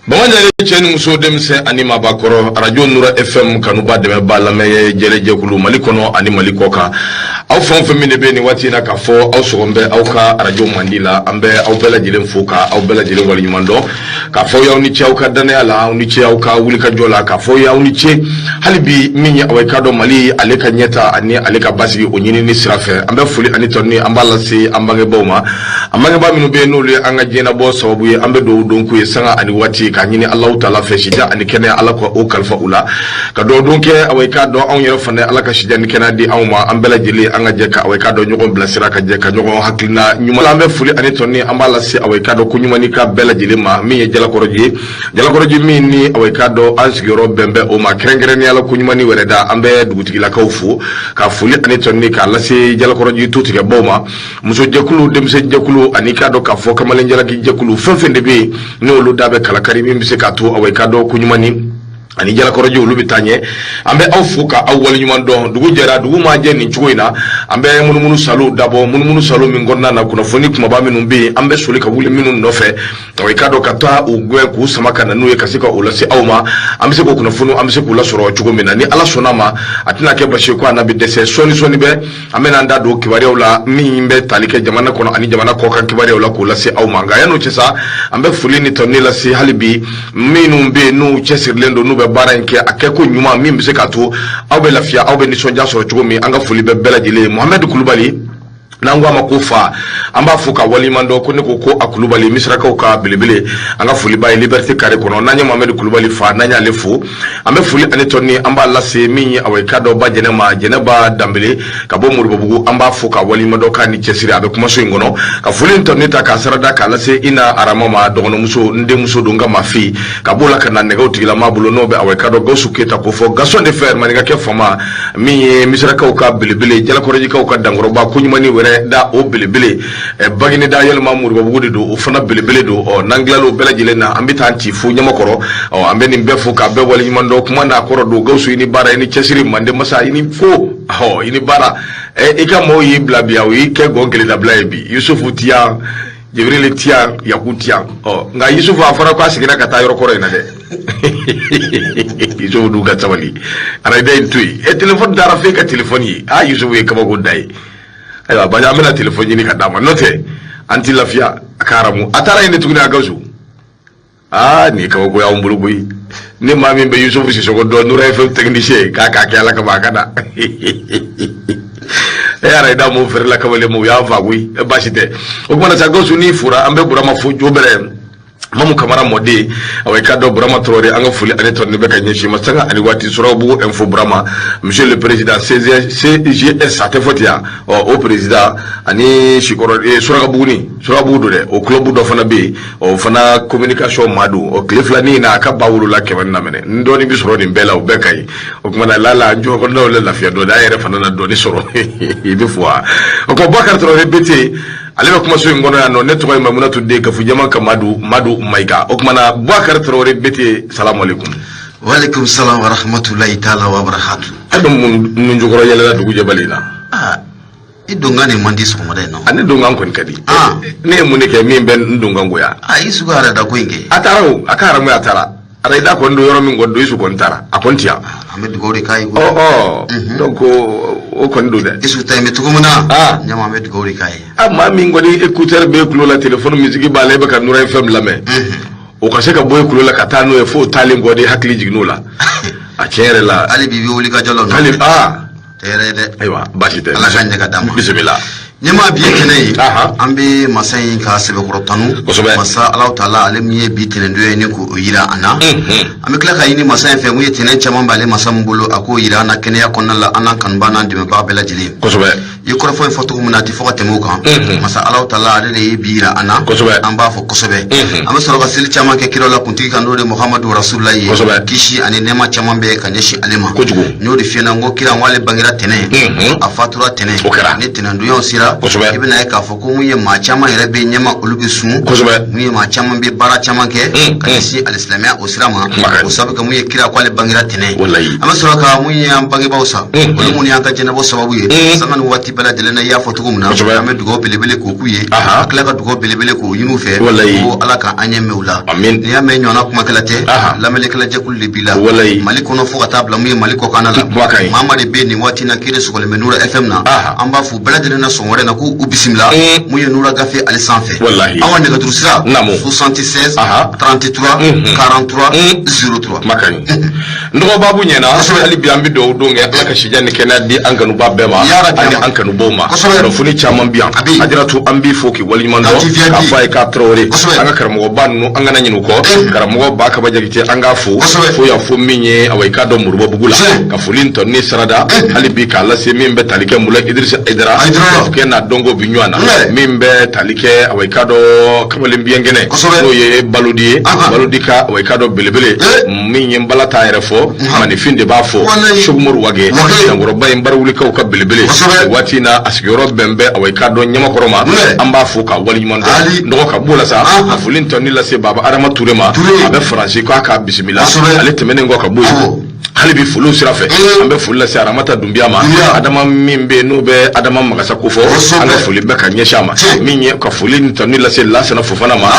Bamajan cɛ ni muso, denmisɛn ani maabakɔrɔ, Arajo Nura FM kanuba, dɛmɛba, lamɛn jɛrɛjɛkulu, Mali kɔnɔ ani Mali kɔ kan, aw fɛn o fɛn min de bɛ nin waati in na k'a fɔ aw sɔgɔn bɛ aw ka arajo mandi la, an bɛ aw bɛɛ lajɛlen fo ka aw bɛɛ lajɛlen waleɲuman dɔn, k'a fɔ aw ni ce aw ka dannaya la, aw ni ce aw ka wulikajɔ la, k'a fɔ aw ni ce hali bi min ye aw ye k'a dɔn Mali ale ka ɲɛta ani ale ka basigi, o ɲinini sira fɛ. An bɛ foli ani tɔni an b'a lase an bangebaaw ma, an bangebaa minnu bɛ yen n'olu ye an ka diɲɛnabɔ sababu ye. An bɛ dugawu don k'u ye sanga ani waati, k'a ɲini Alahu taala fɛ, sija ani kɛnɛya, Ala ka o kalifa u la, ka dugawu don kɛ aw ye k'a dɔn anw yɛrɛ fana, Ala ka sija ni kɛnɛya di anw ma. An bɛɛ lajɛlen, an ka jɛ ka aw ye k'a dɔn ɲɔgɔn bilasira, ka jɛ ka ɲɔgɔn hakilina ɲuman. An bɛ foli ani tɔni an b'a lase aw ye k'a dɔn ko ɲuman ka bɛɛ lajɛlen ma, min ye Jalakɔrɔji ye, Jalakɔrɔji min ni aw ye k'a dɔn an sigiyɔrɔ bɛn bɛ o ma, kɛrɛnkɛrɛnnenya la ko ɲuman wɛrɛ da. An bɛ dugutigilakaw fo ka foli ani tɔni k'a lase Jalakɔrɔji tutigɛbaw ma, musojɛkulu, denmisɛnjɛkulu, ani k'a dɔn k'a fɔ kamalen jalaki jɛkulu, fɛn fɛn de bɛ yen n'olu da bɛ kalakari min bɛ se k'a to aw ye k'a dɔn ko ɲuman ni ani Jalakɔrɔji olu bɛ taa ɲɛ. An bɛ aw fo ka aw waleɲuman dɔn. Dugu jɛra, dugu ma jɛ nin cogo in na, an bɛ munumunu salo dabɔ, munumunu salo min kɔnɔna na kunnafoni kumaba minnu bɛ yen, an bɛ soli ka wuli minnu nɔfɛ, aw ye k'a dɔn ka taa u gɛn k'u sama ka na n'u ye, ka se ka o lase aw ma. An bɛ se k'o kunnafoni, an bɛ se k'u lasɔrɔ cogo min na, ni Ala sɔnna ma, a tɛna kɛ basi ye ko a na bɛ dɛsɛ. Sɔɔni sɔɔni bɛ, an bɛna an da don kibaruyaw la min bɛ tali kɛ jamana kɔnɔ ani jamana kɔkan kibaruyaw la, k'o lase aw ma. Nka yan'o cɛ sa, an bɛ foli ni tɔni lase hali bi minnu bɛ yen n'u cɛsirilen don, n'u bɛ baara in kɛ a kɛko ɲuman min bɛ se k'a to aw bɛ lafiya, aw bɛ nisɔndiya sɔrɔ cogo min. An ka foli bɛ bɛɛ lajɛlen ye. Mohamɛdi Kulubali, n'an ko a ma ko fa, an b'a fo ka waleɲuman dɔn ko ne ko ko a Kulubali, Misirakaw ka belebele, an ka foli b'a ye Liberté carré kɔnɔ. N'an ye Mohamɛdi Kulubali fa, n'an y'ale fo, an bɛ foli ani tɔni an b'a lase min ye aw ye k'a dɔn ba Jɛnɛ ma, Jɛnɛba Danbele ka bɔ Moribabugu, an b'a fo ka waleɲuman dɔn k'a ni cɛsiri, a bɛ kumaso in kɔnɔ. Ka foli ni tɔni ta k'a sarada k'a lase Ina Arama ma, dɔgɔnɔmuso, n denmuso don, n ka mafi ka b'o la ka na nɛgɛw tigilama bolo, n'o bɛ aw ye k'a dɔn Gawusu Keyita ko fɔ Gaston de Fer, maninkakɛ fama min ye Misirakaw ka belebele, Jalakɔrɔjikaw ka dankɔrɔba, ko ɲuman wɛrɛ da o belebele, Bagineda yɛlɛma Moribabugu de don, o fana belebele don. Ɔ, n'an tilala o bɛɛ lajɛlen na, an bɛ taa ci fo Ɲamakɔrɔ. Ɔ, an bɛ nin bɛɛ fo k'a bɛɛ waleɲuman dɔn. Kuma n'a kɔrɔ don. Gawusu, i ni baara, i ni cɛsiri, mande masa, i ni fo, ɔ, i ni baara. I ka maaw y'i bila bi, o y'i kɛ gɔn kelen dabila ye bi. Yusufu tiyan, Jibril tiyan, Yaku tiyan. Ɔ, nka Yusufu, a fɔra k'a seginna ka taa yɔrɔ kɔrɔ in na dɛ. Yusufu dun ka sabali, arayida in to yen. E telefɔni dara f'e ka telefɔni ye. Aa, Yusufu ye kabako da ye. Ayiwa baja, an bɛna telefɔni ɲini ka d'a ma, n'o tɛ an ti lafiya. A ka haramu, a taara yen de tuguni. A Gawusu, aa, nin ye kabako y'anw bolo koyi. Ni maa min bɛ Yusufu Sisɔkɔ dɔn, Nura FM technicien, k'a k'a kɛ Ala kama, a ka na. E arayida m'o feerela kamalen ma, u y'an fa koyi. E, baasi tɛ. O tuma na sa, Gawusu, n'i fora, an bɛ Burama fo, Jobɛrɛ Mamu Kamara mɔden, awa i k'a dɔn Burama Traoré, an ka foli ani tɔni bɛ ka ɲɛsin ma sanga ani waati. Sɔrɔbugu info Burama, monsieur le président CGS, a tɛ fɔ ten yan. Ɔ, o président ani Sikɔrɔ Surakabugu, Surakabugu don dɛ, o club dɔ fana bɛ yen, o fana communication maa don. O tile fila ni na a ka ba wolola kɛmɛ na minɛ, n dɔɔni bɛ sɔrɔ nin bɛɛ la, o bɛɛ ka ɲi. O tuma na lala an jɔ kɔnɔnaw la lafiya dɔɔni, an yɛrɛ fana na dɔɔni sɔrɔ, i bɛ fɔ wa. O kɔ, Bakari Traoré BT, ale bɛ kumaso in kɔnɔ yan nɔ. Ne tɔgɔ ye Mamunatu den Gafu Jama ka Madu Madu Mayiga. O tuma na, Bakari Traoré BT, salamu aleykum. Waaleykum salam wa rahmatulahi taala wa barakatu. A bɛ mun nun jukɔrɔ yɛlɛla dugu jɛbali la? Aa, i donkan de man di sɔgɔmada in na. A, ne donkan kɔni ka di. Ne ye mun de kɛ min bɛ n donkan goya? Aa, i sugu yɛrɛ da ko in kɛ. A taara o, a ka haramu, a taara. Arayida kɔni don yɔrɔ min kɔni don, Isu kɔni taara, a kɔni ti yan. An bɛ dugawu de k'a ye. Ɔ ɔ, donc o kɔni don dɛ. Isu ta in bɛ cogo min na. Ɲama, an bɛ dugawu de k'a ye. A maa min kɔni écouteur b'e tulo la, téléphone musique b'a la, e bɛ ka Nura FM lamɛn, o ka se ka bɔ e tulo la ka taa n'o ye f'o taalen kɔ de, hakili jiginn'o la. A tiɲɛ yɛrɛ la. Hali bi i bɛ wuli ka jɔ la. Hali aa. Tɛ yɛrɛ ye dɛ. Ayiwa, baasi tɛ. Ala ka ɲɛ ka d'an ma. Bisimila. Ɲɛmaa, bi ye kɛnɛ ye, an bɛ masa in ka sɛbɛkɔrɔ tanu. Masa Alahu taala, ale min ye bi tɛnɛndon ye ni k'o yira an na. An bɛ tila ka ɲini masa in fɛ, mun ye tɛnɛn caman b'ale masa min bolo, a k'o yira an na kɛnɛya kɔnɔna la, an n'an kanubaa n'an dɛmɛbaga bɛɛ lajɛlen. I ye kɔrɔfɔ in fɔ cogo min na, a tɛ fɔ ka tɛmɛ o kan. Masa Alahu taala, ale de ye bi yira an na. An b'a fɔ kosɛbɛ. An bɛ sɔrɔ ka seli caman kɛ kira la kuntigi kan, n'o de Muhamadu Rasulullahi ye. Kisi ani nɛɛma caman bɛ ka ɲɛsin ale ma. Kojugu. N y'o de f'i ɲɛna, n ko kira, n ko ale bangera tɛnɛn, a fatura tɛnɛn. O kɛra. Ni tɛnɛndonyaw sera, i bɛna ye k'a fɔ ko mun ye maa caman yɛrɛ bɛ ɲɛma, olu bɛ sun. Mun ye maa caman bɛ baara caman kɛ ka ɲɛsin alisilamɛya o sira ma. O sabu kɛ mun ye, kira ko ale bangera tɛnɛn. Walayi. An bɛ sɔrɔ ka mun ye an bangebaaw sa, olu minnu y'an ka jɛnɛbɔ sababu ye, sanga ni waati. bɛɛ lajɛlen na, i y'a fɔ cogo min na, an bɛ dugawu belebele k'o k'u ye, ka tila ka dugawu belebele k'o ɲini u fɛ ko Ala ka an ɲɛ mɛn u la. N'i y'a mɛn ɲɔgɔnna kumakɛla tɛ, lamɛnnikɛla jɛkulu de b'i la Mali kɔnɔ fo ka taa bila mun ye Mali kɔkanna la. Maa maa de bɛ yen nin waati na k'e de sɔgɔlen bɛ Nura FM na, an b'a fɔ bɛɛ lajɛlen na sɔgɔmada in na k'u bisimila mun ye Nura gafe ale sanfɛ. An ka nɛgɛjuru sira 76 33 43 03. Kuma ka ɲi, n dɔgɔ babu ɲɛna. Hali bi an bɛ dugawu don kɛ Ala ka sijan ni kɛnɛya di an kanuba bɛɛ ma ani an kanubaw ma. Kunnafoni caman bi yan. Ajaratu, an b'i fo k'i waleɲuman dɔn, k'a fɔ a ye k'a Tarawele, an ka karamɔgɔba ninnu, an kana ɲinɛ u kɔ. Karamɔgɔ ba Kaba Jakite, an k'a fo fo yan, fo min ye awa i k'a dɔn Moribabugu la, ka foli tɔni sarada hali bi k'a lase min bɛ tali kɛ Mula Idirisa Ayidara kɛ n'a dɔnko bi ɲɔgɔn na, min bɛ tali kɛ awa i k'a dɔn kamalen biɲɛkɛnɛ, n'o ye Balodi ye, Balodi ka awa i k'a dɔn belebele min ye Bala t'a yɛrɛ fɔ, maninfin de b'a fɔ, Sogomori Wage, dankɔrɔba in barawulikaw ka belebele, waati in na a sigiyɔrɔ bɛn bɛ awa i k'a dɔn Ɲamakɔrɔ ma. An b'a fo k'a waleɲuman dɔn. Dɔgɔ ka b'o la sa, ka foli tɔni lase Baba Adama Ture ma, a bɛ Faransi, k'a k'a bisimila. Ale tɛmɛnen kɔ ka bɔ yen, hali bi foliw sira fɛ, an bɛ foli lase Aramata Dunbiya ma, Adama min bɛ yen n'o bɛ Adama Magasa kofɔ, an ka foli bɛ ka ɲɛsin a ma. Min ye ka foli ni tanu lase Lasana Fofana ma,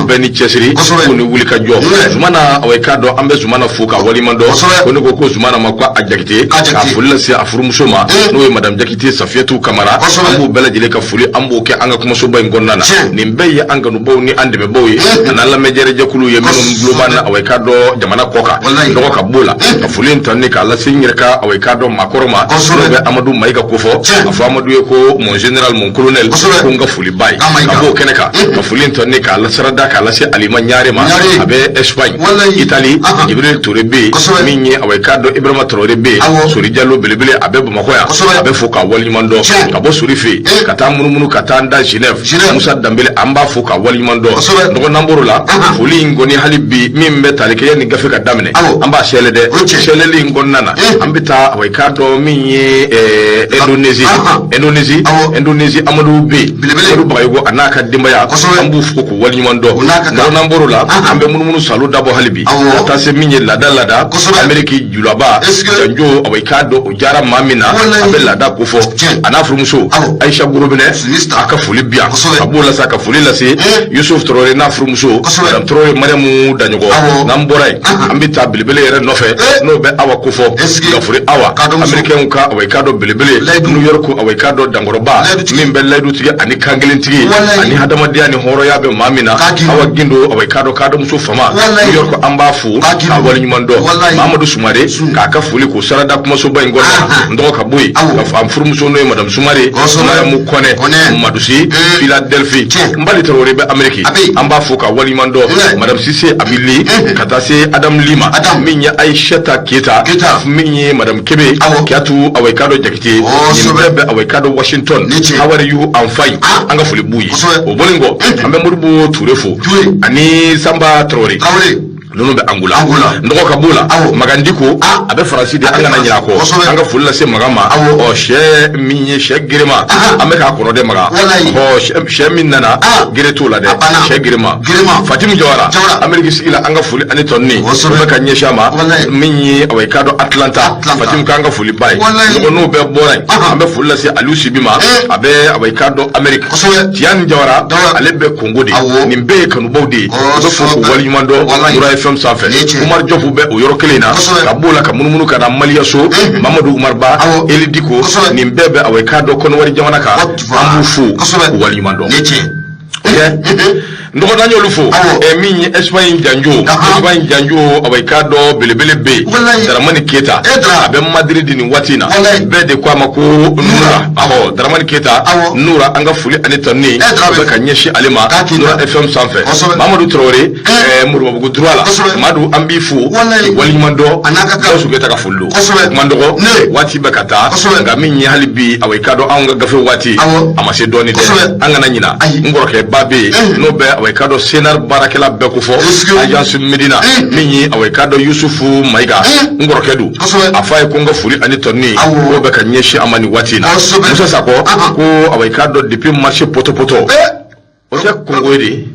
bɛɛ ni cɛsiri ko ni wuli ka jɔ. Zumana, awa i k'a dɔn an bɛ Zumana fo ka waleɲuman dɔn. Ko ne ko ko Zumana ma ko a Jakite, ka foli lase a furumuso ma, n'o ye Madame Jakite Safiyatu Kamara. An b'u bɛɛ lajɛlen ka foli, an b'o kɛ an ka kumasoba in kɔnɔna na. Nin bɛɛ ye an kanubaw ni an dɛmɛbaw ye, an'an lamɛnjɛrɛjɛkulu ye minnu tulo b'an na awa i k'a dɔn jamana kɔ kan. Dɔgɔ ka b'o la, ka foli in tanu k'a lase n yɛrɛ ka awa i k'a dɔn maakɔrɔ ma, n'o bɛ Amadu Mayiga kofɔ. A fɔ Amadu ye ko mon général, mon colonel, ko n ka foli b'a ye. Ka b'o kɛnɛ kan, ka foli in tanu k'a lasarada k'a lase Alima Ɲare ma, a bɛ Espagne, Italie, Jibril Touré bɛ yen, min ye awa i k'a dɔn Ibrahima Traoré bɛ yen, Sori Jalo belebele, a bɛ Bamakɔ yan, a bɛ fo k'a waleɲuman dɔn. Ka bɔ Sori fɛ yen ka taa munumunu ka taa n da Genève, Musa Danbele, an b'a fo k'a waleɲuman dɔn. Dɔgɔ, n'an bɔr'o la, foli in kɔni hali bi min bɛ tali kɛ yanni gafe ka daminɛ, an b'a sɛlɛ dɛ. Sɛlɛli in kɔnɔna na, an bɛ taa awa i k'a dɔn min ye Indonésie, Indonésie, Indonésie, Amadu bɛ yen, Amadu Bagayogo a n'a ka denbaya, an b'u fo k'u waleɲuman dɔn. Dɔgɔ, n'an bɔr'o la, an bɛ munumunu salo dabɔ hali bi ka taa se min ye laada laada Ameriki julaba janjo, awa i k'a dɔn o diyara maa min na, a bɛ laada kofɔ, a n'a furumuso Ayisa Gorobinɛ, a ka foli bi yan. Ka b'o la sa, ka foli lase Yusuf Traoré n'a furumuso Madame Traoré Mariamu Daɲɔgɔ. N'an bɔra yen, an bɛ taa belebele yɛrɛ nɔfɛ, n'o bɛ Awa kofɔ, Gafure Awa, Américain ka awa i k'a dɔn belebele, New York, awa i k'a dɔn dankɔrɔba min bɛ layidutigi ani kankelentigi ani hadamadenya ni hɔrɔnya bɛ maa min na, Awa Gindo, awa i k'a dɔn k'adamuso fama, New York, an b'a fo k'a waleɲuman dɔn. Mamadu Sumare, k'a ka foli k'o sarada kumasoba in kɔnɔ. N dɔgɔ, ka bɔ yen, ka fɔ an furumuso n'o ye Madame Sumare Mariamu Kɔnɛ Madusi, Philadelphie, n Bali Traoré bɛ Amérique, an b'a fo k'a waleɲuman dɔn. Madame Sise Abili, ka taa se Adam Lima, min ye Aïchata Keta, min ye Madame Kebe Kiyatu, awa i k'a dɔn Jakite, nin bɛɛ bɛ awa i k'a dɔn Washington. How are you? I'm fine. An ka foli b'u ye. O bɔlen kɔ, an bɛ Modibo Ture fo ani Sanba Traoré, ninnu bɛ Angola. N dɔgɔ, ka b'o la, Magan Diko, a bɛ Faransi de, an kana ɲinɛ a kɔ. An ka foli lase Magan ma. Ɔ sɛ min ye sɛ gerema, an bɛ k'a kɔnɔ dɛ Magan. Ɔ sɛ min nana, gere t'o la dɛ, sɛ gerema. Fatimu Jawara, Ameriki sigi la, an ka foli ani tɔnni o bɛ ka ɲɛsin a ma, min ye awa i k'a dɔn Atlanta. Fatimu, k'an ka foli ba ye. Dɔgɔ, n'o bɛɛ bɔra yen, an bɛ foli lase Aliou Sibi ma, a bɛ awa i k'a dɔn Ameriki. Tiyan Jawara, ale bɛ Kongo de. Nin bɛɛ ye kanubaw de ye, u bɛ fo k'u waleɲuman dɔn Mura FM sanfɛ. Umar Jɔfu bɛ o yɔrɔ kelen in na. Ka b'o la, ka munumunu ka na Maliyaso, Mamadu Umar Ba, Eli Diko, nin bɛɛ bɛ awa i k'a dɔn Kɔnɔwari jamana kan, an b'u fo k'u waleɲuman dɔn. N dɔgɔ, n'an y'olu fo, min ye Espagne janjo, Espagne janjo, awa i k'a dɔn belebele bɛ yen, Daramani Keyita, a bɛ Madrid nin waati in na, bɛɛ de ko a ma ko Nura. Awɔ, Daramani Keyita Nura, an ka foli ani tanuni o bɛ ka ɲɛsin ale ma Nura FM sanfɛ. Mamadu Traoré, Moribabugu droit la, Madu, an b'i fo waleɲuman dɔn. Gawusu Keyita ka foli don. Kuma dɔgɔ, waati bɛ ka taa, nka min ye hali bi awa i k'a dɔn anw ka gafe waati a ma se dɔɔni dɛ, an kana ɲina n kɔrɔkɛ ba bɛ yen, n'o bɛ awa i k'a dɔn Senar baarakɛla bɛɛ ko fɔ, agence Medina, min ye awa i k'a dɔn Yusufu Mayiga, n kɔrɔkɛ don. A f'a ye ko n ka foli ani tɔnni k'o bɛ ka ɲɛsin a ma nin waati in na. Musa Sakɔ ko awa i k'a dɔn depuis marché poto-poto, o tɛ Kongo ye de?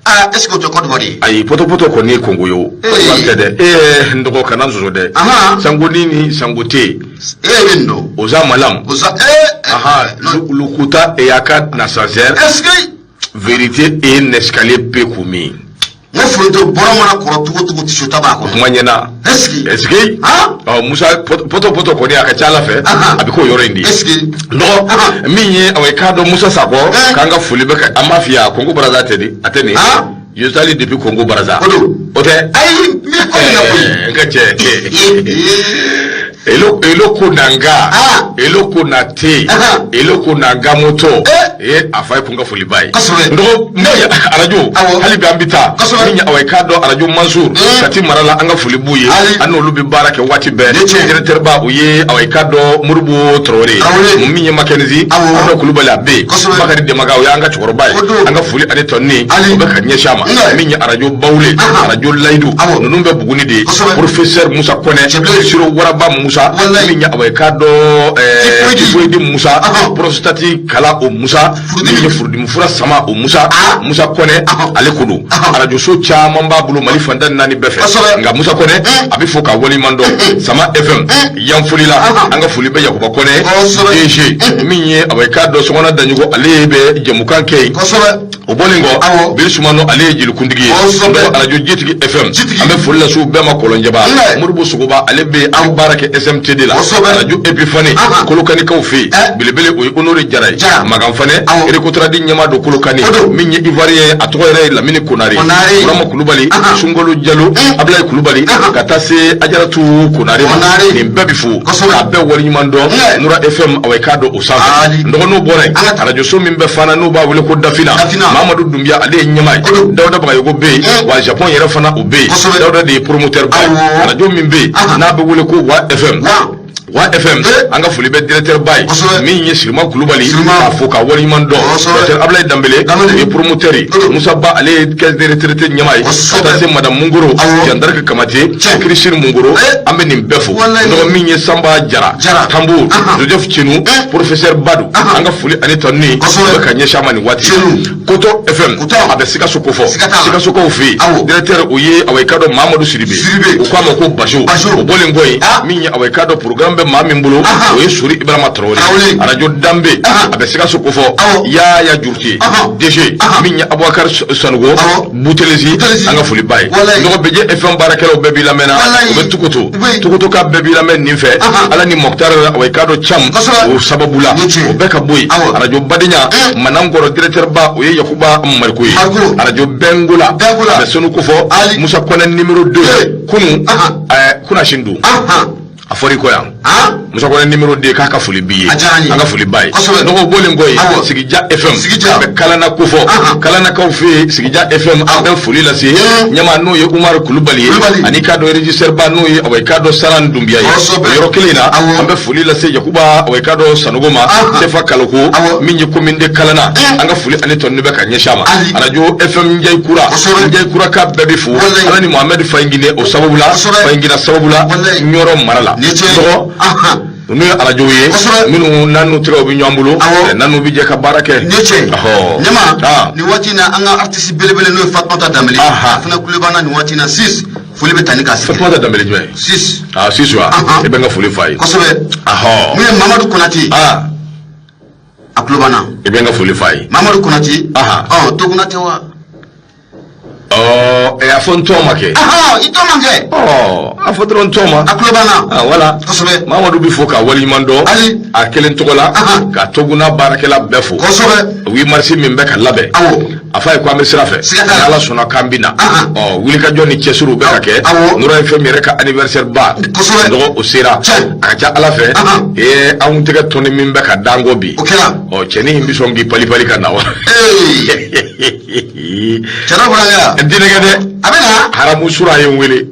Ah, est-ce que o tɛ Côte d'Ivoire ye? Ayi, poto-poto kɔni ye Kongo ye o. Côte d'Ivoire tɛ dɛ. Ee, n dɔgɔ, kana sɔsɔ dɛ. Sangoni ni Sangote. E bɛ nin dɔn. Oza Malam. Oza ee. Lokuta eyaka na sanser. Est-ce que vérité et un escalier pe kumi. N ko foronto bɔrɔ mana kɔrɔ cogo cogo tissu ta b'a kɔnɔ. Kuma ɲɛna. Est-ce que. Est-ce que. Ɔ Musa poto poto kɔni a ka ca Ala fɛ. A bɛ k'o yɔrɔ in de ye. Est-ce que. Nɔgɔ min ye awɔ i k'a dɔn Musa Sakɔ. K'an ka foli bɛ ka an b'a f'i ye a Congo Brazza tɛ di a tɛ nin. Je suis allé depuis Congo Brazza. O don. O tɛ. Ayi n bɛ ko in na koyi. N ka cɛ. Eloko na nga eloko na te eloko na nga moto e a fa ye kun ka foliba ye nɔgɔ min ye arajo hali bi an bɛ taa min ye awa i k'a dɔn arajo Mansour Kati mara la an ka foli b'u ye an n'olu bɛ baara kɛ waati bɛɛ directeur ba o ye awa i k'a dɔn Moribo Traoré min ye Mackenzie Aruna Kulubali a bɛ yen Bakari Demaga o y'an ka cɛkɔrɔba ye an ka foli ani tɔnni o bɛ ka ɲɛsin a ma min ye arajo Bawule arajo Layidu ninnu bɛ Buguni de ye professeur Musa Kɔnɛ Siro Waraba Musa min ye awa i k'a dɔn Tifoyidi Musa prostate kala o Musa min ye furudimi fura sama o Musa Musa Kɔnɛ ale ko don arajoso caman b'a bolo Mali fantan naani bɛɛ fɛ nka Musa Kɔnɛ a bɛ fo k'a waleɲuman dɔn Sama FM Yanfolila an ka foli bɛ Yakuba Kɔnɛ DG min ye awa i k'a dɔn Sɔgɔna Daɲogo ale bɛ jɛmukan kɛ yen o bɔlen kɔ Biri Sumano ale ye jelikuntigi ye arajo Jitigi FM an bɛ foli lase u bɛɛ ma Kɔlɔnjɛba Moribo Sogoba ale bɛ an baara kɛ SMTD la arajo Epifani Kolokanikaw fɛ yen belebele o ye Honore Jara ye Magan Fanɛ Erekotaradi ɲɛmaa don Kolokani min ye Ivoirien a tɔgɔ yɛrɛ ye Lamini Konare Burama Kulubali Sunkalo Jalo Abulayi Kulubali ka taa se Ajaratu Konare ma nin bɛɛ bɛ fo k'a bɛɛ waleɲuman dɔn Nura FM awa i k'a dɔn o sanfɛ n dɔgɔninw bɔra yen arajoso min bɛ Fana n'u b'a wele ko Dafina Mamadu Dunbiya ale ye ɲɛmaa ye Dawuda Bagayogo bɛ yen wa Japon yɛrɛ fana o bɛ yen Dawuda de ye promoteur ba ye arajo min bɛ yen n'a bɛ wele ko Wa FM Wa FM an ka foli bɛ directeur ba ye min ye Sirima Kulubali k'a fo k'a waleɲuman dɔn docteur Ablaye Danbele o ye promoteur ye Musa Ba ale ye caisse de retraite ɲɛmaa ye ka taa se madame Mungoro Jandariki Kamate Christine Mungoro an bɛ nin bɛɛ fo dɔgɔ min ye Sanba Jara Tambour Joseph Cenu professeur Badu an ka foli ani tɔnni bɛ ka ɲɛsin a ma nin waati Koto FM a bɛ Sikaso kofɔ Sikasokaw fɛ yen directeur o ye awa i k'a dɔn Mamadu Sidibe u k'a ma ko Bajo o bɔlen kɔ yen min ye awa i k'a dɔn programme bɛ maa min bolo o ye Sori Ibrahima Traoré arajo Danbe a bɛ Sikaso kofɔ Yaya Jurute DG min ye Abubakar Sanogo Butelezi an ka foli ba ye nɔgɔ Beje FM baarakɛlaw bɛɛ b'i lamɛnna u bɛ Tukoto Tukoto ka bɛɛ b'i lamɛn nin fɛ Ala ni Mɔkutari awa i k'a dɔn Cam o sababu la o bɛɛ ka bɔ yen arajo Badenya Manankɔrɔ directeur ba o ye Yakuba Mariko ye arajo Bɛngola a bɛ Senu kofɔ Musa Kɔnɛ numéro 2 kunu kunasini don a fɔra i kɔ yan Musa Kɔnɛ numéro 2 k'a ka foli b'i ye an ka foli b'a ye nɔgɔ bɔlen kɔ yen Sigija FM a bɛ Kalana kofɔ Kalanakaw fɛ yen Sigija FM an bɛ foli lase ɲɛmaa n'o ye Umaru Kulubali ye ani k'a dɔn régisseur ba n'o ye awa i k'a dɔn Saran Dunbiya ye o yɔrɔ kelen in na an bɛ foli lase Yakuba awa i k'a dɔn Sanogo ma Sefa Kaloko min ye commune de Kalana an ka foli ani tɔnni bɛ ka ɲɛsin a ma arajo FM Njayikura Njayikura ka bɛɛ bɛ fo Ala ni Mohamed Fayingine o sababu la Fayingina sababu la Ɲɔrɔ mara la tɔgɔ ninnu ye arajow ye minnu n'an tɛgɛw bɛ ɲɔgɔn bolo n'an bɛ jɛ ka baara kɛ. Ne cɛ ɲama nin waati in na an ka artiste belebele n'o ye Fatumata Danbele a fana kulo b'an na nin waati in na 6 foli bɛ taa ni k'a sigi. Fatumata Danbele jumɛn? 6. Ah 6 wa e bɛ n ka foli f'a ye. Kosɛbɛ. Mun ye Mamadu Konate. A kulo b'an na. E bɛ n ka foli f'a ye. Mamadu Konate. Ɔ Toguna tɛ wa? A fɔ n tɔn ma kɛ. I tɔn ma kɛ. A fɔ dɔrɔn n tɔn ma. A kulo b'an na. Wala. Kosɛbɛ. Mamadu bɛ fo k'a waleɲuman dɔn. A kelen tɔgɔ la. Ka Toguna baarakɛla bɛɛ fo. Kosɛbɛ. 8 mars min bɛ ka labɛn. Awɔ. A f'a ye ko an bɛ sira fɛ. Siga t'a la. Ala sɔnna k'an bɛ na. Wulikajɔ ni cɛsiriw bɛ ka kɛ. Awɔ. Nura FM yɛrɛ ka anniversaire ba. Kosɛbɛ. Dɔgɔ o sera. Tiɲɛ. A ka ca Ala fɛ. Anw tɛgɛ tɔni min bɛ ka d'an kɔ bi. O kɛra. Cɛnin in bɛ sɔn k'i pali-pali ka na wa. Cɛ dɔ bɔra yan. N tɛ nɛgɛ dɛ. A bɛ na. Haramu sura a ye n wele.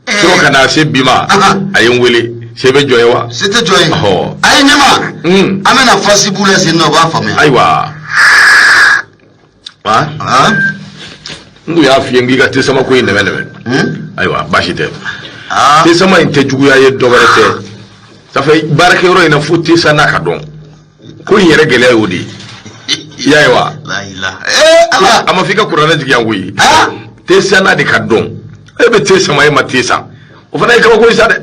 Sura ka na se bi ma. A ye n wele. Se bɛ jɔ ye wa? Se tɛ jɔ ye. A ye ɲɛma. An bɛna fasibu lase nɔ o b'a faamuya. Ayiwa. N kun y'a f'i ye n k'i ka tesama ko in nɛmɛ nɛmɛ. Ayiwa baasi tɛ. Tesama in tɛ juguya ye dɔ wɛrɛ tɛ. Ça fait baarakɛyɔrɔ in na fo tesa n'a ka dɔn. Ko in yɛrɛ gɛlɛya y'o de ye. I y'a ye wa? A ma f'i ka kuranɛ jigin yan koyi. Te sanna de ka dɔn. E bɛ te sama e ma te san. O fana ye kabako ye sa dɛ.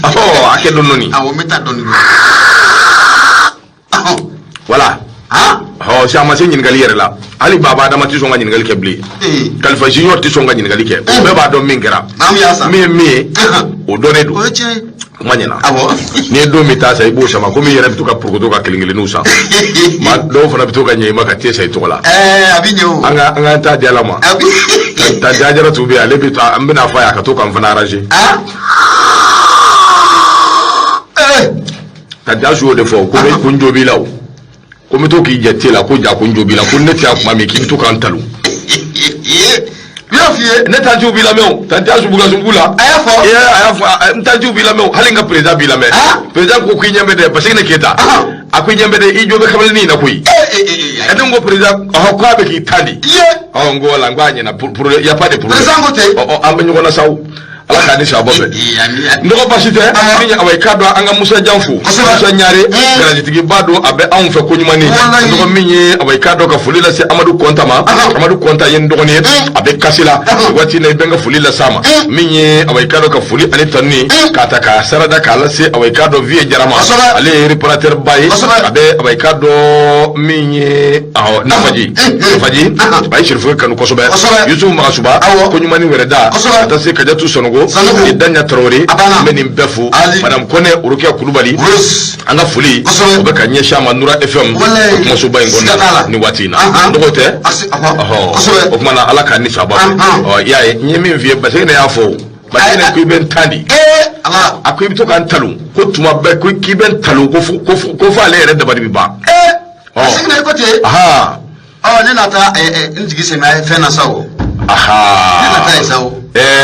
A kɛ dɔɔni dɔɔni. Awɔ n bɛ taa dɔɔni. Voilà. Ɔ si a ma se ɲininkali yɛrɛ la, hali Baba Adama tɛ sɔn ka ɲininkali kɛ bilen. Kalifa Junior tɛ sɔn ka ɲininkali kɛ. O bɛɛ b'a dɔn min kɛra. Min ye min ye, o dɔnnen don. Kuma ɲɛna. N'i ye don min taa sa, i b'o sama komi i yɛrɛ bɛ to ka porokoto ka kelen kelenninw san. Maa dɔw fana bɛ to ka ɲɛ i ma ka te san i tɔgɔ la. A bɛ ɲɛ o. An ka taa di Ala ma. Tanti Ajaratu bɛ yen, ale bɛ taa, an bɛna fɔ a ye a ka to k'an fana arranger. Tanti Asu y'o de fɔ ko ko n jo b'i la o. Ko n bɛ to k'i jɛ te la, ko ja ko n jo b'i la, ko ne tɛ yan tuma min k'i bɛ to k'an talon. N y'a f'i ye. Ne tantiw b'i lamɛn o, tanti Asu Bukasumbugu la. A y'a fɔ. Ee, a y'a fɔ, n tantiw b'i lamɛn o, hali n ka président b'i lamɛn. Président ko k'i ɲɛ bɛ dɛ, parce que ne Keyita. A ko i ɲɛ bɛ dɛ, i jo bɛ kamalennin in na koyi. Ɛ, ne ko président, ɔhɔ, k'a bɛ k'i tan di. Ɔ, n ko wala, n ko a ɲɛna, pour y a pas de problème. Président ko ten. Ɔ, an bɛ ɲɔgɔn na sa o. Ala k'a ni sababa bɛn. Nɔgɔ basi tɛ. Min awa i k'a dɔn an ka Musa Janfo, Musa Ɲare, garajitigiba don, a bɛ anw fɛ ko ɲuman ni. Nɔgɔ min ye awa i k'a dɔn ka foli lase Amadu Kɔnta ma. Amadu Kɔnta ye n dɔgɔnin ye, a bɛ kasi la waati in na, i bɛ n ka foli lase a ma. Min ye awa i k'a dɔn ka foli ani tanuni k'a ta k'a sarada k'a lase awa i k'a dɔn Vieux Jara ma. Ale ye réparateur ba ye. A bɛ awa i k'a dɔn min ye awɔ Nafaji. Nafaji a ye Sirifu kanu kosɛbɛ. Yusufu Magasuba ko ɲuman ni wɛrɛ da. Ka taa se Kajatu Sɔnɔgɔ. Ni Danya Tarawele, n bɛ nin bɛɛ fo. Madame Kɔnɛ Orokiya Kulubali, an ka foli o bɛ ka ɲɛsin a ma Nura FM kumasoba in kɔnɔ nin waati in na. Dɔgɔ tɛ, o tuma na Ala k'a ni sababa fɛ. Ɔ, i y'a ye, n ye min f'i ye, parce que ne y'a fɔ, parce que ne ko i bɛ n tan di. A ko i bɛ to ka n talon ko tuma bɛɛ, ko k'i bɛ n talon ko fo ale yɛrɛ dabali bɛ ban. Parce que ne ko ten. Ɔ, ne na taa n jigi sɛmɛ fɛn na sa o. Ne na taa yen sa o.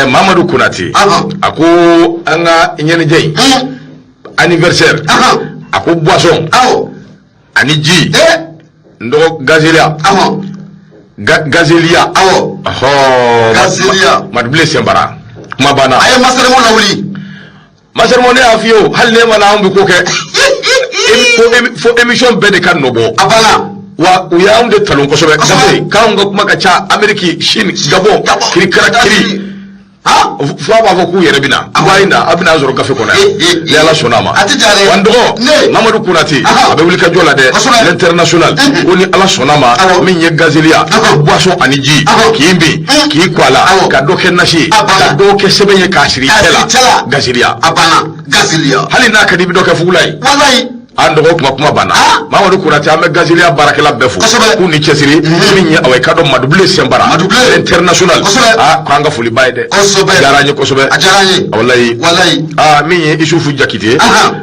Mamadu Konate, a ko an ka ɲɛnajɛ in anniversaire, a ko boisson ani ji, n dɔgɔ gazelia. Gazelia. Gazelia. Madubile Senbara, kuma banna. A ye Masarɛmɔ lawuli. Masarɛmɔ, ne y'a f'i ye o, hali ne ma na, anw bɛ ko kɛ. Fo émission bɛɛ de ka nɔ bɔ. A banna. Wa u y'anw de talon kosɛbɛ. Gafe k'anw ka kuma ka ca Amérique, Chine, Gabon, kirikara kiri. Fo a b'a fɔ k'u yɛrɛ bɛ na. A ye na, a bɛna sɔrɔ gafe kɔnɔ yan. Ni Ala sɔnna a ma. A tɛ ja dɛ. Wa n dɔgɔ Mamadu Konate, a bɛ wuli ka jɔ la dɛ. L'international. Ko ni Ala sɔnna a ma, min ye gazelia, boisson ani ji, k'i min, k'i kɔ a la, ka dɔ kɛ nasi ye, ka dɔ kɛ sɛbɛn ye k'a siri i cɛ la. Gazelia. A banna. Gazelia. Hali n'a ka di i bɛ dɔ kɛ fugula ye. Walayi. An dɔgɔ kuma banna. Mamadu Konate, an bɛ gazelia baarakɛla bɛɛ fo. K'u ni cɛsiri. Min ye awa i k'a dɔn Madubile Senbara. International. Aa, k'an ka foli ba ye dɛ. Diyara an ye kosɛbɛ. A diyara an ye. Walayi. Walayi. Aa, min ye Isufu Jakite.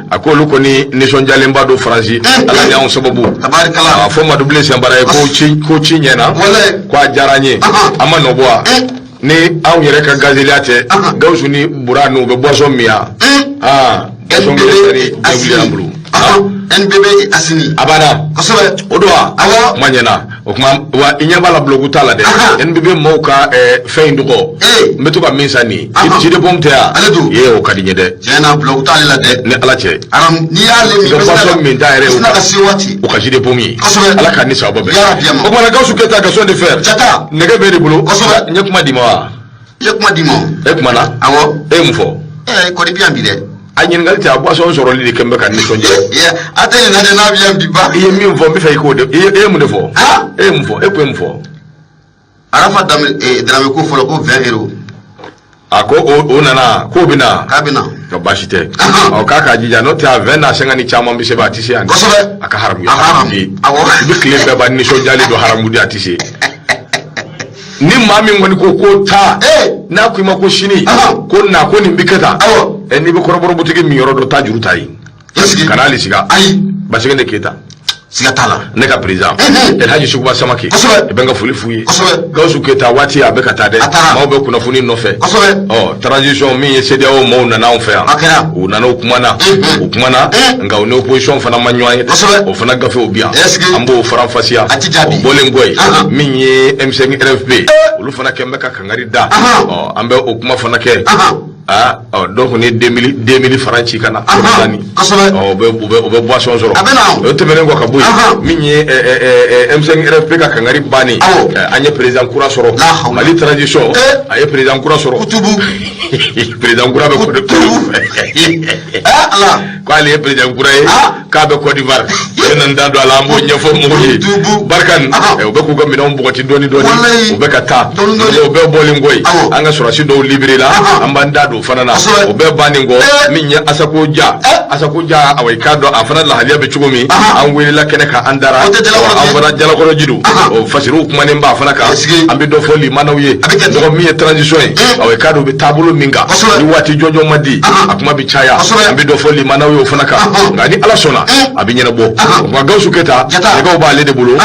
A ko olu kɔni nisɔndiyalenba don Faransi. Ala ni anw sababu. Tabarikala. A fɔ Madubile Senbara ye ko ci ɲɛna. Walayi. Ko a diyara an ye. An ma nɔ bɔ wa. Ni anw yɛrɛ ka gazelia tɛ, Gawusu ni Bura ninnu u bɛ boisson min yan. Aa, boisson kelen sani bɛɛ wuli an bolo. NBB Asini. A banna. Kosɛbɛ. O don wa? Awɔ. Kuma ɲɛna. O kuma wa i ɲɛ b'a la bulɔku t'a la dɛ. NBB maaw ka fɛn in tɔgɔ. N bɛ to ka min san nin ye. Jus de pomme tɛ yan. Ale don. Ee, o ka di n ye dɛ. Tiɲɛ na bulɔku t'ale la dɛ. Ni Ala cɛ. Aram n'i y'ale min. I ka boisson min ta yɛrɛ ye. I sina ka se waati. O ka jus de pomme ye. Kosɛbɛ. Ala k'a ni sababa bɛn. Yarabi ama. O kuma na Gawusu Keyita Gaston de Fer. Jata. Nɛgɛ b'e de bolo. Kosɛbɛ. N ye kuma d'i ma wa? I ye kuma di ma. E kuma na? Awɔ. E ye mun fɔ? Ee, kɔni bi yan bi dɛ. A ɲininkali tɛ, a boisson sɔrɔli de kɛn bɛ ka nisɔndiya. A tɛ ɲinɛ dɛ n'a bɛ yan bi ba. I ye min fɔ, n bɛ fɛ i k'o de, i ye mun de fɔ? E ye mun fɔ? E kun ye mun fɔ? Arafa Darame ko fɔlɔ ko 20 euros. A ko o nana, k'o bɛ na. K'a bɛ na. Ka baasi tɛ. Ɔ, k'a k'a jija, n'o tɛ a 20 n'a 50 ni caman bɛ se, a tɛ se yan. Kosɛbɛ. A ka haramuya. A ka haramu. Awɔ. I bɛ tile bɛɛ ban nisɔndiyalen don haramu di, a tɛ se. Ni maa min kɔni ko taa, n'a ko i ma ko sini, ko na, ko nin bɛ kɛ tan. N'i bɛ kɔrɔbɔrɔ butigi min yɔrɔ dɔ, taa juru ta yen. Kana hali siga. Ayi. Basigi ne Keyita. Siga t'a la. Ne ka président. Elhaji Suguba Samake. Kosɛbɛ. I bɛ n ka foli f'u ye. Kosɛbɛ. Gawusu Keyita waati a bɛ ka taa dɛ. A taara. Maaw bɛ kunnafoni nɔfɛ. Kosɛbɛ. Ɔ, transition min ye CEDEAO maaw nana anw fɛ yan. A kɛra. U nana u kumana. U kumana. Nka u ni opposition fana ma ɲɔgɔn ye dɛ. Kosɛbɛ. O fana gafew bi yan. Est-ce que. An b'o faranfasiya. A ti jaabi. O bɔlen kɔ yen. Min ye M5 RFP. Olu fana kɛn bɛ ka kangari da. Ɔ, an bɛ o kuma fana kɛ. Aa, ɔ, dɔw kɔni ye 2000 francs ci ka na. 400. Ɔ, u bɛ boisson sɔrɔ. A bɛ na. O tɛmɛnen kɔ ka bɔ yen, min ye M5 RFP ka kangari bannen, an ye président kura sɔrɔ. La hawla. Mali transition a ye président kura sɔrɔ. Kutubu. Président kura bɛ Côte Kutubu. Ala. K'ale ye président kura ye, k'a bɛ Côte d'Ivoire. Ne bɛna n da don a la, an b'o ɲɛfɔ mɔgɔw ye. Kutubu. Barkhane, u bɛ k'u ka minɛnw bɔgɔti dɔɔni dɔɔni. U bɛ ka taa. Dɔɔni dɔɔni. O bɛɛ bɔlen kɔ yen, an ka sɔrɔdasi dɔw libéré la, an b'an da don o fana na. O bɛɛ bannen kɔ, min ye Asako Ja, Asako Ja, awa, i k'a dɔn a fana lahaliya bɛ cogo min, an welela kɛnɛ kan, an dara. O tɛ Jalakɔrɔ An ye. fana Jalakɔrɔ ji don. O fasiriw kumanen b'a fana kan. An bɛ dɔ fɔ limanaw ye. A bɛ kɛ ten. Mɔgɔ min ye transition ye, awa, i k'a dɔn u bɛ taabolo min kan, ni waati jɔnjɔn ma di, a kuma bɛ caya. An bɛ dɔ fɔ limanaw ye o fana kan. Nka ni Ala sɔnna, a bɛ ɲɛnabɔ. O tuma, Gawusu Keyita, Jata. nɛgɛw b'ale de bolo.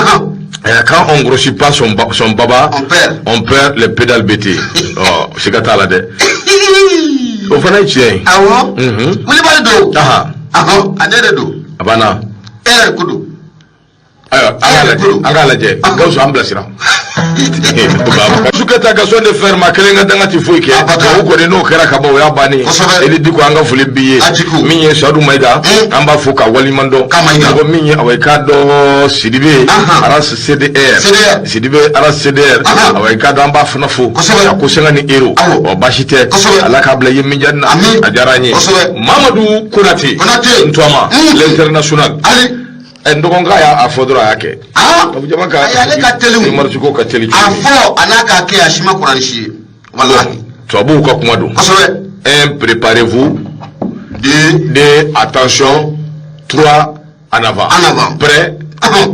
Quand on grossit pas son baba, On perd. on perd les pédales BT. Ɔ, siga t'a la dɛ. O fana ye tiɲɛ ye. Awɔ. Wulibali don. A ne de don. A banna. E yɛrɛ ko don. Ayiwa, an k'a lajɛ, an k'a lajɛ. Gawusu, an bilasira. Gawusu Keyita, Gaston de fer, maa kelen ka danga ti foyi kɛ. Abada. O kɔni, n'o kɛra ka ban, o y'a bannen ye. Eli Diko, an ka foli b'i ye. A Diko. Min ye Sadu Mayiga, an b'a fo ka waleɲuman dɔn. K'a Mayiga. Mɔgɔ min ye, awa, i k'a dɔn Sidibe, Aras CDR. CDR. Sidibe Aras CDR. Awa, i k'a dɔn an b'a fana fo. A ko sanga ni ero. Ɔ, baasi tɛ. Ala k'a bila i ye min diya na. Amin. A diyara an ye. Mamadu Konate. Konate. Ntɔma. L'international. Ali. Ɛ, n dɔgɔnkɛ y'a fɔ dɔrɔn, a y'a kɛ. Jama ka Ayi, ale ka teli o. Mariko ka teli. A fɔ a n'a k'a kɛ, a si ma kuranɛ si ye. Walahi. Tubabuw ka kuma don. Un, préparez-vous. Deux. Deux, attention. Trois, en avant. En avant. Prêt,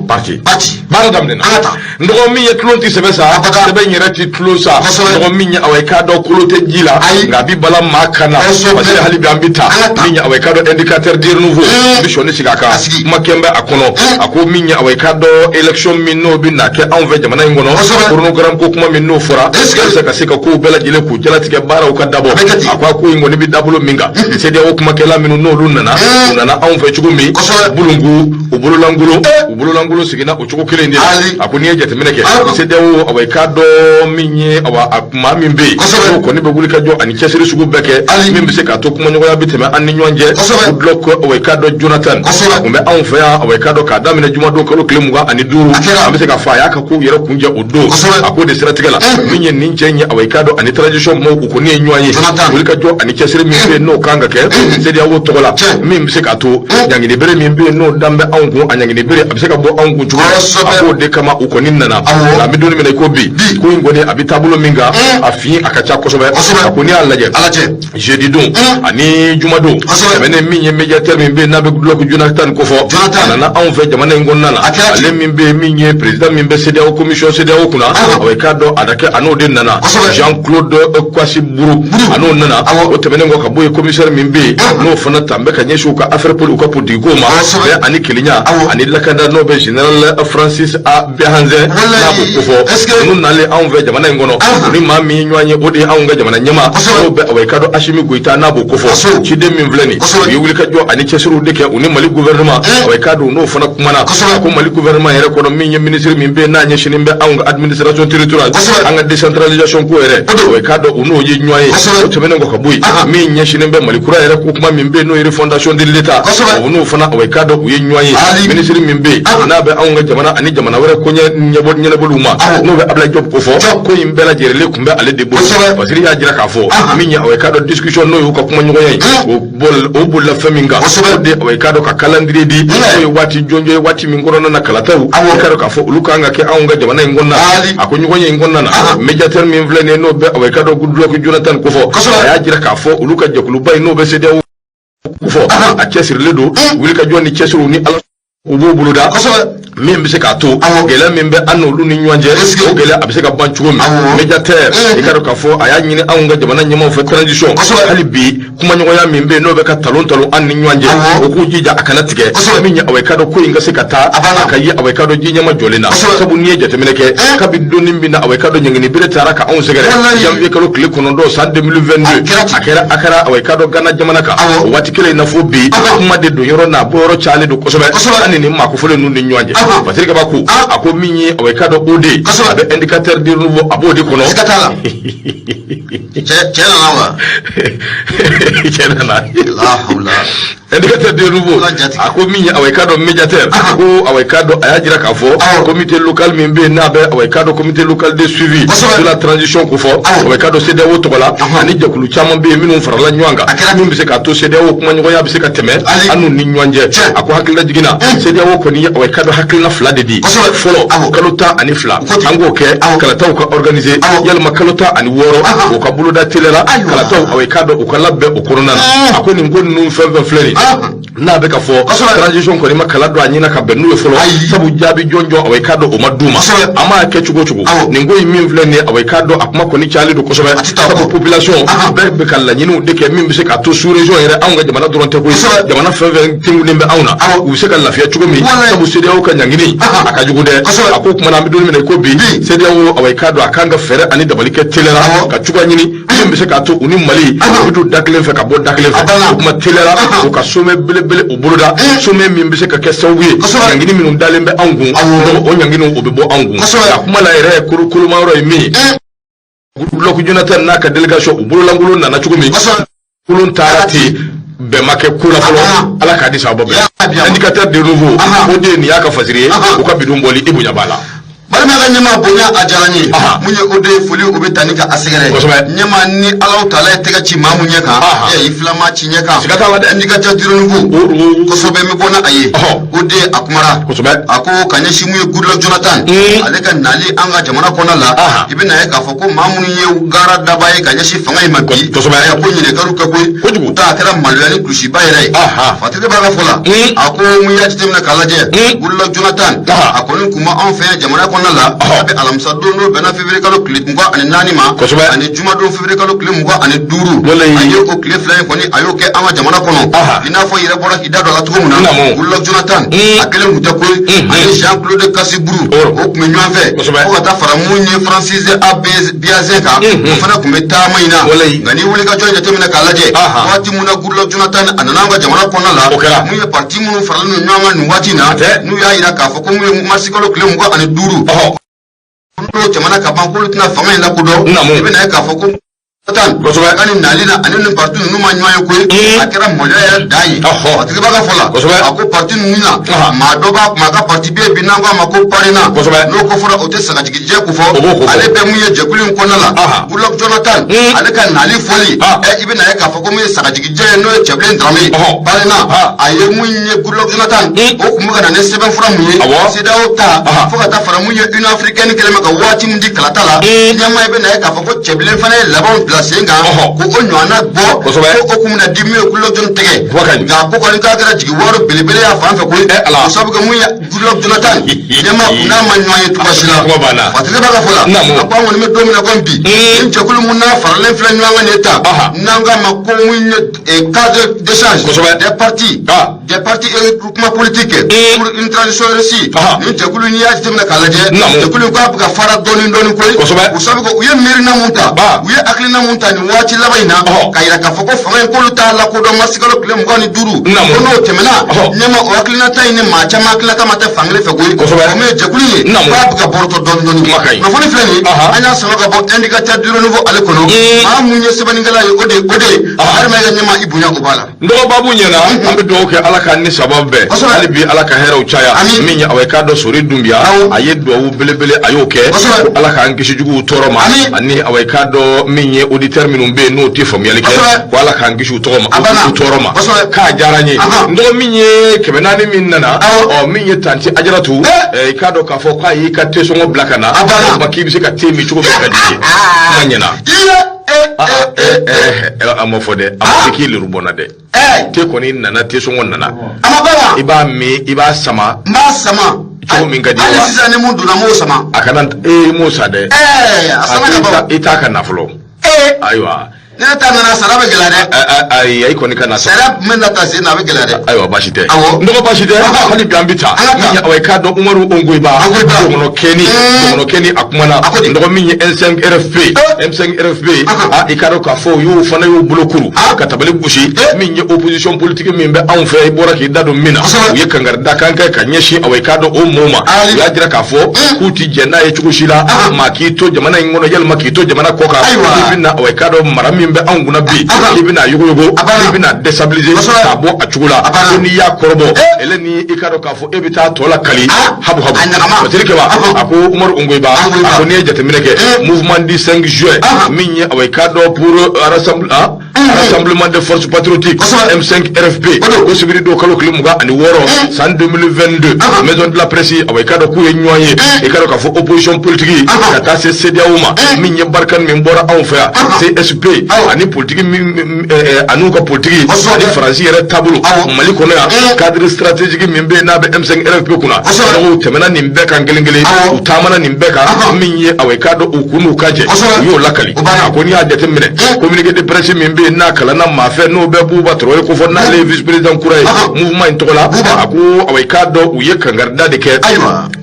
parti. Parti. Baara daminɛna. An ka taa. N dɔgɔ, min ye tulon ti sɛbɛ sa, Abada. sɛbɛn yɛrɛ ti tulon sa. Dɔgɔ min ye, awa, i k'a dɔn kolo tɛ ji la, Ayi. nka a bi bala maa kan na. Parce que hali bi an bi taa. An ka taa. Min ye, awa, i k'a dɔn indicateur du renouveau, n bɛ sɔnni sigi a kan. A sigi. Kuma kɛn bɛ a kɔnɔ. A ko min ye, awa, i k'a dɔn élection min n'o bɛ na kɛ anw fɛ jamana in kɔnɔ, chronogramme ko kuma min n'o fɔra, walasa ka se ka kow bɛɛ lajɛlen k'u jalatigɛ, baaraw ka dabɔ. A bɛ kɛ ten. A ko a ko in kɔni bɛ dabolo min kan, CEDEAO kumakɛla minnu n'olu nana, u nana anw fɛ cogo min, bulungu u bololankolon, u bololankolon seginna o cogo kelen de la. Ali. A ko n'i ye jateminɛ kɛ, Ayiwa. CEDEAO, awa, i k'a dɔn min ye, awa, a maa min bɛ yen, n'o kɔni bɛ wuli ka jɔ ani cɛsiri sugu bɛɛ kɛ, Ali. min bɛ se k'a to kumaɲɔgɔnya bɛ tɛmɛ an ni ɲɔgɔn cɛ, Goodluck, awa, i k'a dɔn Jonathan, a tun bɛ anw fɛ yan, awa, i k'a dɔn k'a daminɛ jumadon kalo tile 25, A kɛra. an bɛ se k'a fɔ a y'a ka kow yɛrɛ kunjɛ o don. A k'o de siratigɛ la, min ye nin cɛ in ye, awa, i k'a dɔn ani transition maaw, u kɔni ye ɲɔgɔn ye. Jonathan. Wuli ka jɔ ani cɛsiri min bɛ yen n'o kan ka kɛ CEDEAO tɔgɔ la, min bɛ se k'a to ɲangini bere min bɛ yen n'o dan bɛ anw kun, a ɲangini bere a bɛ se ka bɔ anw kun cogo min. A k'o de kama u kɔni nana. Nka an bɛ don min na i ko bi, ko in kɔni a bɛ taabolo min kan, a fin a ka ca kosɛbɛ. A ko n'i y'a lajɛ, Ala cɛ. Jeudi don ani jumadon tɛmɛnen, min ye médiateur min bɛ yen n'a bɛ Goodluck Jonathan kofɔ, Jonathan. a nana anw fɛ jamana in kɔnɔna na. A kɛra ten. Ale min bɛ yen, min ye président min bɛ CEDEAO, commission CEDEAO kunna, awa, i k'a dɔn a da kɛ a n'o de nana. Jean Claude Kwasi Buru, a n'o nana. O tɛmɛnen kɔ ka bɔ yen, commissaire min bɛ yen n'o fana tan bɛ ka ɲɛsin u ka affaire u ka politique ko ma, bɛn ani kelenya ani lakanda, n'o bɛ général Francis A Behanzin n'a b'o kofɔ, ninnu nalen anw fɛ jamana in kɔnɔ, ni maa min ye ɲɔgɔn ye, o de ye anw ka jamana ɲɛmaa, n'o bɛ, awa, i k'a dɔn Asimi Goyita n'a b'o kofɔ. Ciden min filɛ nin, u ye wulikajɔ ani cɛsiriw de kɛ u ni Mali gouvernement, awa, i k'a dɔn n'o fana kumana. Ko Mali gouvernement yɛrɛ kɔnɔ, min ye ministre min bɛ yen n'a ɲɛsinnen bɛ anw ka administration territoriale, an ka décentralisation ko yɛrɛ, awa, i k'a dɔn u n'o ye ɲɔgɔn ye. O tɛmɛnen kɔ ka bɔ yen, min ɲɛsinnen bɛ Mali kura yɛrɛ ko kuma min bɛ yen n'o ye refondation de l'État, o n'o fana, awa, i k'a dɔn u ye ɲɔgɔn ye. Ministre min bɛ yen n'a bɛ anw ka jamana ani jamana wɛrɛ ko ɲɛbɔ ɲɛnabɔliw ma, n'o bɛ Ablaye Diop kofɔ, ko in bɛɛ lajɛlen tun bɛ ale de bolo. Wasiri y'a jira k'a fɔ min ye, awa, i k'a dɔn discussion n'o y'u ka kumaɲɔgɔnya ye, o bolila fɛn min kan, o de, awa, i k'a dɔn ka calendrier di, n'o ye waati jɔnjɔn ye, waati min kɔnɔna na kalataw, i k'a dɔn k'a fɔ olu kan ka kɛ anw ka jamana in kɔnɔna. A ko ɲɔgɔn ye in kɔnɔna na, médiateur min filɛ nin ye, n'o bɛ, awa, i k'a dɔn Goodluck Jonathan kofɔ, a y'a jira k'a fɔ olu ka jɛkuluba in n'o bɛ CEDEAO kofɔ, a cɛsirilen don wulikajɔ ni cɛsiriw ni Ala u b'o boloda, min bɛ se k'a to gɛlɛya min bɛ an n'olu ni ɲɔgɔn cɛ, o gɛlɛya a bɛ se ka ban cogo min. Médiateur, i k'a dɔn k'a fɔ a y'a ɲini anw ka jamana ɲɛmaaw fɛ, transition, hali bi kumaɲɔgɔnya min bɛ yen n'o bɛ ka talon talon an ni ɲɔgɔn cɛ, o k'u jija a kana tigɛ. Min ye, awa, i k'a dɔn ko in ka se ka taa a ka ye, awa, i k'a dɔn ji ɲɛma jɔlen na. Sabu n'i ye jateminɛ kɛ, kabi donni min na, awa, i k'a dɔn ɲangini bere taara ka anw sɛgɛrɛ janvier kalo tile 9 san 2022, a kɛra, awa, i k'a dɔn Ghana jamana kan, o waati kelen in na fo bi, kuma de don yɔrɔ n'a bɔ yɔrɔ cayalen don kosɛbɛ an ni nin maa kofɔlen ninnu ni ɲɔgɔn cɛ. Patrik Kaba ko a ko min ye awa i k'a dɔn o de a bɛ Indicateur du Renouveau, a b'o de kɔnɔ. Siga t'a la, cɛ nana wa? Cɛ nana. La hawla. Indicateur du Renouveau a ko min ye awa i k'a dɔn médiateur, ko awa i k'a dɔn a y'a jira k'a fɔ comité local min bɛ yen, n'a bɛ awa i k'a dɔn comité local de suivi de la transition ko fɔ, awa i k'a dɔn CEDEAO tɔgɔ la, ani jɛkulu caman bɛ yen minnu farala ɲɔgɔn kan, min bɛ se k'a to CEDEAO kumaɲɔgɔnya bɛ se ka tɛmɛ an n'u ni ɲɔgɔn cɛ. A ko hakilila jiginna, CEDEAO kɔni ye awa i k'a dɔn hakilina fila de di. Fɔlɔ, kalo 12 an k'o kɛ kalataw ka organiser, yalima kalo 16 o ka boloda teliya la, kalataw awa i k'a dɔn u ka labɛn o kɔnɔna na. A ko nin ko ninnu fɛn fɛn filɛ nin n'a bɛ ka fɔ, transition kɔni ma kala don a ɲɛna ka bɛn n'u ye fɔlɔ, sabu jaabi jɔnjɔn awa i k'a dɔn o ma d'u ma. An b'a kɛ cogo cogo, nin ko in min filɛ nin ye, awa i k'a dɔn a kuma kɔni cayalen don kosɛbɛ, sabu population bɛɛ bɛ ka laɲiniw de kɛ min bɛ se k'a to sous région yɛrɛ, anw ka jamana dɔrɔn tɛ koyi, jamana fɛn fɛn tengulen bɛ anw na, u bɛ se ka lafiya cogo min, sabu CEDEAO ka ɲangini a ka jugu dɛ. A ko kuma na, an bɛ don min na i ko bi, CEDEAO awa i k'a dɔn a kan ka fɛɛrɛ ani dabali kɛ teliya la ka cogoya ɲini min bɛ se k'a to u ni Mali u bɛ don da kelen fɛ ka bɔ da kelen fɛ. O kuma teliya la, u ka sommet belebele o boloda, sommet min bɛ se ka kɛ sababu ye ɲangini minnu dalen bɛ anw kun, o ɲanginiw o bɛ bɔ anw kun. A kuma la yɛrɛ koloma yɔrɔ ye min ye, Goodluck Jonathan n'a ka délégation u bololankolon nana cogo min, kolon taara ten, bɛn ma kɛ ko la fɔlɔ. Ala k'a di sababu bɛɛ. Indicateur de Renouveau, o de ye nin y'a ka fasiri ye, u ka bidon bɔli i bonya b'a la. Balima ka ɲɛma, bonya a diyara n ye. Mun ye o de ye, foli o bɛ ta ni ka a sɛgɛrɛ. Ɲɛma, ni Alahu taala ye tɛgɛ ci maa mun ɲɛ kan, i filama ci ɲɛ kan. Siga t'a la dɛ. Indicateur du Renouveau, kosɛbɛ, n bɛ bɔ n'a ye. O de a kumara. A ko ka ɲɛsin mun ye Goodluck Jonathan ale ka nali an ka jamana kɔnɔna la, i bɛna ye k'a fɔ ko maa minnu ye gaara daba ye ka ɲɛsin fanga in ma bi, ko ɲininkaliw kɛ koyi. Kojugu. Ta a kɛra maloya ni kulusiba yɛrɛ ye. Fatigi b'a ka fɔ la, a ko mun y'a jateminɛ k'a lajɛ, Goodluck Jonathan a kɔni kun ma anw fɛ yan jamana kɔnɔna la, a bɛ alamisa don n'o bɛnna février kalo tile 24 ma, ani jumadon février kalo tile 25, a ye o tile fila in kɔni a y'o kɛ an ka jamana kɔnɔ. I n'a fɔ i yɛrɛ bɔra k'i da don a la cogo min na, Goodluck Jonathan a kelen kun tɛ koyi, ani Jean Claude Kassi Brou o tun bɛ ɲɔgɔn fɛ, fo ka taa fara mun ye Francis Abiazin kan, o fana tun bɛ taama in na. Nka n'i wuli ka jɔ jateminɛ k'a lajɛ, waati mun na Goodluck Jonathan a nana an ka jamana kɔnɔna la, mun ye parti minnu faralen don ɲɔgɔn kan nin waati in na, n'u y'a jira k'a fɔ ko mun ye mars kalo tile 25 n'o tɛmɛna ka ban, k'olu tɛna fanga in lakodɔn, i bɛna ye k'a fɔ ko tan ka nin nali la ani nin parti ninnu ma ɲɔgɔn ye koyi, a kɛra maloya yɛrɛ dan ye. A tigi b'a ka fɔ la, a ko parti ninnu na maa dɔ b'a maa ka parti bɛ yen bi n'an ko a ma ko PARENA, n'o ko fɔra o tɛ sagajigijɛ ko fɔ, ale bɛ mun ye jɛkulu in kɔnɔna la, Goodluck Jonathan ale ka nali fɔli, i bɛna ye k'a fɔ ko mun ye sagajigijɛ ye, n'o ye Cɛbilen Dramé PARENA, a ye mun ye Goodluck Jonathan o tun bɛ ka na ni sɛbɛnfura mun ye CEDEAO ta, fo ka taa fara mun ye Union africaine kɛlen bɛ ka waati min di kalata la. Ɲɛmaa, i bɛna ye k'a fɔ ko Cɛbilen fana ye labanw bila sen kan ko o ɲɔgɔnna bɔ, ko o kun bɛna di mun ye Goodluck Jonathan tɛgɛ, nka ko kɔni k'a kɛra jigi wari belebele y'a fan fɛ koyi, o sababu kɛ mun ye Goodluck Jonathan, ɲɛma n'a ma ɲɔgɔn ye cogoya si la. Fatigi b'a ka fɔ la, a ko an kɔni bɛ don min na komi bi, nin jɛkulu mun n'a faralen filɛ ɲɔgɔn kan nin ye tan, n'an k'a ma ko mun ye cadre d'échange des partis et regroupements politiques pour une transition réussie, nin jɛkulu n'i y'a jateminɛ k'a lajɛ, jɛkulu in k'a bɛ ka fara dɔɔni dɔɔni koyi, o sababu kɛ u ye miirina mun ta, u ye hakilina mun ta nin waati laban in na, ka yira k'a fɔ ko fanga in k'olu t'a lakodɔn mars kalo tile 25, ko n'o tɛmɛna, ɲɛma, o hakilina ta in ni maa caman hakilina ta ma tɛ fankelen fɛ koyi. O min ye jɛkulu in ye, k'a bɛ ka bɔrɔtɔ dɔɔni dɔɔni. Kunnafoni filɛ nin ye, an y'a sɔrɔ ka bɔ Indicateur du Renouveau ale kɔnɔ. Maa mun ye sɛbɛnnikɛla ye, o de ye adama ka ɲɛma, i bonya o b'a la. N dɔgɔ, babu ɲɛna, an bɛ dugawu kɛ Ala k'an ni sababu bɛɛ, hali bi Ala ka hɛrɛw caya. Min ye awa i k'a dɔn Sori Dunbiya, a ye dugawu belebele a y'o kɛ ko Ala k'an kisi juguw tɔɔrɔ ma, ani awa i k'a dɔn min ye auditeur minnu bɛ yen n'o tɛ faamuyali kɛ, ko Ala k'an kisi u tɔgɔ ma, u tɔɔrɔ ma. K'a diyara n ye. N dɔgɔ, min ye 400 min nana, ɔ min ye tantie Ajaratu, i k'a dɔn k'a fɔ k'a y'i ka te sɔngɔ bila ka na, o tuma k'i bɛ se ka te min cogo min ka di i ye. Kuma ɲɛna. A ma fɔ dɛ, a ma fɔ k'i leru bɔnna dɛ. Te kɔni nana, te sɔngɔ nana. I b'a min, i b'a sama. N b'a sama. Cogo min ka di. Hali sisan ni mun donna, n b'o sama. A kana, ee, m'o sa dɛ. A sama ka ban. I t'a ka na fɔlɔ. Ayiwa. Ne ta nana sara bɛ gɛlɛya dɛ. Ayi, ayi, kɔni ka na sa. Sariya min na taa sen na, a bɛ gɛlɛya dɛ. Ayiwa, baasi tɛ. N dɔgɔ, baasi tɛ. Hali bi an bɛ taa. Min ye, awa, i k'a dɔn, Umaru Ongoyiba, dɔgɔnɔ kɛni, dɔgɔnɔ kɛni, a kumana. N dɔgɔ, min ye M5 RFP, M5 RFP, a i k'a dɔn k'a fɔ u y'o fana y'u bolo kuru ka tabali gosi. Min ye opposition politique min bɛ anw fɛ, i bɔra k'i da don min na, u ye kangari dakan kɛ ka ɲɛsin, awa, i k'a dɔn, o mɔɔw ma. U y'a jira k'a fɔ k'u ti jɛn n'a ye cogo si la, maa k'i to jamana in kɔnɔ, yalima k'i to jamana kɔ kan, k'i bɛna, awa, i k'a dɔn, mara min bɛ anw kunna bi, k'i bɛna yogoyogo, k'i bɛna déstabiliser k'a bɔ a cogo la, ko n'i y'a kɔrɔbɔ ele ni i k'a dɔn k'a fɔ e bɛ taa tɔ la kali habu habu. Fasiri Kɛba a ko, Umaru Ongoyiba a ko, n'i ye jateminɛ kɛ, mouvement du 5 juin min ye, awa, i k'a dɔn, pour rassemblement des forces patriotiques, M5 RFP, ko sibiri don kalo tile 26 san 2022, maison de la presse, awa, i k'a dɔn k'u ye ɲɔgɔn ye, i k'a dɔn k'a fɔ opposition politique ka taa se CEDEAO ma, min ye Barkhane min bɔra anw fɛ yan, CSP, ani politique min an'u ka politique ani Faransi yɛrɛ taabolo Mali kɔnɔ yan, cadre stratégique min bɛ yen n'a bɛ M5 RFP kunna. Donc u tɛmɛna nin bɛɛ kan kelen kelen, u taamana nin bɛɛ kan. Min ye, awa, i k'a dɔn, u kun n'u ka jɛ, u y'o lakali. A ko n'i y'a jateminɛ, communiqué de presse min bɛ yen n'a kalanna maa fɛ, n'o bɛ Buba Traoré ko fɔ, n'ale ye vice président kura ye mouvement in tɔgɔ la, a ko, awa, i k'a dɔn, u ye kangarida de kɛ,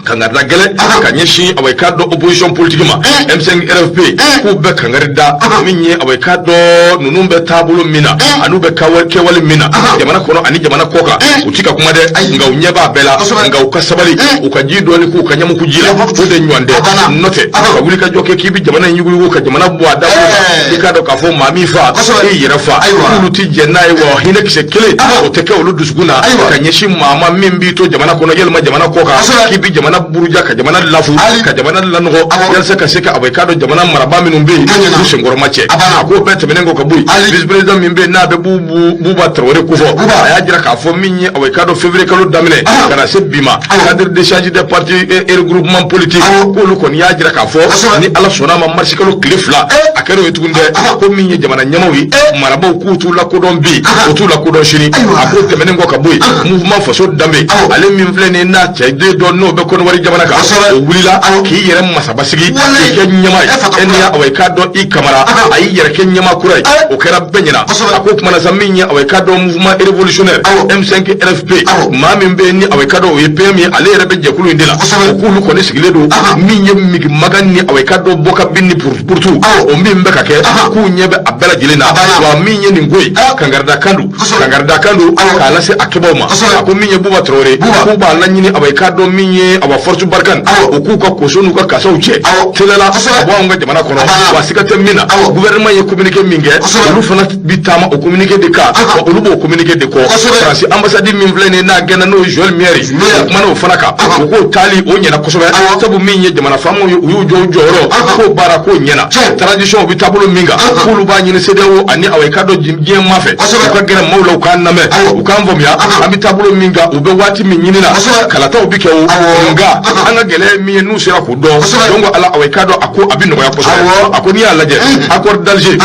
kangarida gɛlɛn ka ɲɛsin, awa, i k'a dɔn, opposition politique ma, M5 RFP, k'u bɛ kangari da. Min ye, awa, i k'a dɔn, ninnu bɛ taabolo min na an'u bɛ kɛwale min na jamana kɔnɔ ani jamana kɔ kan, u ti ka kuma dɛ, nka u ɲɛ b'a bɛɛ la. Nka u ka sabali, u ka ji dɔɔni k'u ka ɲamuku ji la, o de ɲɔgɔn tɛ. N'o tɛ, ka wuli ka jɔ kɛ k'i bɛ jamana in yuguyugu ka jamana bɔ a dabolo kan, i k'a dɔn k'a fɔ maa min fa, e yɛrɛ fa, k'olu ti jɛn n'a ye. Wa hinɛ kisɛ kelen o tɛ kɛ olu dusukun na ka ɲɛsin maa ma min b'i to jamana kɔnɔ, yalima jamana kɔ kan, k'i bɛ jamana buruja, ka jamana lafu, ka jamana lanɔgɔ, yalasa ka se ka, awa, i k'a dɔn, jamana marabaa minnu bɛ yen, k'u senkɔrɔma cɛ. A k'o bɛɛ tɛmɛnen kɔ ka bɔ yen, vice président min bɛ yen n'a bɛ Buba Traoré kofɔ, a y'a jira k'a fɔ min ye, awa, i k'a dɔn, février kalo daminɛ ka na se bi ma, cadre d'échange des partis et regroupement politique, k'olu kɔni y'a jira k'a fɔ ni Ala sɔnna a ma, marisi kalo tile 2, a kɛra o ye tuguni dɛ, ko min ye jamana ɲɛmaw ye, marabaw, k'u t'u lakodɔn bi, u t'u lakodɔn sini. A k'o tɛmɛnen kɔ ka bɔ yen, mouvement Faso Danbe, ale min filɛ nin ye, n'a cɛ den dɔ n'o bɛ Kɔnɔwari jamana kan, o wulila k'i yɛrɛ masabasigi, k'i kɛ ɲɛma ye, e ni, awa, i k'a dɔn, i Kamara, a y'i yɛrɛ kɛ ɲɛma kura ye, o kɛra bɛɛ ɲɛna. A ko kumana sa, min ye, awa, i k'a dɔn, mouvement révolutionnaire M5 RFP, maa min bɛ yen ni, awa, i k'a dɔn, o ye PM ye, ale yɛrɛ bɛ jɛkulu in de la, o k'olu kɔni sigilen don. Min ye migi magan ni, awa, i k'a dɔn, bɔ ka bin ni purutu o min bɛ ka kɛ, k'u ɲɛ bɛ a bɛɛ lajɛlen na. Wa min ye nin ko ye, kangarida kan don, kangarida kan don k'a lase a kɛbaw ma. A ko min ye Buba Traoré, k'u b'a laɲini, awa, i k'a dɔn, min ye, awa, force Barkhane, o k'u ka koso n'u ka kasaw cɛ teliyala ka bɔ anw ka jamana kɔnɔ. Wa siga tɛ min na, gouvernement ye communiqué min kɛ, olu fana bi taama o communiqué de kan, wa olu b'o communiqué de kɔ. Faransi ambassade min filɛ nin ye n'a gɛnna, n'o ye Joël Mier ye, o kumana o fana kan, o k'o taali o ɲɛna kosɛbɛ, sabu min ye jamana faamaw ye, u y'u jɔ u jɔyɔrɔ, k'o baara k'o ɲɛna. Transition, u bɛ taabolo min kan, k'olu b'a ɲini CEDEAO ani, awa, i k'a dɔn, diɲɛ maa fɛ, u ka gɛrɛ maaw la, u k'an lamɛn, u k'an faamuya an bɛ taabolo min kan, u bɛ waati min ɲini na, kalataw bɛ kɛ o. Nka an ka gɛlɛya ye min ye, n'u sera k'o dɔn, donc ala, awa, i k'a dɔn, a ko a bɛ nɔgɔya kosɛbɛ. A ko n'i y'a lajɛ, accord d'Alger,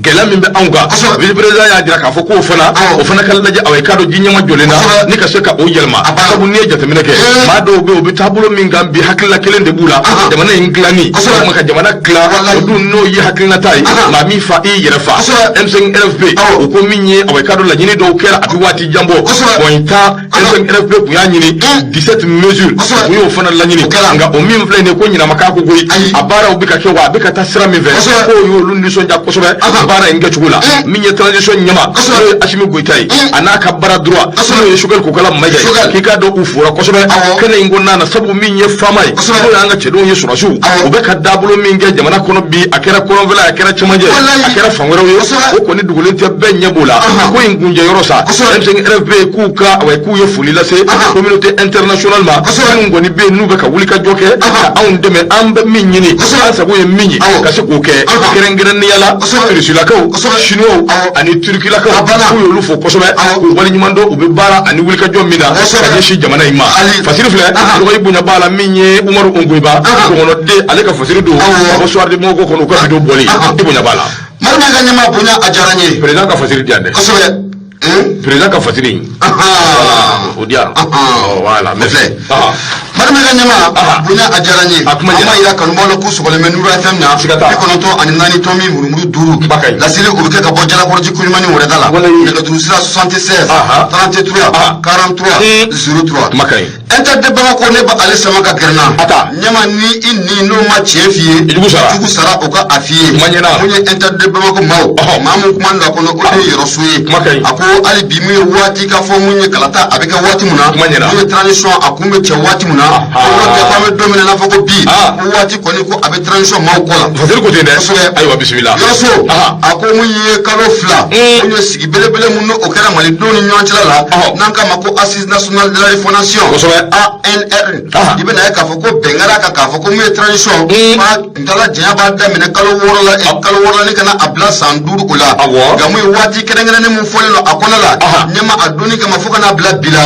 gɛlɛya min bɛ anw kan, vice président y'a jira k'a fɔ k'o fana, o fana ka lajɛ, awa, i k'a dɔn, ji ɲɛma jɔlen na ni ka se ka o yɛlɛma, sabu n'i ye jateminɛ kɛ, maa dɔw bɛ yen, u bɛ taabolo min kan bi, hakilila kelen de b'u la, jamana in dilanni, walima ka jamana dilan. O dun n'o ye hakilinata ye, maa min fa, i yɛrɛ fa. M5 RFP, o ko min ye, awa, i k'a dɔn, laɲini dɔw kɛra, a bɛ waati jan bɔ. Bon, ta M5 RFP tun y'a ɲini 17 mesures, u y'o fana laɲini. Nka o min filɛ nin ye, ko ɲinama k'a ko koyi, a baaraw bɛ ka kɛ, wa a bɛ ka taa sira min fɛ, k'o y'olu nisɔndiya kosɛbɛ baara in kɛcogo la. Min ye transition ɲɛma, n'o ye Assimi Goïta ye, a n'a ka bras droit, n'o ye Choguel Kokalla Maïga ye, k'i k'a dɔn, u fora kosɛbɛ kɛnɛ in kɔnɔna na, sabu min ye faama ye, n'o y'an ka cɛdenw ye, sɔrɔdasiw, u bɛ ka dabolo min kɛ jamana kɔnɔ bi, a kɛra kɔrɔnfɛla, a kɛra cɛmancɛ, a kɛra fan wɛrɛw ye, o kɔni dogolen tɛ, bɛɛ ɲɛ b'o la. Ko in kuncɛ yɔrɔ sa, M5 RFP k'u ka, awa, k'u ye foli lase communauté internationale ma, minnu kɔni bɛ yen n'u bɛ ka wuli ka jɔ kɛ ka anw dɛmɛ, an bɛ min ɲini, an sago ye min ye, ka se k'o kɛ, kɛrɛnkɛrɛnnenya la Rusilakaw, Chinois ani Turkilakaw, k'u y'olu fo kosɛbɛ, k'u waleɲuman dɔn, u bɛ baara ani wulikajɔ min na ka ɲɛsin jamana in ma. Fasiri filɛ, dɔgɔ i bonya b'a la, min ye Umaru Ongoyiba dɔgɔnɔden, ale ka fasiri don ka bɔ Soir de Bamako kɔnɔ, u ka vidéo bɔli, i bonya b'a la. Mali ka ɲɛmaa bonya, a diyara n ye. Président ka fasiri di yan dɛ. Président ka fasiri o di yan, voilà, merci. Farimɛ ka ɲɛma bonya a diyara n ye. A kuma An b'a yira kanubaw la k'u sɔgɔlen bɛ Nura FM na Siga t'a la. 94.5. Bakay. Laseli o bɛ kɛ ka bɔ Jalakɔrɔji Kulimani wɛrɛda la. Walayi. Nɛgɛjuru sira 76 33 43 03. Kuma ka ɲi. Inter de Bamako ne b'ale sama ka gɛrɛ n na. A ta. Ɲɛma ni i ni n'o ma tiɲɛ f'i ye. I jugu sara. Jugu sara o ka a f'i ye. Kuma ɲɛna. Mun ye Inter de Bamako maaw. Maa mun kuma la kɔnɔ o de ye Yɔrɔso ye. Kuma ka ɲi. A ko hali bi mun ye waati ka fɔ mun ye kalata a bɛ kɛ waati mun na. Kuma ɲɛna. Mun ye transition a kun bɛ cɛ waati mun na. Ko n'o tɛ ko an bɛ don min na i n'a fɔ ko bi. Ko waati kɔni ko a bɛ transition maaw kɔ la. Fasiri ko ten dɛ. Kosɛbɛ. Ayiwa bisimila. Yɔrɔso a ko mun ye kalo 2. Mun ye sigi belebele mun n'o kɛra malidenw ni ɲɔgɔn cɛla la. N'an k'a ma ko assise nationale de la refondation. Kosɛbɛ. ANR. I bɛna ye k'a fɔ ko bɛn kɛra a kan k'a fɔ ko mun ye transition. K'a kuntala janya b'a daminɛ kalo 6 la kalo 6 la ni ka na a bila san 5 o la. Nka mun ye waati kɛrɛnkɛrɛnnen mun fɔlen don a kɔnɔ la. Ɲɛma a donni kama fo ka n'a bila bi la.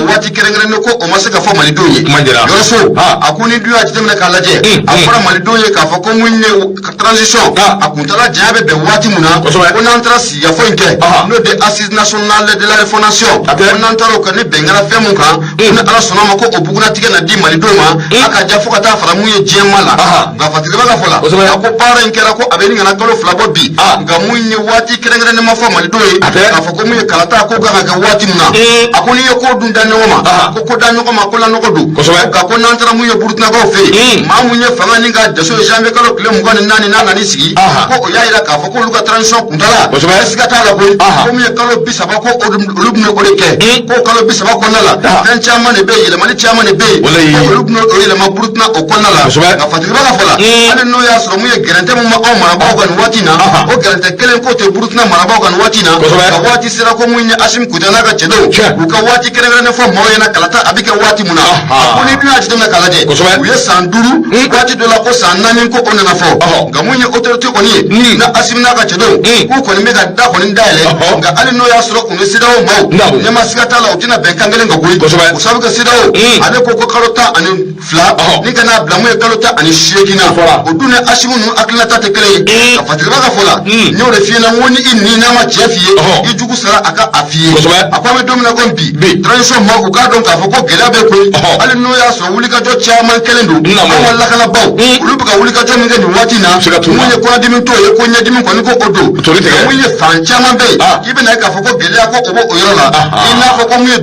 Waati kɛrɛnkɛrɛnnen ko o ma se ka fɔ malidenw ye. Kuma jɛra. Yɔrɔso a ko ni dun y'a jateminɛ k'a lajɛ. A fɔra malidenw ye k'a fɔ ko mun ye transition. A kuntala janya bɛ bɛn waati mun na. Ko n'an taara sigikafɔ in kɛ. N'o de assise nationale de la refondation. Ko n'an taara o kɛ ni bɛn kɛra fɛn mun kan. Ko ni Ala sɔnna ma ko o bugunnatigɛ na di malidenw ma. A ka ja fo ka taa fara mun ye diɲɛ ma la. Nka Fatigi ka fɔ la. A ko baara in kɛra ko a bɛ nin kana kalo 2 bɔ bi. Nka mun ye waati kɛrɛnkɛrɛnnen ma fɔ malidenw ye. K'a fɔ ko mun ye kalata ko kan ka kɛ waati mun na. A ko n'i ye ko dun da ɲɔgɔn ma. Ko da ɲɔgɔn ma ko lanɔgɔ don. Nka ko n'an taara mun ye Burukinakaw fɛ yen. Maa mun ye fanga ni ka jaso ye janvier kalo tile 24 n'a nan'i sigi. Ko o y'a yira k'a fɔ k'olu ka transition kuntala. Siga t'a la koyi. Ko mun ye kalo 30 ko olu bɛna o de kɛ. Ko kalo 30 kɔnɔna la. Fɛn caman de bɛ yen yɛlɛmali caman de bɛ yen. Ko olu bɛna o yɛlɛma Burukina o kɔnɔna la. Nka Fatigi ka fɔ la. Hali n'o y'a sɔrɔ mun ye gɛrɛntɛ mun ma anw marabaaw kan nin waati in na. O gɛrɛntɛ kelen ko tɛ Burukina marabaaw kan nin waati in na. Nka waati sera ko mun ye Asimi Goyita n'a ka cɛdenw. U ka waati kɛrɛnkɛrɛnnen fɔ maaw ɲɛna kalata a bɛ kɛ waati mun na. A ko ni dun y'a jateminɛ k'a lajɛ. U ye san 5. Waati dɔ la ko san 4 ko o nana fɔ. Nka mun ye autorité kɔni ye. Na Asimi n'a ka cɛdenw. K'u kɔni bɛ ka da kɔni dayɛlɛ. Nka hali n'o y'a sɔrɔ u ni CEDEAO maaw. Ɲɛma siga t'a la u tɛna bɛn kan kelen kan koyi. O sababu kɛ CEDEAO. Ale ko kalo 12. Ni ka n'a bila mun ye kalo 18 na. O dun ni Asimi ninnu hakilinata tɛ kelen ye. Nka Fatigi ka fɔ la. N y'o de f'i ɲɛna n ko ni i ni n'a ma tiɲɛ f'i ye. I jugu sara a ka a f'i ye. A ko an bɛ don min na komi bi. Transition maaw u k'a dɔn k'a fɔ ko gɛlɛya bɛ koyi. Hali n'o y'a sɔrɔ wulikajɔ caman kɛlen don. Anw ka lakanabaaw. Olu bɛ ka wulikajɔ min kɛ nin waati in na. Mun ye kɔnɔdimi t'o ye ko ɲɛdimi kɔni ko o don. Mun ye fan caman bɛ yen. I bɛna ye k'a fɔ ko gɛlɛya ko o b'o yɔrɔ la. I n'a fɔ ko mun ye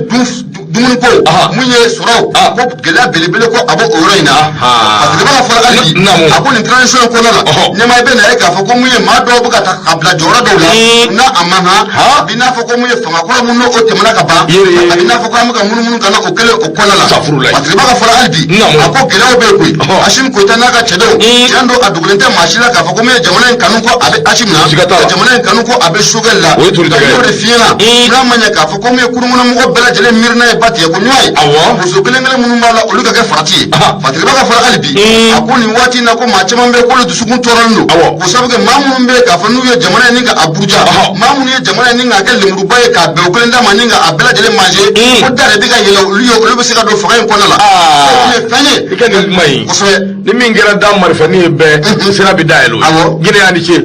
dumuni ko mun ye sɔrɔ ko gɛlɛya belebele ko a b'o yɔrɔ in na. Parce que b'a fɔra hali bi. A ko nin transition in kɔnɔna la. Ɲɛma i bɛ na ye k'a fɔ ko mun ye maa dɔw bɛ ka ta ka bila jɔyɔrɔ dɔw la. N'a a man kan. A b'i n'a fɔ ko mun ye fanga kɔrɔ mun n'o tɛmɛna ka ban. A b'i n'a fɔ ko an bɛ ka munumunu ka na o kɛlen o kɔnɔna la. Parce que b'a fɔra hali bi. A ko gɛlɛyaw bɛ yen koyi. Asimi Goyita n'a ka cɛdenw. Tiɲɛ don a dogolen tɛ maa si la k'a fɔ ko mun ye jamana in kanu ko a bɛ Asimi na. Jamana in kanu ko a bɛ Sogɛli la. N y'o de f'i ɲɛna. N'a ma ɲɛ k'a fɔ ko mun ye kurunkɔnɔmɔgɔ bɛɛ lajɛlen miirina ye ba tigɛ ko ɲuman ye. Muso kelen kelen minnu b'a la olu ka kɛ farati ye. Fatigi ka fɔra hali bi. A ko nin waati in na ko maa caman bɛ yen k'olu dusukun tɔɔrɔlen don. K'o sababu kɛ maa minnu bɛ yen k'a fɔ n'u ye jamana in ni ka a buruja. Maa minnu ye jamana in ni k'a kɛ lemuruba ye k'a bɛn o kelen d'a ma ni k'a bɛɛ lajɛlen manger. Ko da de bɛ ka yɛlɛ olu ye olu bɛ se ka don fanga in kɔnɔna la. O ye fɛn ye. I ka nin kuma in. Kosɛbɛ. Ni min kɛra da marifani ye bɛɛ sira bɛ dayɛlɛ o ye. Jinɛ y'a ni ce.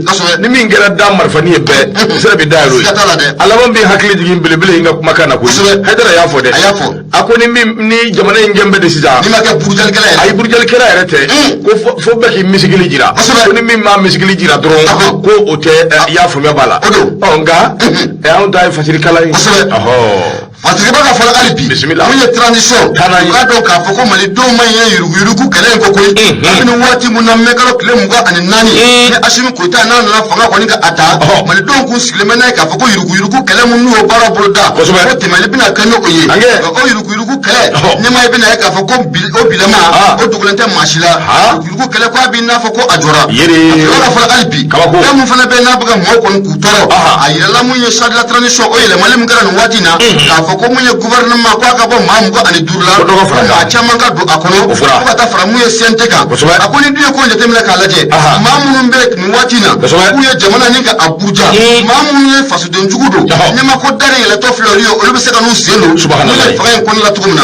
Ni min kɛra da marifani ye bɛɛ sira bɛ dayɛlɛ o ye. Siga t'a la dɛ. A laban bɛ hakili jigin belebele in ka kumakan na koyi. Hayidara y'a fɔ dɛ. A y'a fɔ. A ko ni jamana in gɛn bɛ de sisan. N'i ma kɛ burujalikɛla yɛrɛ. Ayi burujalikɛla yɛrɛ tɛ. Ko fo bɛɛ k'i misigili jira. Ko ni min m'a misigili jira dɔrɔn. Ko o tɛ i y'a faamuya b'a la. O don. Ɔ nka anw ta ye fasirikalan ye. Kosɛbɛ. Fatigi b'a ka fɔra hali bi. Bisimila. Mun ye transition. U k'a dɔn k'a fɔ ko malidenw ma ɲinɛ yuruguyurugu kɛlɛ in kɔ koyi. Kabini waati mun na mɛ kalo tile 24. Ni Asimi Goyita n'a nana fanga kɔni ka a ta. Malidenw kun sigilen bɛ n'a ye k'a fɔ ko yuruguyurugu kɛlɛ mun n'u y'o baara boloda. Kosɛbɛ. Ko tɛmɛli bɛna kɛ n'o ye. Nka o yuruguyurugu kɛlɛ. Ɲɛmaa i bɛna ye k'a fɔ ko o bilama. O dogolen tɛ maa si la. Yuruguyurugu kɛlɛ ko a b'i n'a fɔ ko a jɔra. Yere. A ka fɔra hali bi. Kabako. Fɛn mun fana bɛ yen n'a bɛ ka maaw kɔni k'u tɔɔrɔ. A yirala mun ye charte de la transition o yɛlɛmali mun kɛra nin waati in na. K'a fɔ ko mun ye gouvernement ko a ka bɔ maa 25 la. Ko dɔ ka fara maa caman ka don a kɔnɔ. O fɔra. Fo ka taa fara mun ye CNT kan. Kosɛbɛ. A ko ni dun ye ko jateminɛ k'a lajɛ. Maa minnu bɛ nin waati in na. Kosɛbɛ. K'u ye jamana ni ka a buruja. Maa minnu ye fasoden jugu don. Ɲɛma ko da de yɛlɛtɔ filɛ olu ye olu bɛ se ka n'u sen don. Subahanallahi. Mun ye fanga in kɔnɔna la cogo min na.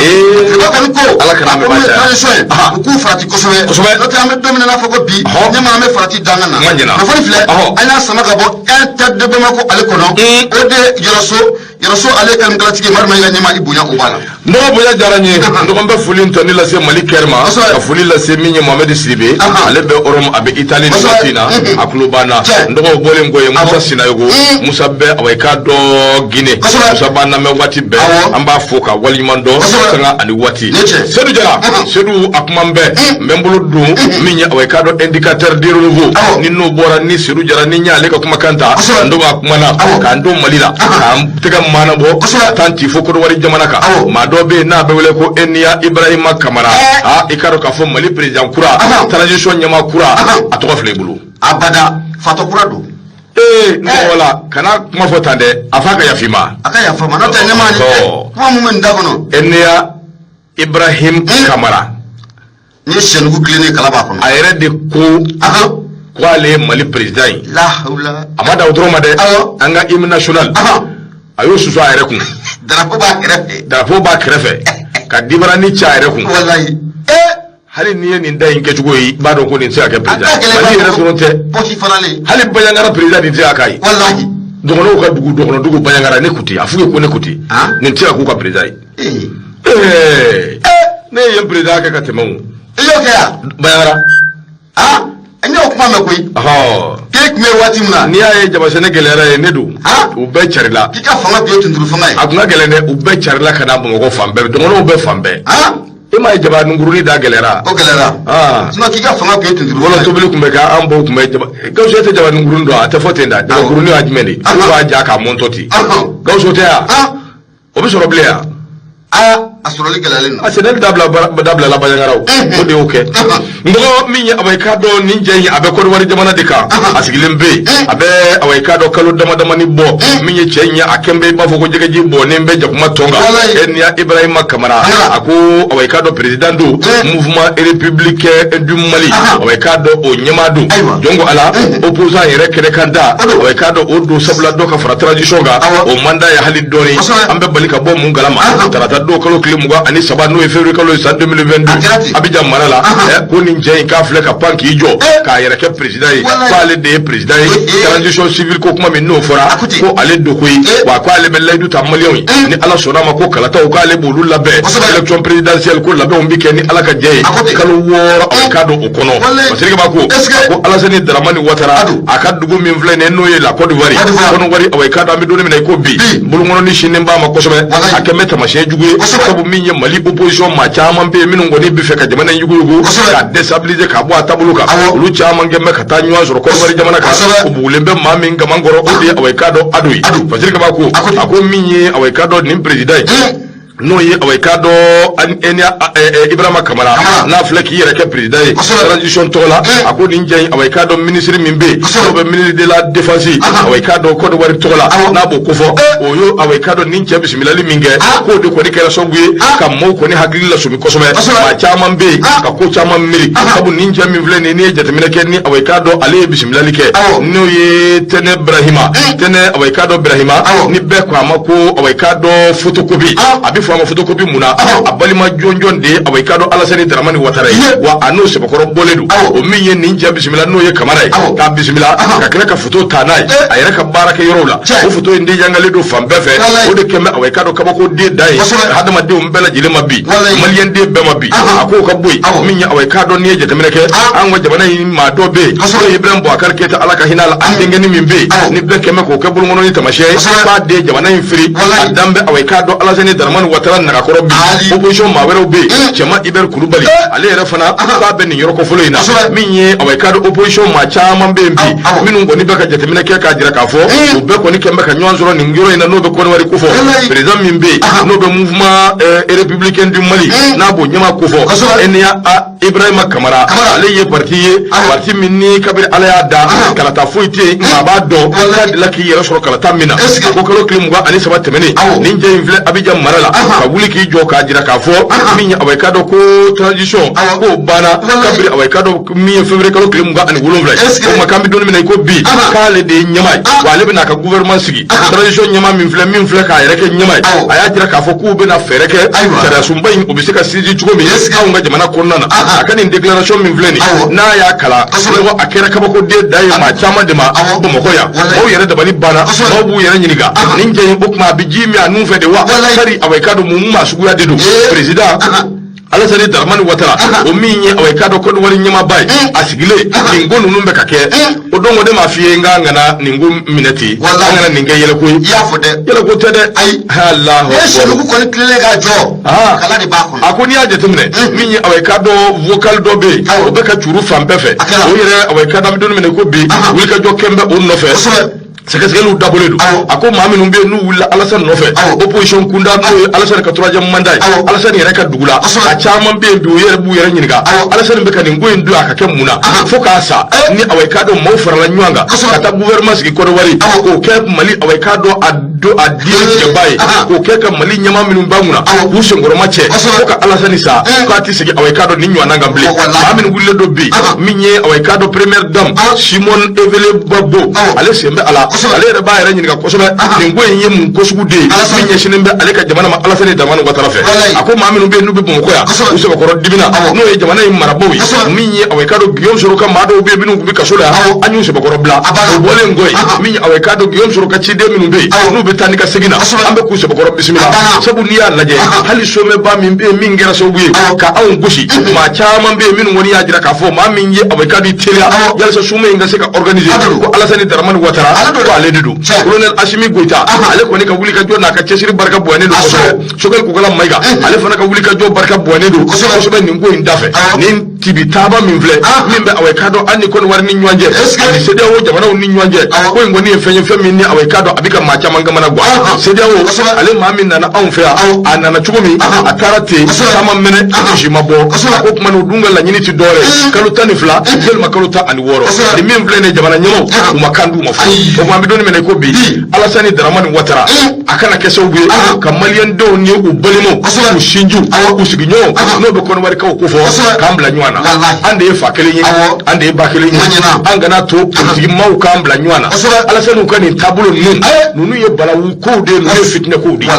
Ba kɔni ko. Ala kana a ko mun ye mɛn transition ye. U k'u farati kosɛbɛ. Kosɛbɛ. N'o tɛ an bɛ don min na n'a fɔ ko bi. Ɲɛma an bɛ farati dangan na. Kuma ɲɛna. Kunnafoni filɛ. An y'a sama ka bɔ Inter de Bamako ale kɔnɔ. O de Yɔrɔso. Yɔrɔso ale kɛrɛnkɛlatigi Madu Mayiga ɲɛma, i bonya o b'a la. N dɔgɔ, bonya diyara n ye. N dɔgɔ, n bɛ foli tɔni lase Mali kɛrɛ ma, ka foli lase min ye Mohamed Sidibe, ale bɛ Rome, a bɛ Italie nin waati in na, a tulo b'an na. N dɔgɔ, bɔlen kɔ yen, Musa Sinayogo, Musa bɛ awa i k'a dɔn Guinée, Musa b'an lamɛn waati bɛɛ, an b'a fo ka waleɲuman dɔn sanga ani waati. Seydou Jara, Seydou, a kuma bɛɛ n bɛ n bolo don min ye awa i k'a dɔn Indicateur du renouveau, ni n'o bɔra ni Seydou Jara, ni n y'ale ka kumakan ta, n dɔgɔ, a kumana k'an to Mali la, k'an tɛgɛ maana bɔ ka taa ci fo Kodowari jamana kan. Maa dɔ bɛ yen n'a bɛ wele ko Eniya Ibrahima Kamara, aa, i k'a dɔn k'a fɔ Mali président kura, transition ɲɛmaa kura, a tɔgɔ filɛ i bolo. Abada, fatɔ kura don. Ee, n tɔgɔ la, kana kuma fɔ tan dɛ, a f'a ka yafa i ma. A ka yafa ma, n'o tɛ ɲɛmaa ni kuma mun bɛ nin da kɔnɔ. Eniya Ibrahim Kamara. N'i ye sɛnugu tilennen kala b'a kɔnɔ. A yɛrɛ de ko ko ale ye Mali président ye. Lahawula. A ma da o dɔrɔn ma dɛ, an ka hymne national, a y'o susu a yɛrɛ kun. Drapeau b'a kɛrɛfɛ. Drapeau b'a kɛrɛfɛ, ka dibarani ci a yɛrɛ kun. Walayi. Ee. Hali n'i ye nin da in kɛcogo ye, i b'a dɔn ko nin tɛ se ka kɛ président. Mali yɛrɛ dɔrɔn tɛ. Pɔsi faralen. Hali Bandiagara président, nin tɛ se ka k'a ye. Walayi. Dɔgɔnɔw ka dugu, dɔgɔnɔdugu Bandiagara, ne kun tɛ a f'u ye ko ne kun tɛ nin tɛ se ka k'u ka président ye. Ee, ne ye yen président kɛ ka tɛmɛ o. I y'o kɛ yan. Bandiagara. N y'o kuma mɛn koyi. K'e tun bɛ waati min na. N'i y'a ye jabasɛnɛ gɛlɛyara ye, ne don. U bɛɛ carila. K'i ka fanga tun ye tunturu fanga ye. A tun ka gɛlɛn dɛ, u bɛɛ carila ka na Bamakɔ fan bɛɛ, dɔgɔnɔw bɛɛ fan bɛɛ. E m'a ye jaba nunkurunin da gɛlɛyara. O gɛlɛyara. Sinon k'i ka fanga tun ye tunturu fanga ye. Fɔlɔ tobili tun bɛ kɛ, an baw tun bɛ jaba. Gawusu, e tɛ jaba nunkurunin dɔn, a tɛ fɔ ten da. Jabakurunin y'a jumɛn de ye? Olu b'a ja k'a mɔntɔ ten. Gawusu, tɛ yan? O bɛ sɔrɔ bilen yan? Aa, a sɔrɔli gɛlɛyalen don. A sɛnɛli dabila dabilala Bandiagara, o de y'o kɛ. N dɔgɔ, min ye awa i k'a dɔn nin cɛ in, a bɛ Kɔdiwari jamana de kan, a sigilen bɛ yen, a bɛ awa i k'a dɔn kalo dama damani bɔ. Min ye cɛ in ye, a kɛn bɛ i b'a fɔ ko jɛgɛji bɔnnen bɛ jakuma tɔn kan. Eniya Ibrahima Kamara, a ko awa i k'a dɔn président don Mouvement républicain du Mali, awa i k'a dɔn o ɲɛmaa don. Jɔn ko Ala, opposant yɛrɛ kɛnɛ kan da, awa i k'a dɔn o don, sabula dɔ ka fara transition kan, o man d'a ye hali dɔɔni. An bɛ bali ka bɔ mun kalama? Tarata don, kalo tile 23, n'o ye février kalo ye, san 2022, Abidjan mara la, ko nin cɛ in k'a filɛ ka pan k'i jɔ k'a yɛrɛ kɛ président ye, k'ale de ye président ye. Transition civile ko kuma min n'o fɔra, ko ale don koyi. Wa ko ale bɛ layidu ta maliyɛnw ye, ni Ala sɔnna a ma, ko kalataw, k'ale b'olu labɛn, élection présidentielle, ko labɛnw bɛ kɛ ni Ala ka jɛ ye kalo 6, a k'a dɔn o kɔnɔ. Masirike b'a ko ko Alasani Daramani Watara, a ka dugu min filɛ nin ye, n'o ye la Côte d'Ivoire, Côte d'Ivoire, awa i k'a dɔn an bɛ don min na i ko bi, bolokɔnɔni sinnen b'a ma kosɛbɛ, a kɛn bɛ taamasiyɛn jugu ye, sabu min ye Mali opposition maa caman bɛ yen minnu kɔni bɛ fɛ ka jamana in yuguyugu, k'a déstabiliser, k'a bɔ a taabolo kan, olu caman kɛn bɛ ka taa ɲɔgɔn sɔrɔ Côte d'Ivoire jamana kan. O bugulen bɛ maa min kaman kɔrɔ, o de ye awa i k'a dɔn Ado ye. Fasiri Kaba ko a ko min ye awa i k'a dɔn nin président ye, n'o ye awa i k'a dɔn Eniya Ibrahima Kamara, n'a filɛ k'i yɛrɛ kɛ président ye transition tɔgɔ la, a ko nin jɛ in, awa i k'a dɔn ministre min bɛ yen, n'o bɛ ministre de la Défense, awa i k'a dɔn Côte d'Ivoire tɔgɔ la, n'a b'o kofɔ, o y'o awa i k'a dɔn nin cɛ bisimilali min kɛ, k'o de kɔni kɛra sababu ye ka maaw kɔni hakili lasɔmi kosɛbɛ. Maa caman bɛ yen ka ko caman miiri, sabu nin cɛ min filɛ nin ye, n'i ye jateminɛ kɛ, ni awa i k'a dɔn ale ye bisimilali kɛ, n'o ye Tɛnɛ Ibrahima, Tɛnɛ awa i k'a dɔn Ibrahima, ni bɛɛ ko a ma ko awa i k'a dɔn photocopie. A bɛ fɔ a ma photocopie mun na? A balima jɔnjɔn de ye awa i k'a dɔn Alasani Daramani Watara ye, wa a n'o sɛbɛkɔrɔ bɔlen don. O min ye nin cɛ bisimila, n'o ye Kamara ye, k'a bisimila ka tila ka photo ta n'a ye a yɛrɛ ka baarakɛ yɔrɔw la, o photo in de yangalen don fan bɛɛ fɛ. O de kɛn bɛ awa i k'a dɔn kabako den da ye hadamadenw bɛɛ lajɛlen ma bi, maliyɛn den bɛɛ ma bi. A k'o ka bɔ yen. Min ye awa i k'a dɔn n'i ye jateminɛ kɛ, an ka jamana in maa dɔ bɛ yen, n'o ye Ibrahim Boubacar Keita, Ala ka hinɛ a la, a denkɛnin min bɛ yen ni bɛɛ kɛn bɛ k'o kɛ bolokɔnɔni taamasiyɛn ye k'a den jamana in firi, a dan bɛ awa i k'a dɔn Alasani Daramani Watara nagakɔrɔ bi. Opposition maa wɛrɛw bɛ yen, Cɛma Ibɛri Kulubali, ale yɛrɛ fana k'a bɛ nin yɔrɔ kɔfɔlɔ in na. Min ye awa i k'a dɔn opposition maa caman bɛ yen bi minnu kɔni bɛ ka jateminɛ kɛ k'a jira k'a fɔ u bɛɛ kɔni kɛn bɛ ka ɲɔgɔn sɔrɔ nin yɔrɔ in na, n'o bɛ Côte d'Ivoire kofɔ. Président min bɛ yen, n'o bɛ Mouvement républicain du Mali, n'a b'o ɲɛmaa kofɔ, Eniya Ibrahima Kamara, ale ye parti ye, parti min ni kabini Ala y'a da kalata foyi tɛ yen, maa b'a dɔn k'a delila k'i yɛrɛ sɔrɔ kalata min na. A ko kalo tile 23 tɛmɛnen, nin cɛ in filɛ Abidjan mara la ka wuli k'i jɔ k'a jira k'a fɔ min ye awa i k'a dɔn ko transition k'o banna kabini awa i k'a dɔn min ye février kalo tile 27 ye. O ma k'an bɛ don min na i ko bi, k'ale de ye ɲɛmaa ye, wa ale bɛna a ka gouvernement sigi. Transition ɲɛmaa min filɛ, min filɛ k'a yɛrɛ kɛ ɲɛmaa ye, a y'a jira k'a fɔ k'u bɛna fɛɛrɛ kɛ sariyasunba in o bɛ se ka sinsin cogo min anw ka jamana kɔnɔna na. A ka nin déclaration min filɛ nin, n'a y'a kalan, a kɛra kabakoden da ye maa caman de ma Bamakɔ. Bamakɔ yan, maaw yɛrɛ dabali banna, maaw b'u yɛrɛ ɲininka nin cɛ in, o tuma a bɛ ji min a nun fɛ de wa? Sari, awa, i k'a dɔn mun maa suguya de don. Président Alasani Daramani Watara, o min ye, awa, i k'a dɔn Côte d'Ivoire ɲɛmaaba ye, a sigilen nin ko ninnu bɛ ka kɛ o don ko ne m'a f'i ye n k'an kana nin ko minɛ ten, an kana nin kɛ yɛlɛko ye. I y'a fɔ dɛ. Yɛlɛko tɛ dɛ. Ayi. Alahu Ni ye akbar. sɛnugu kɔni tilenlen k'a jɔ, kala de b'a kɔnɔ. A ko n'i y'a jateminɛ, min ye, awa, i k'a dɔn vocal dɔ bɛ yen, o bɛ ka curu fan bɛɛ fɛ. A kɛra. O yɛrɛ, awa, i k'a dɔn an bɛ don min na i ko bi, wulikajɔ kɛn bɛ o nɔfɛ. Sɛgɛsɛgɛliw dabɔlen don. A ko maa minnu bɛ yen n'u wulila Alasani nɔfɛ, opposition kunda, n'o ye Alasani ka troisième mandat ye, Alasani yɛrɛ ka dugu la, a caman bɛ yen bi, u yɛrɛ b'u yɛrɛ ɲininka Alasani bɛ ka nin ko in don a ka kɛ mun na fo k'a sa. Ni, awa, i k'a dɔn maaw farala ɲɔgɔn kan ka taa gouvernement sigi Côte d'Ivoire, k'o kɛ Mali, awa, i k'a dɔn a don a di tigɛba ye, k'o kɛ ka Mali ɲɛmaa minnu b'a kunna k'u senkɔrɔma cɛ fo ka Alasani sa, k'a tɛ segin, awa, i k'a dɔn nin ɲɔgɔnna kan bilen. Maa minnu wulilen don bi, min ye, awa, i k'a dɔn première dame Simone Evelyn Gbagbo, ale sen bɛ a la. Ale yɛrɛ b'a yɛrɛ ɲininka kosɛbɛ nin ko in ye mun ko sugu de ye min ɲɛsinnen bɛ ale ka jamana ma Alasani Dramani Ouattara fɛ. A ko maa minnu bɛ yen n'u bɛ Bamakɔ yan, u sɛbɛkɔrɔ dimina, n'o ye jamana in marabaaw ye, min ye, awa, i k'a dɔn Guillaume Soro ka maa dɔw bɛ yen minnu tun bɛ kaso la yan, an y'u sɛbɛkɔrɔ bila. O bɔlen kɔ yen, min ye, awa, i k'a dɔn Guillaume Soro ka ciden minnu bɛ yen n'u bɛ taa ni ka segin na, an bɛ k'u sɛbɛkɔrɔ bisimila, sabu n'i y'a lajɛ, hali somɛba min bɛ yen min kɛra sababu ye ka anw gosi, maa caman bɛ yen minnu kɔni y'a jira k'a fɔ maa min ye, awa, i k'a dɔn i teliya yalisa somɛ in ka se ka organiser, ko Alasani Dramani Ouattara, ko ale de don. Colonel Assimi Goïta, ale kɔni ka wuli ka jɔ n'a ka cɛsiri barika bonyalen don kosɛbɛ. Choguel Kokalla Maïga, ale fana ka wuli ka jɔ barika bonyalen don kosɛbɛ nin ko in dafɛ. Nin tibi taaba min filɛ, min bɛ, awa, i k'a dɔn an ni Côte d'Ivoire ni ɲɔgɔn cɛ ani CEDEAO jamanaw ni ɲɔgɔn cɛ, ko in kɔni ye fɛn ye, fɛn min ni, awa, i k'a dɔn a bɛ ka maa caman kamana gan. CEDEAO, ale maa min nana anw fɛ yan, a nana cogo min, a taara ten, caman mɛnɛ si ma bɔ. A ko tuma na, u dun ka laɲini ti dɔwɛrɛ ye kalo 12 walima kalo 16. Nin min filɛ nin ye, jamana ɲɛmaaw, u ma kan d'u ma fɔlɔ. O tuma an bɛ don min na i ko bi, Alasani Dramani Ouattara, a kana kɛ sababu ye ka maliyɛndenw ni u balimaw, u sinjiw, u sigiɲɔgɔnw n'o bɛ Kɔnɔwarikaw ko fɔ k'an bila ɲɔgɔn na. An de ye fa kelen ye, an de ye ba kelen ye, an kana to politiki maaw k'an bila ɲɔgɔn na. Alasani ka nin taabolo ninnu, ninnu ye balawu kow de ye, ninnu ye fitinɛ kow de ye.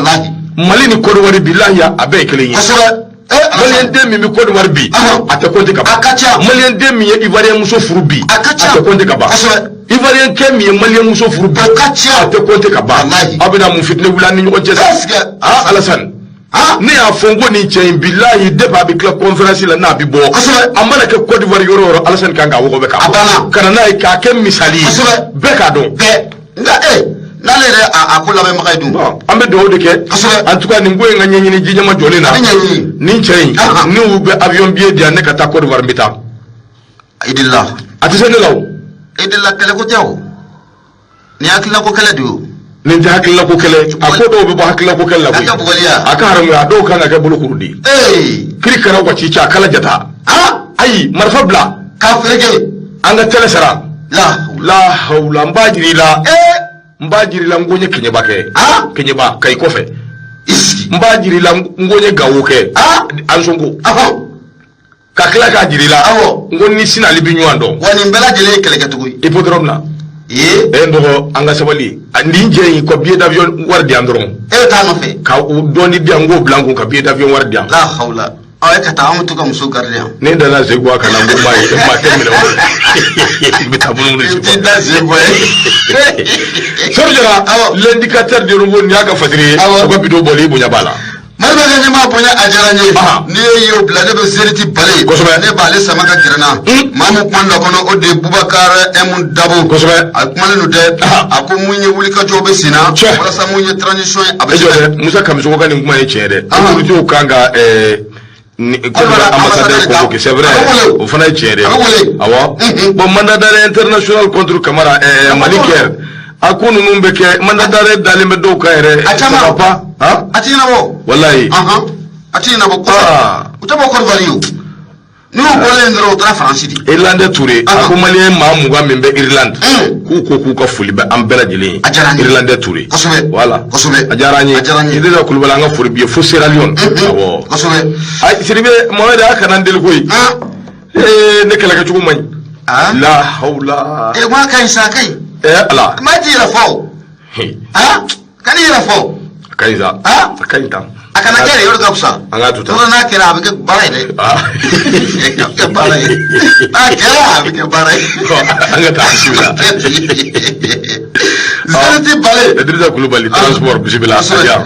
Mali ni Côte d'Ivoire, bilahi, a bɛɛ ye kelen ye. Maliyɛn den min bɛ Côte d'Ivoire bi, a tɛ compter ka ban. Maliyɛn den min ye Ivoirien muso furu bi, a tɛ compter ka ban. Ivoirien kɛ min ye maliyɛn muso furu bi, a tɛ compter ka ban. Aw bɛna mun fitinɛ wuli an ni ɲɔgɔn cɛ sa? Ah, Alasani, ne y'a fɔ n ko nin cɛ in, bilahi, depuis a bɛ tila conférence la n'a bɛ bɔ, a mana kɛ Côte d'Ivoire yɔrɔ o yɔrɔ, Alasani kan k'a wɔgɔbɛ k'a bɔ ka na n'a ye k'a kɛ misali ye, bɛɛ k'a dɔn. Nka n'ale yɛrɛ a ko labɛnbaga ye dun? An bɛ dugawu de kɛ. En tout cas, nin ko in ka ɲɛɲini ji ɲɛma jɔlen na. Nin cɛ in, n'u bɛ avion billet di yan, ne ka taa Côte d'Ivoire, n bɛ taa. I delila. A tɛ se ne la o. I delila, kɛlɛ ko tɛ o, nin hakilina ko kɛlɛ de o. Nin tɛ hakilina ko kɛlɛ, a ko dɔw bɛ bɔ hakilina ko kɛlɛ la koyi. A ka haramuya, a dɔw kan ka kɛ bolokuru de ye. Kiri kɛra wa ci a kala jata. Ayi, marifa bila. K'a fereke. An ka tɛlɛ sara. La hawula, n b'a jira i la. N b'a jira i la, n ko n ye Keɲeba kɛ. Keɲeba, Kayi kɔfɛ. N b'a jira i la, n ko n ye Gawo kɛ. Ansongo. Ka tila k'a jira i la. N ko ni Sinali bɛ ɲɔgɔn dɔn. Wa nin bɛɛ lajɛlen ye kɛlɛkɛcogo ye. Hippodrome na. E n dɔgɔ, an ka sabali. Nin jɛ in ka billet d'avion wari di yan dɔrɔn. E bɛ taa nɔfɛ. Ka o dɔɔni di yan, n k'o bila n kun ka billet d'avion wari di yan. La hawula. Ɔ, e ka taa, an bɛ to ka muso garder yan. Ne dana Segu a kana n ko n b'a ye, n b'a tɛ minɛ o. N bɛ taa munumunu si. I t'i da sen bɔ ye. Sori Jara, l'indicateur de renouveau, nin y'a ka fasiri ye. U ka bidon bɔli, i bonya b'a la. Mali bɛ ka ɲɛmaa bonya, a diyara n ye. N'i ye y'o bila, ne bɛ Zénith bale. Ne b'ale sama ka gɛrɛ n na. Maa min kuma da kɔnɔ, o de ye Bubakar M Dabo. A kumalen don dɛ. A ko mun ye wulikajɔw bɛ sen na walasa mun ye transition ye, a bɛ se ka. Musa Kamisoko ka nin kuma ye tiɲɛ dɛ. Autorités kan ka ambassadeur convoqué, c'est vrai, o fana ye tiɲɛ dɛ. Awɔ, bon, mandat d'arrêt international contre Kamara, Mali kɛr, a ko ninnu bɛ kɛ mandat d'arrêt dalen bɛ dɔw kan yɛrɛ. A caman. Pas. A ti ɲɛnabɔ. Walayi. A ti ɲɛnabɔ kosɛbɛ. U tɛ bɔ Côte d'Ivoire ye o. N'u bɔlen dɔrɔn, u taara Faransi de. Irlande Touré, a ko maliyɛn maa 20 min bɛ Irlande, k'u ko k'u ka foli bɛ an bɛɛ lajɛlen ye. A diyara n ye. Irlande Touré. Voilà. Kosɛbɛ. A diyara n ye. A diyara n ye. Idrissa Kulubali, an ka foli b'i ye fo Sierra Leone. Awɔ. Kosɛbɛ. Ayi, Sidibe Mohamed, a kana n deli koyi. Ee, ne kɛlɛkɛcogo man ɲi. La hawla. Ee, wa ka ɲi sa, a ka ɲi. Ee Ala. Maa t'i yɛrɛ fɔ o. Ka n'i yɛrɛ fɔ. A ka ɲi sa. Ah? A ka ɲi tan. A kana kɛ de, yɔrɔ ka fisa. An k'a to tan. Yɔrɔ n'a kɛra, a bɛ kɛ baara ye dɛ. Ah. A bɛ kɛ baara ye. N'a kɛra, a bɛ kɛ baara ye. An ka taa, bisimila. Zenith Bale. Idrissa Kulubali, transport, bisimila. Kosɛbɛ. Aja.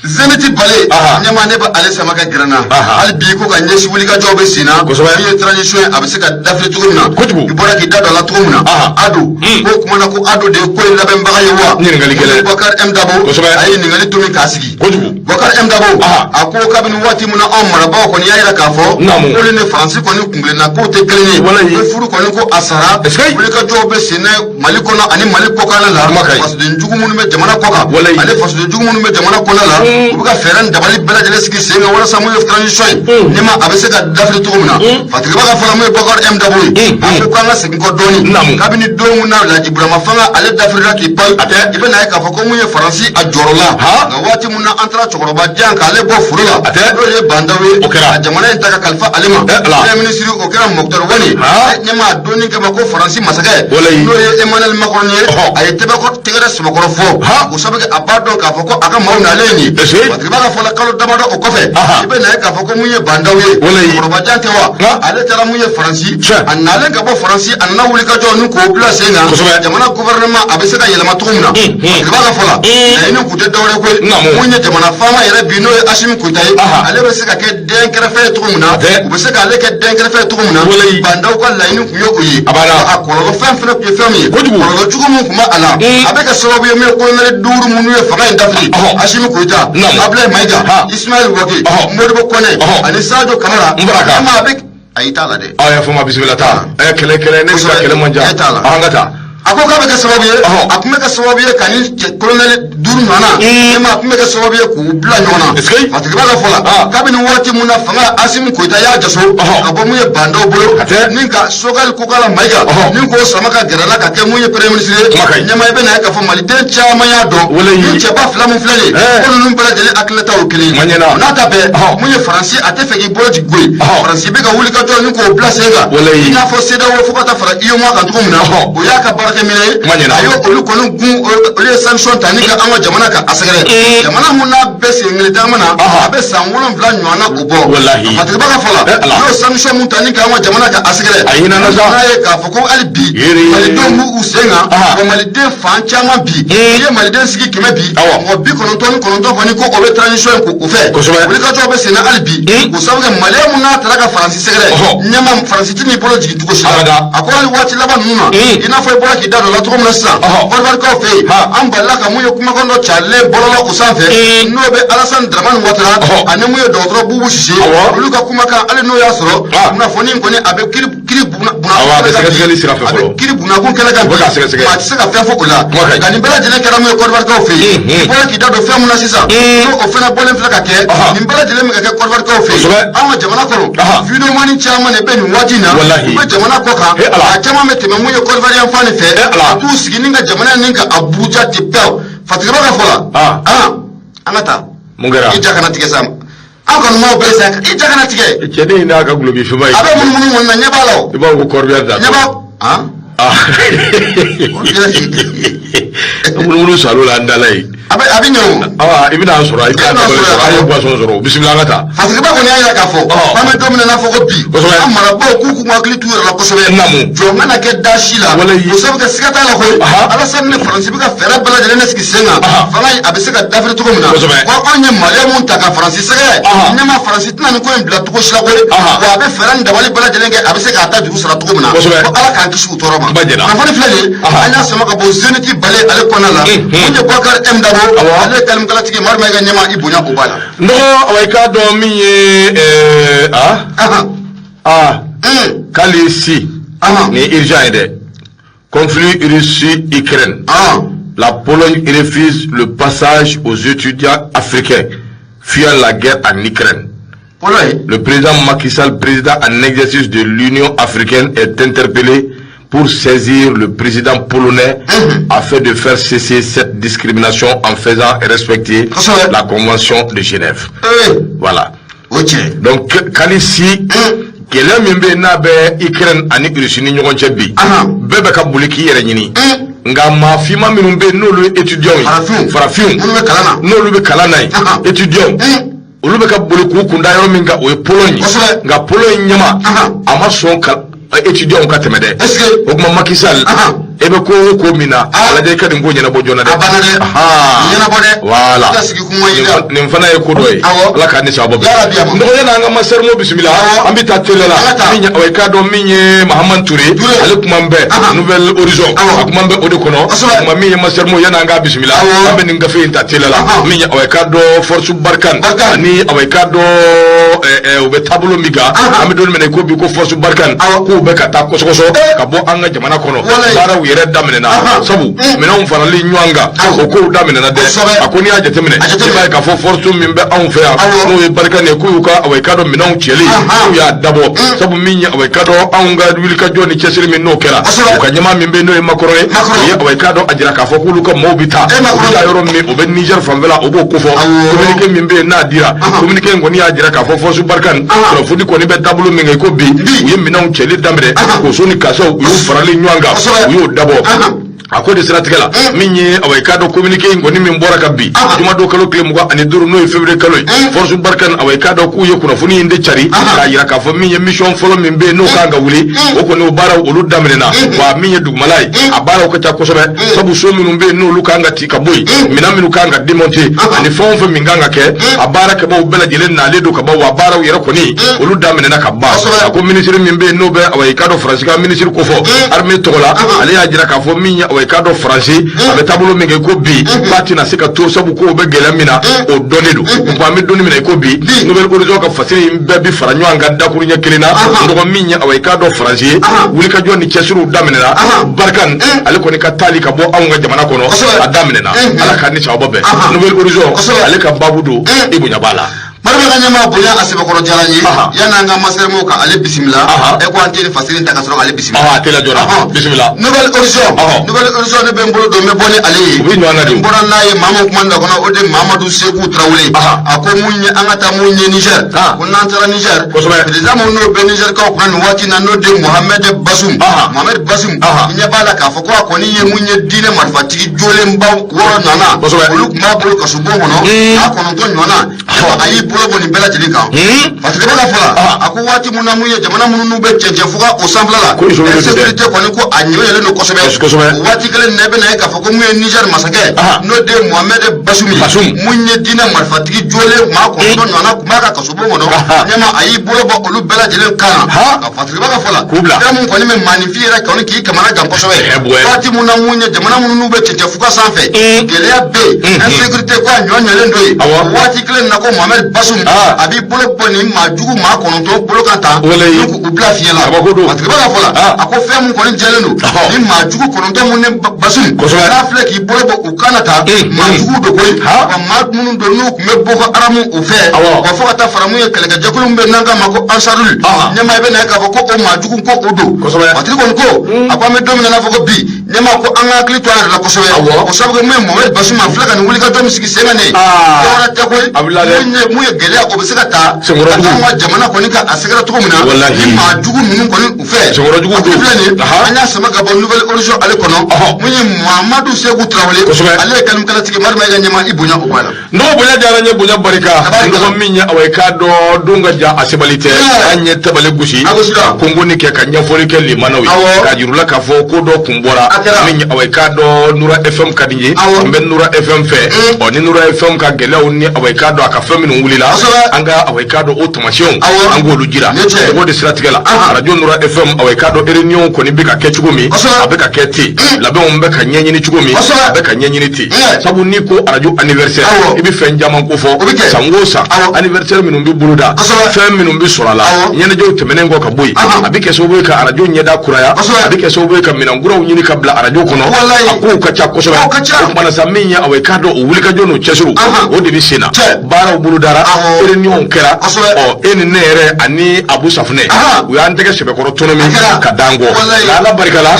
Zenith Bale Aha. ɲɛma, ne bɛ ale sama ka gɛrɛ n na Aha. hali bi ko ka ɲɛsin wulikajɔw bɛ sen na Kosɛbɛ. min ye transition ye, a bɛ se ka dafiri cogo min na. Kojugu. I bɔra k'i da don a la cogo min na. Ado ko kuma na, ko Ado de ye ko in labɛnbaga ye wa? Ɲininkali gɛlɛn. Bɔkari M Dabo Kosɛbɛ. a ye ɲininkali to min k'a sigi. Kojugu. Bɔkari M Dabo Aha. a ko kabini waati min na anw marabagaw kɔni y'a yira k'a fɔ k'olu ni Faransi kɔni kunkilenna k'o tɛ kelen ye, Walayi. ko furu kɔni ko a sara. Est-ce que- Wulikajɔw bɛ sen na Mali kɔnɔ ani Mali kɔkanna la. Kuma ka ɲi. Fasoden jugu minnu bɛ jamana kɔ kan Walayi. ani fasoden jugu minnu bɛ jamana kɔnɔ la, u bɛ ka fɛɛrɛ ni dabali bɛɛ lajɛlen sigi sen kan walasa mun ye transition ye, ne ma a bɛ se ka dafiri cogo min na. Fatigiba ka fɔla mun ye Bɔkari M Dabo ye, a ko k'an ka segin kɔ dɔɔni. Kabini don min na Laji Burama fanga ale dafirila k'i pan, A tɛ. i bɛ n'a ye k'a fɔ ko mun ye Faransi a jɔrɔ la. Ha? Nka waati min na an taara cɛkɔrɔba jan k'ale bɔ foro la, A tɛ. n'o ye Bandaw ye, O kɛra. ka jamana in ta ka kalifa ale ma, Eh, Ala. premier ministre o kɛra Moctar Ouane. Ha? Ɲɛma a donni kama ko Faransi masakɛ, Walayi. n'o ye Emmanuel Macron ye, Ɔhɔ. a ye tɛgɛrɛ tɛgɛrɛ sɛbɛkɔrɔ fɔ. Ha? O sabu kɛ a b'a dɔn k'a fɔ ko a ka maaw nalen ye nin ye. Est-ce que- Fatigiba ka fɔ la, kalo damadɔ o kɔfɛ, Aha. i bɛ n'a ye k'a fɔ ko mun ye Bandaw ye, Walayi. cɛkɔrɔba jan tɛ wa? Ha? Ale taara mun ye Faransi, Tiɲɛ. a nalen ka bɔ Faransi, a nana wulikajɔ ni k'o bila sen kan Kosɛbɛ. jamana gouvernement a bɛ se ka yɛlɛma cogo min na. Fatigiba ka fɔ la, laɲini kun tɛ dɔwɛrɛ koyi, Naamu. mun ye jamana faama yɛrɛ bi, n'o ye Asimi Goyita ye, Aha. ale bɛ se ka kɛ den kɛrɛfɛ ye cogo min na, A tɛ. u bɛ se k'ale kɛ den kɛrɛfɛ ye cogo min na. Walayi. Bandaw ka laɲini kun ye o ye. A banna. A kɔlɔlɔ fɛn fɛnɛ kun ye fɛn min ye, Kojugu. kɔlɔlɔ jugu min kun b'a la, a bɛ kɛ sababu ye min ye colonel duuru minnu ye fanga in dafiri, Ɔhɔ. Asimi Goyita, Naamu. Abdoulaye Mayiga, Ha. Ismaël Wagué, Ɔhɔ. Modibo Kɔnɛ Ɔhɔ. ani Sadio Kamara. N bɔra kan. Ɲɛma, a bɛ ayi t'a la dɛ. Aw y'a fɔ ma, bisimila taa. Ɛ, kɛlɛ kɛlɛ, ne bɛ ka Kosɛbɛ. kɛlɛ man jan. E t'a la. An ka taa. A ko k'a bɛ kɛ sababu ye, Ɔhɔ. a tun bɛ kɛ sababu ye ka ni cɛ colonel duuru nɔ na, ne ma a tun bɛ kɛ sababu ye k'u bila ɲɔgɔn na. Est-ce que- Fatigiba ka fɔ la, Ah. kabini waati mun na fanga Asimi Goyita y'a jaso Ɔhɔ. ka bɔ mun ye Bandaw bolo, A tɛ. ni ka Choguel Kokalla Mayiga Ɔhɔ. ni k'o sama ka gɛrɛ la ka kɛ mun ye premier ministre ye. Kuma ka ɲi. Ɲɛma, i bɛ na ye k'a fɔ maliden caman y'a dɔn Walayi. ni cɛba fila mun filɛ nin ye, Ɛɛ. ko ninnu bɛɛ lajɛlen hakilina o kelen ye. Ma ɲɛna. O n'a ta bɛɛ, Ɔhɔ. mun ye Faransi, a tɛ fɛ k'i bolo jigin goyi. Ɔhɔ. Faransi bɛ ka wuli ka jɔ ni k'o bila sen kan, Walayi. i n'a fɔ CEDEAO fo ka taa fara UEMOA kan cogo min na, Ɔhɔ. o y'a ka baarakɛminɛ ye. Kuma ɲɛna. A y'o olu kɔni gun, olu ye sanction ta ni ka an ka jamana ka a sɛgɛrɛ, Mm. jamana mun n'a bɛɛ sen kelen taama na, Aha. a bɛ san 7 ɲɔgɔn na o bɔ. Walahi. Fatigiba ka fɔ la, Eh, Ala. u y'o sanction mun ta ni ka an ka jamana ka a sɛgɛrɛ, A hinɛ na sa. n'a ye k'a fɔ ko hali bi Yiri. malidenw b'u sen kan. Aha. Wa maliden fan caman bi, Mm. n'i ye maliden sigi 100 bi, Awɔ. mɔgɔ 99 kɔni ko o bɛ transition in k'o fɛ. Kosɛbɛ. Wulikajɔw bɛ sen na hali bi, Mm. o sababu kɛ maliyɛn mun n'a taara ka Faransi sɛgɛrɛ, Ɔhɔ. ɲɛma, Faransi ti n'i bolo jigin cogo si la. Abada. A ko hali waati laban ninnu na, Mm. i n'a fɔ i bɔra k'i da don la cogo min na sisan, Ɔhɔ. Kɔdiwarikaw fɛ yen, Ha. an balila ka mun ye kumakan dɔ carilen bɔlɔlɔ o sanfɛ, Mm. n'o bɛ Alassane Dramane Ouattara Ɔhɔ. ani mun ye dɔgɔtɔrɔ Boubou Cissé, Awɔ. olu ka kumakan, hali n'o y'a sɔrɔ Ah. kunnafoni in kɔni a bɛ kiri kiri buna buna Awɔ, a bɛ sɛgɛsɛgɛli sira fɛ a bɛ fɔlɔ. kiri bunakun kɛnɛ kan U bɛ k'a sɛgɛsɛgɛ. maa tɛ se ka fɛn fɔ o la. Kuma ka ɲi. Nka nin bɛɛ lajɛlen kɛra mun ye Kɔdiwarikaw fɛ yen, Mm, i bɔra k'i da don fɛn mun na sisan, Mm. n'o o fana bɔlen filɛ ka kɛ, Ɔhɔ. nin bɛɛ lajɛlen bɛ ka kɛ Kɔdiwarikaw fɛ yen. Kosɛbɛ. An ka jamana kɔnɔ, Aha. videomani caman de bɛ nin waati in na, Walahi. u bɛ jamana kɔ kan, Eh, Ala. a caman bɛ tɛmɛ mun ye Kɔdiwari yan fan de fɛ, Eh, Ala. ka t'u sigi ni ka jamana ni ka Abuja ten pewu. Fatigiba ka fɔ la, Ah. an ka taa. Mun kɛra? I ja kana tigɛ sa, aw kɔni m'aw bɛɛ sa, i ja kana tigɛ. Cɛden in n'a ka guloki finma ye. A bɛ munumunu kɔni na, ɲɛ b'a la o. I b'a fɔ ko corbillard da. Ɲɛ b'a han. Ah. Munumunu salo la an dala ye. A bɛ ɲɛ o. Awa, i bɛna sɔrɔ, i bɛna I bɛna dabali sɔrɔ, sɔrɔ, an ye boisson sɔrɔ, bisimila, an ka taa. Fatigiba kɔni y'a yira k'a fɔ Ɔhɔ. k'an bɛ don min na, n'a fɔ ko bi, Kosɛbɛ. an marabaaw k'u hakili t'u yɛrɛ la kosɛbɛ. Naamu. Jɔn kana kɛ da si la. Walayi. O sabu kɛ siga t'a la koyi, Aha. Alassane ni Faransi bɛ ka fɛɛrɛ bɛɛ lajɛlen de sigi sen kan, Aha. fanga in a bɛ se ka dafiri cogo min na. Kosɛbɛ. Wa anw ye maliyɛn mun ta ka Faransi sɛgɛrɛ, Aha. ɲɛma, Faransi tɛna nin ko in bila cogo si la koyi. Aha. Wa a bɛ fɛɛrɛ ni dabali bɛɛ lajɛlen kɛ, a bɛ se k'a ta juru sara cogo min na. Kosɛbɛ. Ko Ala k'an kisi u tɔɔrɔ ma. Ba jɛna. Kunnafoni filɛ nin ye, Aha. an y'a sama ka bɔ Zenith Bale ale kɔnɔna la. Mhm. Mun ye Boubacar M Dabo, Awɔ. ale ye kalimakalatigi Madu Mayiga ɲɛma, i bonya o b'a la. N dɔgɔ, awa, i k'a dɔn min ye ɛɛ ah Ahan. ah Mm. k'ale si Ahan. nin ye urgent ye dɛ, conflit Russie Ukraine, Ah. la Pologne refuse le passage aux étudiants africains fuyant la guerre en Ukraine. Pologne. Le président Macky Sall, président en exercice de l'Union africaine, est interpellé pour saisir le président polonais afin de faire cesser cette discrimination en faisant respecter Kosɛbɛ. la Convention de Genève. Ee, Voilà. o tiɲɛ. Donc, Kalisi, kɛlɛ min bɛ yen n'a bɛ Ukraine ani Russie ni ɲɔgɔn cɛ bi, Ahan. bɛɛ bɛ ka boli k'i yɛrɛ ɲini. Mm. Nka maa finma minnu bɛ yen n'olu ye étudiants ye, farafinw n'olu bɛ kalan na yen, étudiants, olu bɛ ka boli k'u kun da yɔrɔ min kan, o ye Pologne ye. Nka Pologne ɲɛma a ma sɔn ka étudiants ka tɛmɛ dɛ. O tuma Macky Sall, e bɛ ko o ko min na, a lajɛ i ka nin ko ɲɛnabɔ joona dɛ. A banna dɛ. Ɲɛnabɔ dɛ. Voilà, nin fana ye ko dɔ ye. Ala k'a ni sababa bɛn. Nɔgɔya n'an ka masɛrimo bisimila, an bɛ taa teliya la. Min ye i k'a dɔn min ye Mahamane Touré, ale kuma bɛ Nouvel Horizon, a kuma bɛ o de kɔnɔ. Kuma min ye masɛrimo, yan'an k'a bisimila, an bɛ nin gafe in ta teliya la. Min ye i k'a dɔn Force Barkhane ani i k'a dɔn u bɛ taabolo min kan, an bɛ don min na i ko bi ko Force Barkhane k'u bɛ ka taa kɔsɔkɔsɔ ka bɔ an ka jamana kɔnɔ. Baaraw yɛrɛ daminɛna, sabu minɛnw farali ɲɔgɔn kan, o kow daminɛna dɛ. A ko n'i y'a jateminɛ, i b'a ye k'a fɔ force min bɛ anw fɛ yan, n'o ye Barkhane ye, k'u y'u ka i k'a dɔn minɛnw cɛli, k'u y'a dabɔ, sabu min ye i k'a dɔn anw ka wulikajɔ ni cɛsiri min n'o kɛra, u ka ɲɛmaa min bɛ yen n'o ye Macron ye, o ye i k'a dɔn a jira k'a fɔ k'olu ka maaw bɛ taa, u bɛ taa yɔrɔ min, o bɛ Niger fanfɛla, o b'o kofɔ. Communiqué min bɛ yen n'a dira, communiqué in kɔni y'a jira k'a fɔ Force Barkhane kunnafoni kɔni bɛ taabolo min kan i ko bi, u ye minɛnw cɛli daminɛ, k'o ni kasaw, u y'u farali ɲɔgɔn kan, u y'o dabɔ. A ko de siratigɛ la, min ye i k'a dɔn communiqué in kɔni min bɔra ka bi jumadon kalo tile 25, n'o ye février kalo ye, Force Barkhane i k'a dɔn k'u ye kunnafoni in de cari k'a jira k'a fɔ min ye mission fɔlɔ min bɛ yen n'o kan ka wuli, o kɔni o baaraw olu daminɛna. Wa min ye dugumala ye, a baaraw ka ca kosɛbɛ, sabu so minnu bɛ yen n'olu kan ka ci ka bɔ yen, minɛn minnu kan ka démonter ani fɛn o fɛn min kan ka kɛ, a baara kɛbaaw bɛɛ lajɛlen nalen don ka ban. Wa baaraw yɛrɛ kɔni olu daminɛna ka ban. A ko minisiri min bɛ yen n'o bɛ i k'a dɔn Faransi ka minisiri kofɔ armée tɔgɔ la, ale y'a jira k'a fɔ min ye i k'a dɔn Faransi a bɛ taabolo min kɛ ko bi k'a tɛna se ka to, sabu k'o bɛ gɛlɛya min na, o dɔnnen don. Nka an bɛ don min na i ko bi, Nouvel Horizon ka fasiri in bɛɛ bi fara ɲɔgɔn kan dakuruɲɛ kelen na. Dɔgɔ min ye i k'a dɔn Faransi ye wulikajɔ ni cɛsiriw daminɛna, Barkhane ale kɔni ka taali ka bɔ anw ka jamana kɔnɔ a daminɛna. Ala k'a ni sababa bɛn. Nouvel Horizon ale ka baabu don, i bonya b'a la. Maraba ka ɲɛmaa bonya a sɛbɛkɔrɔ diyara n ye. Yan'an ka masɛrɛmɔw ka ale bisimila, e ko an tɛ nin fasiri in ta ka sɔrɔ k'ale bisimila. A teliya joona, bisimila. Nouvel Horizon, Nouvel Horizon ne bɛ n bolo don, n bɛ bɔ ni ale ye. U bɛ ɲɔgɔn na de. N bɔra n'a ye maa min kuma da kɔnɔ, o de Mamadu Seku Tarawele. A ko mun ye an ka taa mun ye Niger. Ko n'an taara Niger. Président mun n'o bɛ Niger kaw kunna nin waati in na, n'o de Mohamed Bazoum. Mohamed Bazoum. I ɲɛ b'a la k'a fɔ ko a kɔni ye mun ye diinɛ marifatigi jolenba 6 ɲɔgɔnna. Olu tun b'a bolo kasobon kɔnɔ. A 9 ɲɔgɔnna. A y'i bolo bɔ nin bɛɛ lajɛlen kan. Parce que b'a fɔ la, a ko waati mun na mun ye jamana minnu n'u bɛ cɛncɛn fuga o sanfɛla la, insécurité kɔni ko a ɲɛyɛlɛlen don kosɛbɛ. O waati kelen na, i bɛna ye k'a fɔ ko mun ye Niger masakɛ, n'o de ye Mohamed Bazoum ye, mun ye diinɛ marifatigi jolen maa 9 ɲɔgɔnna tun b'a ka kasobon kɔnɔ, ɲɛma a y'i bolo bɔ olu bɛɛ lajɛlen kan na. Ka Fatigi ka fɔ la, fɛn mun kɔni bɛ maaninfin yɛrɛ kɔni k'i kamana gan kosɛbɛ. Waati mun na mun ye jamana minnu n'u bɛ cɛncɛn fuga sanfɛ, gɛlɛya bɛ yen, insécurité ko a ɲɔɲɔlen don yen. Waati kelen na ko Mohamed Bazoum a b'i bolo bɔ nin maa jugu maa 9 bolo kan tan, k'u bila fiɲɛ la. Fatigi ka fɔ la, a ko fɛn mun kɔni jɛlen don, ni maa jugu 9 mun ni Bazoum n'a filɛ k'i bolo bɔ u kan na tan, maa jugu don koyi. Wa maa minnu don n'u tun bɛ Boko Haram u fɛ, wa fo ka taa fara mun ye kɛlɛkɛjɛkulu min bɛ n'an k'a ma ko Ansarul, ɲɛmaa i bɛ na ye k'a fɔ ko o maa jugu ko o don. Fatigi kɔni ko a ko an bɛ don min na n'a fɔ ko bi, ɲɛmaa ko an ka hakili to an yɛrɛ la kosɛbɛ. O sababu kɛ mun ye Mohamed Bazoum a filɛ ka nin wulikajɔ min sigi sen kan nin ye, dɔwɛrɛ tɛ koyi, mun ye gɛlɛya o bɛ se ka ta ka anw ka jamana kɔni ka a sɛgɛrɛ cogo min na, ni maa jugu ninnu kɔni u fɛ. A filɛ nin ye, an y'a sama ka bɔ Nouvel Horizon ale kɔnɔ, mun ye Mamadu Seku Tarawele, ale ye kalimkalatigi. Marima i ka ɲɛmaa i bonya o b'a la. Nɔgɔ bonya diyara n ye, bonya barika. Nɔgɔ min ye awa i k'a dɔn don ka ja a sebali tɛ, an ye tabali gosi ka kongoni kɛ ka ɲɛfɔli kɛ limanaw ye, k'a jir'u la k'a fɔ ko dɔ kun bɔra min ye awa i k'a dɔn Nura FM ka di n ye, n bɛ Nura FM fɛ. Ɔ ni Nura FM ka gɛlɛyaw ni awa i k'a dɔn a ka fɛn minnu wulila, an ka awa i k'a dɔn o tamasiyɛnw an k'olu jira. O de siratigɛ la, arajo Nura FM awa i k'a dɔn réunion kɔni bɛ ka kɛ cogo min, a bɛ ka kɛ ten, labɛnw bɛ ka ɲɛɲini cogo min, a bɛ ka ɲɛɲini ten. Sabu n'i ko arajo anniversaire, i bɛ fɛn caman ko fɔ. San o san anniversaire minnu bɛ boloda, fɛn minnu bɛ sɔrɔ a la, ɲɛnajɛw tɛmɛnen kɔ ka bɔ yen, a bɛ kɛ sababu ye ka arajo ɲɛda kuraya, a bɛ kɛ sababu ye ka minɛn kuraw ɲini ka bila arajo kɔnɔ. A kow ka ca kosɛbɛ. O kumana sa min ye awa i k'a dɔn o wulikajɔ n'o cɛsiriw o de bɛ sen na, baaraw bolodara, réunion kɛra. Ɔ e ni ne yɛrɛ ani Abu Safunɛ, u y'an tɛgɛ sɛbɛkɔrɔ tɔnɔmi ka d'an kɔ. Nka Ala barika la,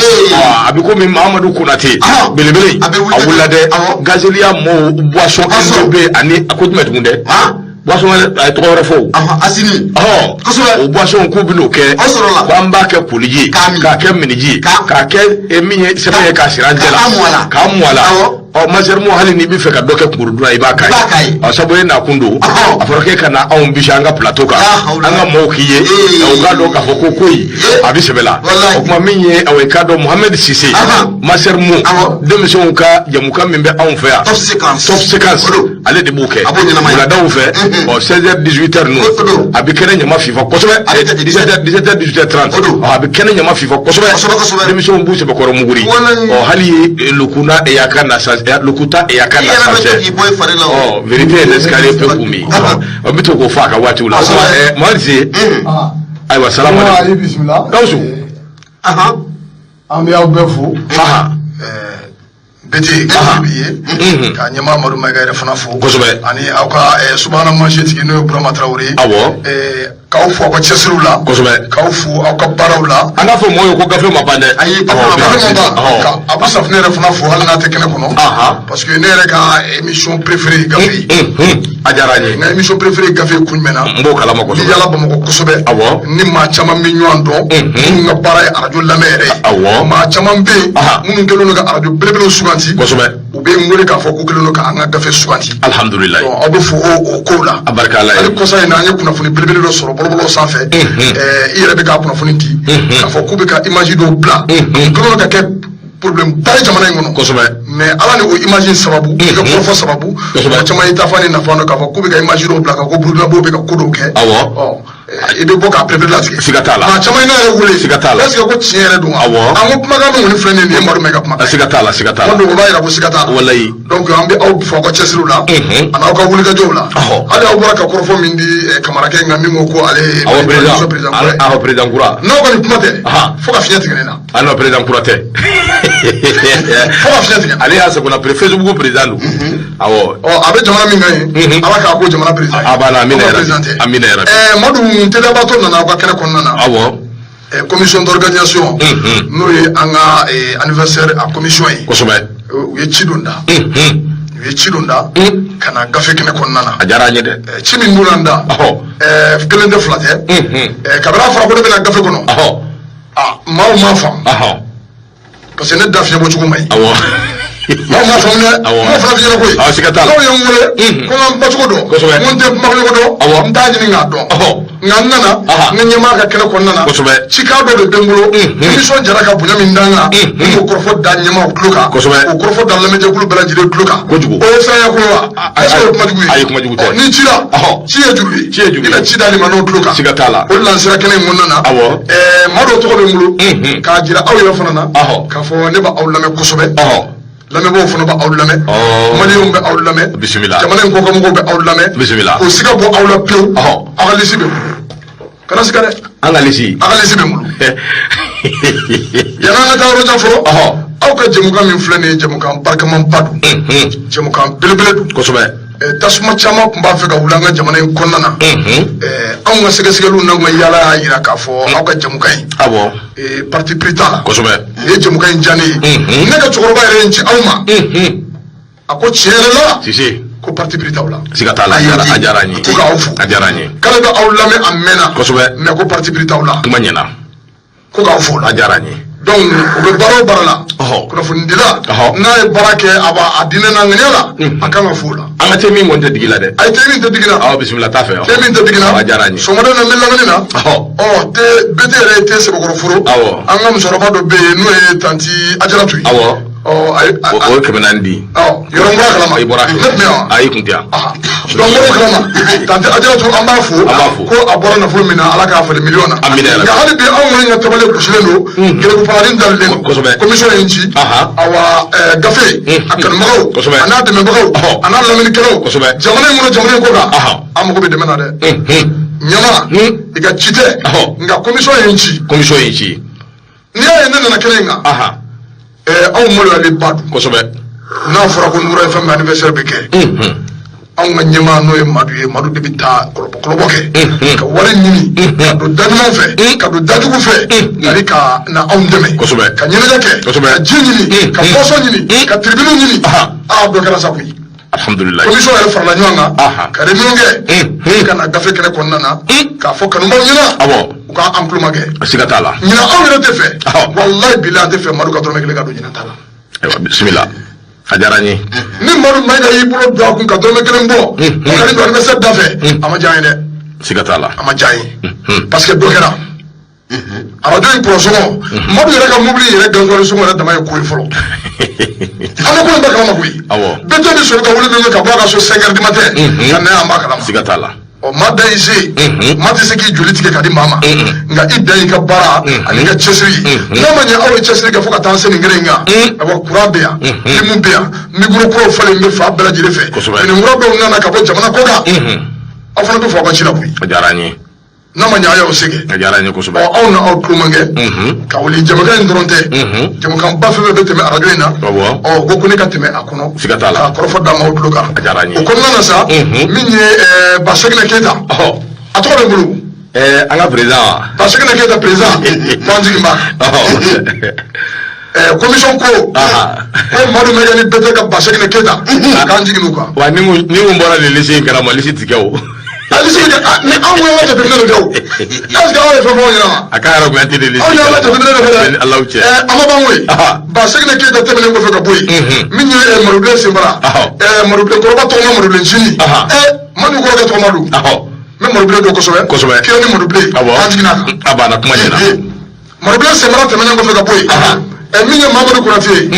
a bɛ komi Mahamadu Konate belebele a wulila dɛ. Gazeliya mɔɔw boisson bɛ ani a ko jumɛn tugun dɛ. Boisson wɛrɛ, a ye tɔgɔ wɛrɛ fɔ o. Asini. Kosɛbɛ. O boisson k'u bɛn'o kɛ. O sɔrɔla. Ko an b'a kɛ koliji ye. K'a min. K'a kɛ miniji ye. K'a kɛ min ye sɛbɛn ye k'a siri an cɛ la. K'a mun a la. K'a mun a la. Ɔ Master Mou, hali n'i bɛ fɛ ka dɔ kɛ kunkurudun na, i b'a k'a ye. I b'a k'a ye. Ɔ sabu e nakun don. A fɔra k'e ka na anw bisi an ka plateau kan. Ya hawla. An ka mɔɔw k'i ye. U k'a dɔn k'a fɔ ko in a bɛ sɛbɛ la. Walahi. O tuma min ye awɔ i k'a dɔn Mohamed Cissé. Master Mou. Denmisɛnw ka jamukan min bɛ anw fɛ yan. Top séquence. Top séquence. O don. Ale de b'o kɛ. A b'o ɲɛnamaya. Wuladaw fɛ. Ɔ 16h 18h ninnu. O don. A bɛ kɛnɛ ɲama fifa kosɛbɛ. A bɛ kɛ ten. 17h 17h 18h30. O don. Ɔ a bɛ kɛnɛ ɲama fifa kosɛbɛ. Kosɛbɛ, kosɛbɛ. Denmisɛnw b'u sɛbɛkɔrɔ muguri. Walahi. Ɔ hali Lokuna Eyaka na sa Lokuta Eyaka I na yɛrɛ bɛ to sa k'i bɔ i fari la o. Ɔ vérité est l'escalier peut kumi. Ɔ n bɛ to k'o fɔ a ka waatiw la. Kosɛbɛ. Mohamed Cissé. Ayiwa salamu Ali aleykum. bisimila. Gawusu. An bɛ aw bɛɛ fo. Bete bi ye ka ɲɛmaa Amadu Mayiga yɛrɛ fana fo. Kosɛbɛ. Ani aw ka subahana mansin tigi n'o ye Burama Tarawele ye. Awɔ. K'aw fo aw ka cɛsiriw la. Kosɛbɛ. K'aw fo aw ka baaraw la. An k'a fɔ mɔgɔw ye ko gafe ma ban dɛ. Ayi, gafe ma ban. Gafe ma ban. Ka Abu Safunɛ yɛrɛ fana fo hali n'a tɛ kɛnɛ kɔnɔ. Parce que ne yɛrɛ ka émission préférée ye gafe ye. A diyara n ye. N ka émission préférée ye gafe ye kun jumɛn na? N b'o kalama Ni kosɛbɛ. yala Bamakɔ kosɛbɛ. Awɔ. Ni maa caman bɛ ɲɔgɔn dɔn. Minnu ka baara ye arajo lamɛn yɛrɛ ye. Awɔ. Maa caman bɛ yen. Minnu kɛlen don ka arajo belebelew suganti. Kosɛbɛ. U bɛ n wele k'a fɔ k'u kɛlen don k'an ka gafe suganti. Alhamdulilayi. Aw bɛ fo o kow la. A barika Ala ye. Hali kɔsa in na an ye kunnafoni belebele dɔ sɔrɔ bɔlɔbɔlɔ sanfɛ. I yɛrɛ bɛ ka kunnafoni di. K'a fɔ k'u bɛ ka image dɔw bila. U kɛlen don ka kɛ problème ba ye jamana in kɔnɔ. Kosɛbɛ. Mais ala ni o image in sababu, i ka kɔrɔfɔ sababu, Kosɛbɛ. mɔgɔ caman y'i tafa ni nafa dɔn k'a fɔ k'u bɛ ka image dɔw bila ka ko Burukinabew bɛ ka ko dɔw kɛ. Awɔ. Ɔ i bɛ bɔ k'a perepere latigɛ. Siga t'a la. Maa caman ye ne yɛrɛ wele. Siga t'a la. Est ce que ko tiɲɛ yɛrɛ don wa? Awɔ. An ko kumakan min kɔni filɛ nin ye, nin ye Madu Mayiga kumakan ye. Siga t'a la, siga t'a la. Donc o b'a yira ko siga t'a la. Walayi. Donc an bɛ aw fo aw ka cɛsiriw la. Ani aw ka wulikajɔw la. Hali aw bɔra ka kɔrɔfɔ min di Kamarakɛ nka min ko ko ale ye Awɔ président. président kura ye. Awɔ président kura. N'aw ka nin kuma tɛ. Fo ka fiɲɛ tigɛ ne na. Ah non, président kura tɛ. Fo ka fiɲɛ tigɛ. Ale y'a sagona Facebook président don. Awɔ. Ɔ a bɛ jamana min kan ye. Ala k'a ko jamana président ye. A banna, amina Aw ka yarabi. président tɛ. Amina yarabi. Madu Teliyabatɔ nana aw ka kɛnɛ kɔnɔna na. Awɔ. Commission d'organisation. N'o ye an ka anniversaire a commission ye. Kosɛbɛ. U ye ci don da. U ye ci don da. Ka na gafe kɛnɛ kɔnɔna na. A diyara an ye dɛ. Ci min donna n da. Kelen tɛ fila tɛ. Kabini a fɔra ko ne bɛna gafe kɔnɔ. Ah, maaw m'a faamu. Parce que ne da fiɲɛ bɔcogo man ɲi. Awɔ. Maaw m'a faamu dɛ. Awɔ. M'o fana f'i ɲɛna koyi. Awɔ, siga t'a la. Dɔw ye n wele. Ko n ka n bɔcogo dɔn. Kosɛbɛ. N ko n tɛ kumacogo dɔn. Awɔ. N t'a ɲini k'a dɔn. Nka n nana. N ka ɲɛmaa ka kɛnɛ kɔnɔna na. Kosɛbɛ. Cikan dɔ de bɛ n bolo. Émission jara ka bonya min da n kan. N k'o kɔrɔfɔ da ɲɛmaaw tulo kan. Kosɛbɛ. K'o kɔrɔfɔ da lamɛnjɛkulu bɛɛ lajɛlen tulo kan. Kojugu. O ye fɛn ye ko ye wa? Est ce que o ye kumajugu ye? Ayi, kumajugu tɛ. Ɔ, n'i cira. Ci ye juru ye. Ci ye juru ye. I bɛ ci d'ale ma n'o tulo kan. Siga t'a la. O de la n sera kɛnɛ in kɔnɔna na. Awɔ. Maa dɔw tɔgɔ bɛ n bolo. K'a jira aw yɛrɛ fana na. K'a fɔ ne b'aw lamɛn kosɛbɛ. Lamɛnbaaw fana b'aw lamɛn. Maliyɛnw bɛ aw lamɛn. Bisimila. Jamana in kɔkanmɔgɔw bɛ aw lamɛn. Bisimila. K'o siga bɔ aw la pewu. Aw ka lisi bɛ n bolo. Kana siga dɛ. An ka lisi. Aw ka lisi bɛ n bolo. Yan'an ka taa yɔrɔ jan fɔlɔ. Aw ka jɛmukan min filɛ nin ye, jɛmukan barikamanba don. Jɛmukan belebele don. Kosɛbɛ. Tasuma caman tun b'a fɛ ka wuli an ka jamana in kɔnɔna na. Anw ka sɛgɛsɛgɛliw n'anw ka yaala y'a jira k'a fɔ aw ka jɛmukan in. Awɔ. Parti pris t'a la. Kosɛbɛ. Nin ye jɛmukan in diya ne ye. Ne ka cɛkɔrɔba yɛrɛ ye n ci aw ma. A ko tiɲɛ yɛrɛ la. Sise. Ko parti pris t'aw la. Siga t'a la, a diyara n ye. Ko k'aw fo. A diyara n ye. K'ale bɛ aw lamɛn a mɛnna. Kosɛbɛ. Mais ko parti pris t'aw la. Kuma ɲɛna. Ko k'aw fo la. A diyara n ye. Donc u bɛ baara o baara la. Kunnafonidila. N'a ye baara kɛ a b'a a diinɛ n'a ŋaniya la. A kan ka fo la. An ka te min kɔni tɛ digi la dɛ. Ayi, te min tɛ digi la. Awɔ, bisimila t'a fɛ. Te min tɛ digi la. A diyara n ye. Sɔgɔmada in na n bɛ lamɛnni na. Ɔ te BT yɛrɛ ye te sɛbɛkɔrɔ foro. Awɔ. An ka musokɔrɔba dɔ bɛ yen n'o ye tanti Ajaratu ye. Awɔ. Ɔ ayi. O ye 400 di. Ɔ yɔrɔ n bɔra kalama. I bɔra Ne tun bɛ yan wa? Ayi, kun tɛ yan. Donc n bɔra kalama. Tanti Ajaratu an b'a fo. An b'a fo. Ko a bɔra nafolo min na Ala k'a falen miliyɔn na. Amina yarabi. Nka hali bi anw kɔni ka tabale gosilen don. Gɛrɛbu paradi dalilen don. Kosɛbɛ. Commission ye n ci. Awa gafe. A kanubagaw. Kosɛbɛ. A n'a dɛmɛbagaw. A n'a lamɛnnikɛlaw. Kosɛbɛ. Jamana in kɔnɔ jamana in kɔ kan. An mago bɛ dɛmɛ na dɛ. Ɲama. I ka ci tɛ. Nka commission ye n ci. Commission ye n ci. N'i y'a ye ne nana kɛnɛ in kan. Anw maloyalen ba don. Kosɛbɛ. N'a fɔra ko Nura FM ka anniversaire bɛ kɛ. Anw ka ɲɛmaa n'o ye Madu ye, Madu de bɛ taa kɔlɔbɔ kɛ. Ka wari ɲini. Ka don da ɲuman fɛ. Ka don dajugu fɛ. Ani ka na anw dɛmɛ. Kosɛbɛ. Ka ɲɛnajɛ kɛ. Kosɛbɛ. Ka ji ɲini. Ka boisson ɲini. Ka tribune ɲini. Aa dɔ kɛra sa koyi. Alhamdulilayi. Commission yɛrɛ farala ɲɔgɔn kan ka réunion kɛ ka na gafe kɛnɛ kɔnɔna na k'a fɔ kanubaw ɲɛna. U ka an tulo magɛ. Siga t'a la. Ɲinan anw yɛrɛ tɛ fɛ. Walayi bilahi an tɛ fɛ Madu ka dɔrɔmɛ kelen ka don ɲinan ta la. Ayiwa bisimila. A diyara n ye. Ni Madu Mayiga y'i bolo don a kun ka dɔrɔmɛ kelen bɔ. Ko ka nin don anniversaire da fɛ. A ma diya an ye dɛ. Siga t'a la. A ma diya an ye. Parce que dɔ kɛra. Arajo in kɔrɔsɔngɔ Madu yɛrɛ ka mobili yɛrɛ gasoil sɔngɔ yɛrɛ dama ye ko ye fɔlɔ. An bɛ ko in bɛɛ kalama koyi. Bɛɛ tɛ bɛ sɔrɔ ka wuli min kɛ ka bɔ a ka so 5 heures du matin. Ka na yan an b'a kalama. Siga t'a la. Ɔ maa dan y'i se. Maa tɛ se k'i joli tigɛ ka di maa ma. Nka i dan y'i ka baara ani ka cɛsiri. N'a ma ɲɛ aw ye cɛsiri kɛ fo ka taa se nin kelen in kan. Ayiwa courant bɛ yan. Limu bɛ yan. Micro kuraw falen bɛ fan bɛɛ lajɛlen fɛ. Fini kura dɔw nana ka bɔ jamana kɔ kan. Aw fana bɛ fɔ aw ka ci la koyi. A diyara an ye. N'a ma ɲɛ a y'aw se kɛ. A diyara an ye kosɛbɛ. Ɔ aw na aw tulo man kɛ. Ka wuli jamakan in dɔrɔn tɛ. Jamakanba fɛn fɛn bɛ tɛmɛ arajo in na. Ɔ ko ne ka tɛmɛ a kɔnɔ. Siga t'a la. K'a kɔrɔfɔ d'a ma aw tulo kan. A diyara an ye. O kɔnɔna na sa. Min ye Basɛkinɛ Keyita. A tɔgɔ bɛ n bolo. An ka président. Basɛkinɛ Keyita président. K'an jigin b'a kan. Commission ko. Ko Madu Mayiga ni bɛɛ tɛ ka Basɛkinɛ Keyita. K'an jigin n'u kan. Wa ni kun bɔra nin liste in kalama liste ti kɛ o. Liste bɛ kɛ ni anw y'an ka jateminɛ de kɛ o. Est ce que aw ye fɛn fɔ anw ɲɛna wa? A k'a yɛrɛ kun tɛ de liste. Anw y'an ka jateminɛ de kɛ dɛ. Ni Alahu cɛ. A ma ban koyi. Basɛkinɛ Keyita tɛmɛnen kɔfɛ ka bɔ yen. Min ye Marubilen Senbara. Marubilen kɔrɔba tɔgɔma Marubilen Ncinin. Madu kɔrɔkɛ tɔgɔma don. N bɛ Marubilen dɔn kosɛbɛ. Kosɛbɛ. Kira ni Marubilen. K'an jiginna a kan. A banna kuma ɲɛna. Marubilen Senbara tɛmɛnen kɔfɛ ka bɔ yen. Min ye Mamadu Konate ye.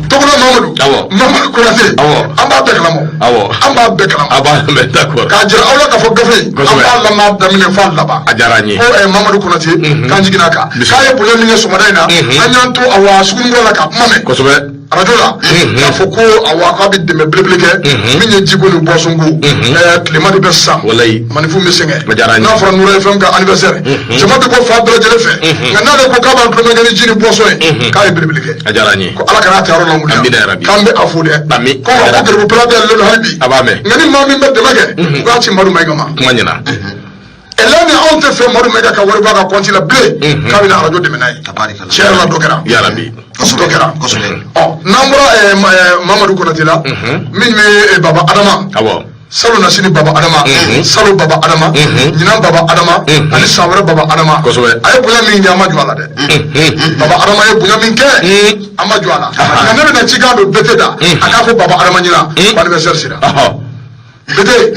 Togola Mamadu. Mamadu Konate. An b'a bɛɛ kalama. An b'a bɛɛ kalama. A b'a bɛɛ d'accord. K'a jira aw la k'a fɔ gafe in. An b'a lamɛn daminɛ f'a laban. A diyara an ye. Ko Mamadu Konate. K'an jiginna a kan. K'a ye bonya min kɛ sɔgɔmada in na. An y'an to awa sugunikura la ka kuma mɛn. Kosɛbɛ. Arajo la. K'a fɔ ko awa k'a bɛ dɛmɛ belebele kɛ. Min ye jiko ni boisson ko. Tilema de bɛ sisan. Walayi. Manifin bɛ sɛgɛn. A diyara an ye. N'a fɔra Nura FM ka anniversaire. Jama bɛ bɔ fan bɛɛ lajɛlen fɛ. Nka n'ale ko k'a b'an tulonkɛ kɛ ni ji ni boisson ye. K'a ye belebele kɛ. A diyara an ye. Ko Ala kana a ta yɔrɔ la wuli. Amina yarabi. K'an bɛ a fo dɛ. Ami. Ko wa ko garibu pala bɛ yɛlɛlen don hali bi. A b'a mɛn. Nka ni maa min bɛ dɛmɛ kɛ. U k'a ci Madu Mayiga ma. Kuma ɲɛna. Ɛlɛn ni anw tɛ fɛ Madu Mayiga ka wari bɔ a ka compte la bilen. K'a bɛna arajo dɛmɛ n'a ye. Tiɲɛ yɛrɛ la dɔ kɛra. Yarabi. Dɔ kɛra. Ɔ n'an bɔra Mamadu Konate la. Min bɛ Baba Adama. Awɔ. Salo Nasini Baba Adama. Salo Baba Adama. Ɲinan Baba Adama. Ani san wɛrɛ Baba Adama. Kosɛbɛ. A ye bonya min kɛ an ma jɔ a la dɛ. Baba Adama ye bonya min kɛ. An ma jɔ a la. Nka ne bɛna cikan don Bete da. A k'a fɔ Baba Adama ɲɛna. Ko anniversaire sera. Bete.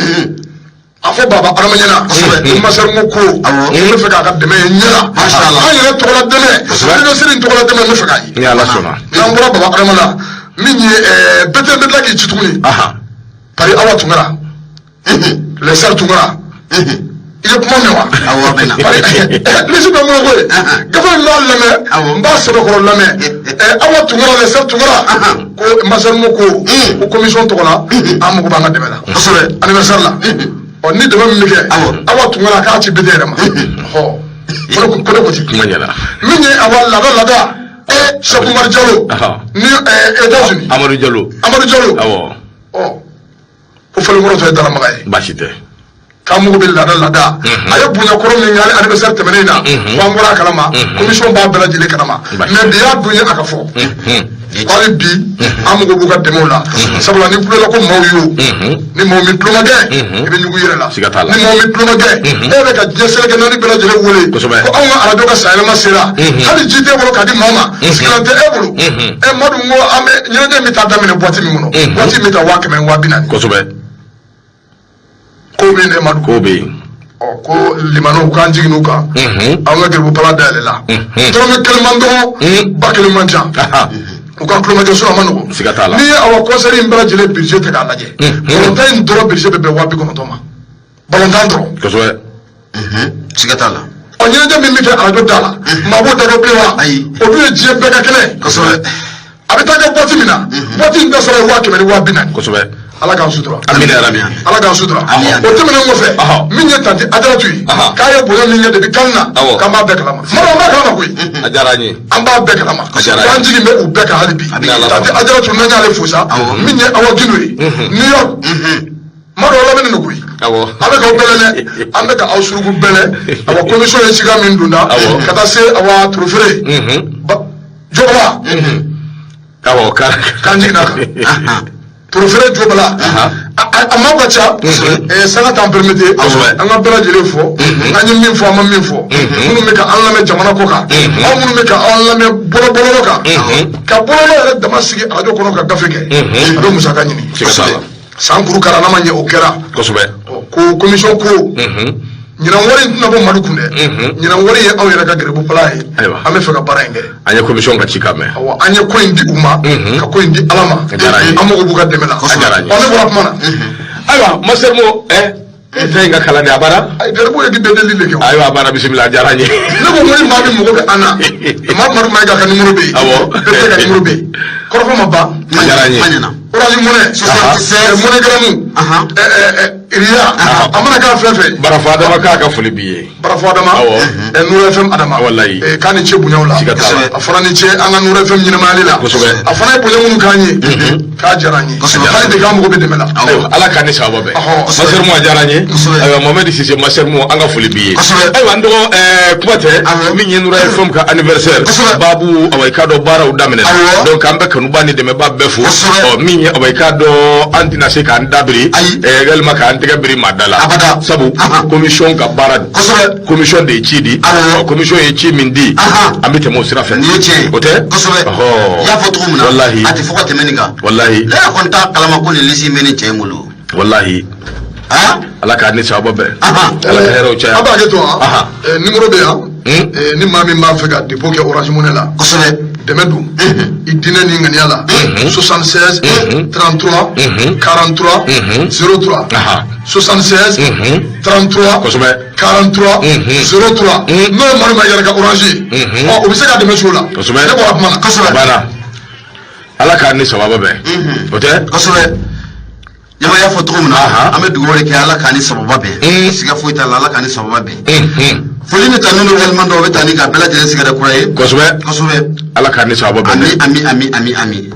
A fɔ Baba Adama ɲɛna. Kosɛbɛ. Masarimu ko. N bɛ fɛ k'a ka dɛmɛ ye ɲɛna. An yɛrɛ tɔgɔla dɛmɛ. Anniversaire in tɔgɔla dɛmɛ n bɛ fɛ k'a ye. Ni Ala sɔnna. N'an bɔra Baba Adama la min ye Bete bɛ tila k'i ci tuguni. Pari Awa Tunkara. Lɛsɛri Tunkara. I ye kuma mɛn wa? Awɔ, a bɛ na. Pari lisi bɛ n bolo koyi. Gafe in b'a lamɛn. N b'a sɛbɛkɔrɔ lamɛn. Awa Tunkara Lɛsɛri Tunkara. Ko Masarimu ko. Ko commission tɔgɔ la. An mago b'an ka dɛmɛ la. Kosɛbɛ. Anniversaire la. Ɔ ni dɛmɛ min bɛ kɛ. Awa Tunkara k'a ci Bete yɛrɛ ma. Ɔ ko ne ko ten. Kuma ɲɛna. Min ye awa laada. Sɛku Umaru Jalo. Ni États-Unis. Amadu Jalo. Amadu Jalo. Awɔ. Ɔ ko falenkɔrɔ tɔ ye dalamaga ye. Baasi tɛ. K'an mago bɛ laada. A ye bonya kɔrɔ min kɛ hali anniversaire tɛmɛnen in na. Ko an bɔra a kalama. Commission b'a bɛɛ lajɛlen kalama. Mais bi y'a dun ye a ka fɔ. Hali bi an mago b'u ka dɛmɛw la. Sabula ni kulela ko maaw y'o. Ni maaw min tulo ma gɛn. I bɛ ɲugu i yɛrɛ la. Siga t'a la. Ni maaw min tulo ma gɛn. E bɛ ka diɲɛ seleke naani bɛɛ lajɛlen wele. Kosɛbɛ. Ko anw ka arajo ka sanyɛlɛma sera. Hali ji t'e bolo k'a di maa ma. Sigilan tɛ e bolo. Madu n ko an bɛ ɲɛnajɛ in bɛ taa daminɛ boîte min kɔnɔ. Boîte min bɛ taa 100,000 20 000. Kosɛbɛ. Ko bɛ yen dɛ Madu. Ko bɛ yen. Ɔ ko limanaw k'an jigin u kan. An ka garibu pala dayɛlɛ la. Dɔrɔmɛ kelen man dɔgɔ. Ba kelen man ca. U ka tulomajɔ so a ma nɔgɔn. Siga t'a la. N'i ye awa concert in bɛɛ lajɛlen budget ta k'a lajɛ. Balontan in dɔrɔn budget bɛ bɛn 90,000 ma. Balontan dɔrɔn. Kosɛbɛ. Siga t'a la. Ɔ ɲɛnajɛ min bɛ kɛ arajo da la. Maa b'o da dɔn bilen wa? Ayi. O dun ye diɲɛ bɛɛ ka kɛnɛ. Kosɛbɛ. A bɛ taa kɛ boîte min na. Boîte in bɛɛ sɔrɔ ye 100,000 ni 20 000. Kosɛbɛ. Ala k'an sutura. Amina yarabi. Ala k'an sutura. O tɛmɛnen kɔfɛ. Min ye tanti Ajaratu ye. K'a ye bonya min kɛ depuis kan na. K'an b'a bɛɛ kalama. Madu an b'a kalama koyi. A diyara an ye. An b'a bɛɛ kalama. K'an jigin bɛ u bɛɛ kan hali bi. Tanti Ajaratu n'an y'ale fo sa. Min ye Awa Gindo ye. New York. Madu aw lamɛnnen don koyi. An bɛ k'aw bɛlɛ dɛ. An bɛ ka aw suruku bɛlɛ. Awa commission ye cikan min donna. Ka taa se awa Turufere. Jɔkɔba. Awɔ. K'an jiginna a kan. Porofɛrɛ Jobala, a maaw ka ca, sanga t'an permettre an ka bɛɛ lajɛlen fɔ. An ye min fɔ, an ma min fɔ, minnu bɛ ka an lamɛn jamana kɔ kan, aw minnu bɛ ka an lamɛn bɔlɔbɔlɔ kan, ka bɔlɔlɔ yɛrɛ dama sigi arajo kɔnɔ ka gafe kɛ, a bɛ musaka ɲini. San kuru kara n'a ma ɲɛ, o kɛra. Ko commission ko ɲinan wari in tɛna bɔ Mali kun dɛ, ɲinan wari ye anw yɛrɛ ka garibu pala ye, an bɛ fɛ ka baara in kɛ. An ye commission ka ci kan mɛn. Awɔ, an ye ko in di u ma, ka ko in di Ala ma, an mago b'u ka dɛmɛ la. Ne bɔra kuma na. Ayiwa, Master Mo, fɛn in ka kalan de a baara. Ayi, garibu ye bɛɛ delili de kɛ. Ayiwa, a baara, bisimila, a diyara n ye. Ne ko ni maa min mago bɛ an na, maa Madu Mayiga ka numéro bɛ yen. Bɛɛ ka numéro bɛ yen. Kɔrɔfɔ ma ban. A diyara n ye. Orange Money, MoneyGram, Ria, a mana k'a fɛn fɛn. Barafo Adama k'a ka foli b'i ye. Barafo Adama, Nour FM Adama. Walayi. K'a ni ce bonyaw la. Siga t'a la. A fana ni ce an ka Nour FM ɲɛnɛmayali la. Kosɛbɛ. A fana ye bonya minnu k'an ye, k'a diyara an ye. Hali bi k'an mago bɛ dɛmɛ la. Ayiwa, Ala k'an ni sababa bɛn. Master Mo, a diyara n ye. Ayiwa, Mohamed Cissé, Master Mo, an ka foli b'i ye. Ayiwa, n dɔgɔ, kuma tɛ min ye Nour FM ka anniversaire baabu, awa i k'a dɔn baaraw daminɛna. Donc an bɛ kanuba ni dɛmɛba bɛɛ fo. Ɔ min ye, awa i k'a dɔn an tɛna se k'an da biri, walima k'an tɛgɛ biri maa da la. Sabu commission ka baara don. Commission de ye ci di. Commission ye ci min di, an bɛ tɛmɛ o sira fɛ. Nin ye tiɲɛ ye. O tɛ? Kosɛbɛ. I y'a fɔ cogo min na. Walahi. A tɛ fɔ ka tɛmɛ nin kan. Walahi. Ne yɛrɛ kɔni t'a kalama ko nin lisi bɛ nin cɛ in bolo. Walahi. Ala k'a ni sababa bɛn. Ala ka hɛrɛw caya. A b'a kɛ to wa? Numéro bɛ yan. Ni maa min b'a fɛ ka dépôt kɛ Orange Money la. Kosɛbɛ. Dɛmɛ don i diinɛ ni ŋaniya la, 76 33 43 03, 76 33 43 03, n'o ye Madu Mayiga ka Orange ye, ɔ o bɛ se ka dɛmɛ so la. Kosɛbɛ. Ne bɔra kuma na. Kosɛbɛ. Banna. Ala k'an ni sababa bɛn. O tɛ? Kosɛbɛ. Ɲama y'a fɔ cogo min na, an bɛ dugawu de kɛ, Ala k'an ni sababa bɛn. Siga foyi t'a la, Ala k'an ni sababa bɛn. Foli ni tanu ni waleɲuman dɔw bɛ taa ni ka bɛɛ lajɛlen sigida kura ye. Kosɛbɛ. Kosɛbɛ. Ala k'an ni sababa bɛn. Ami, ami, ami, ami, ami.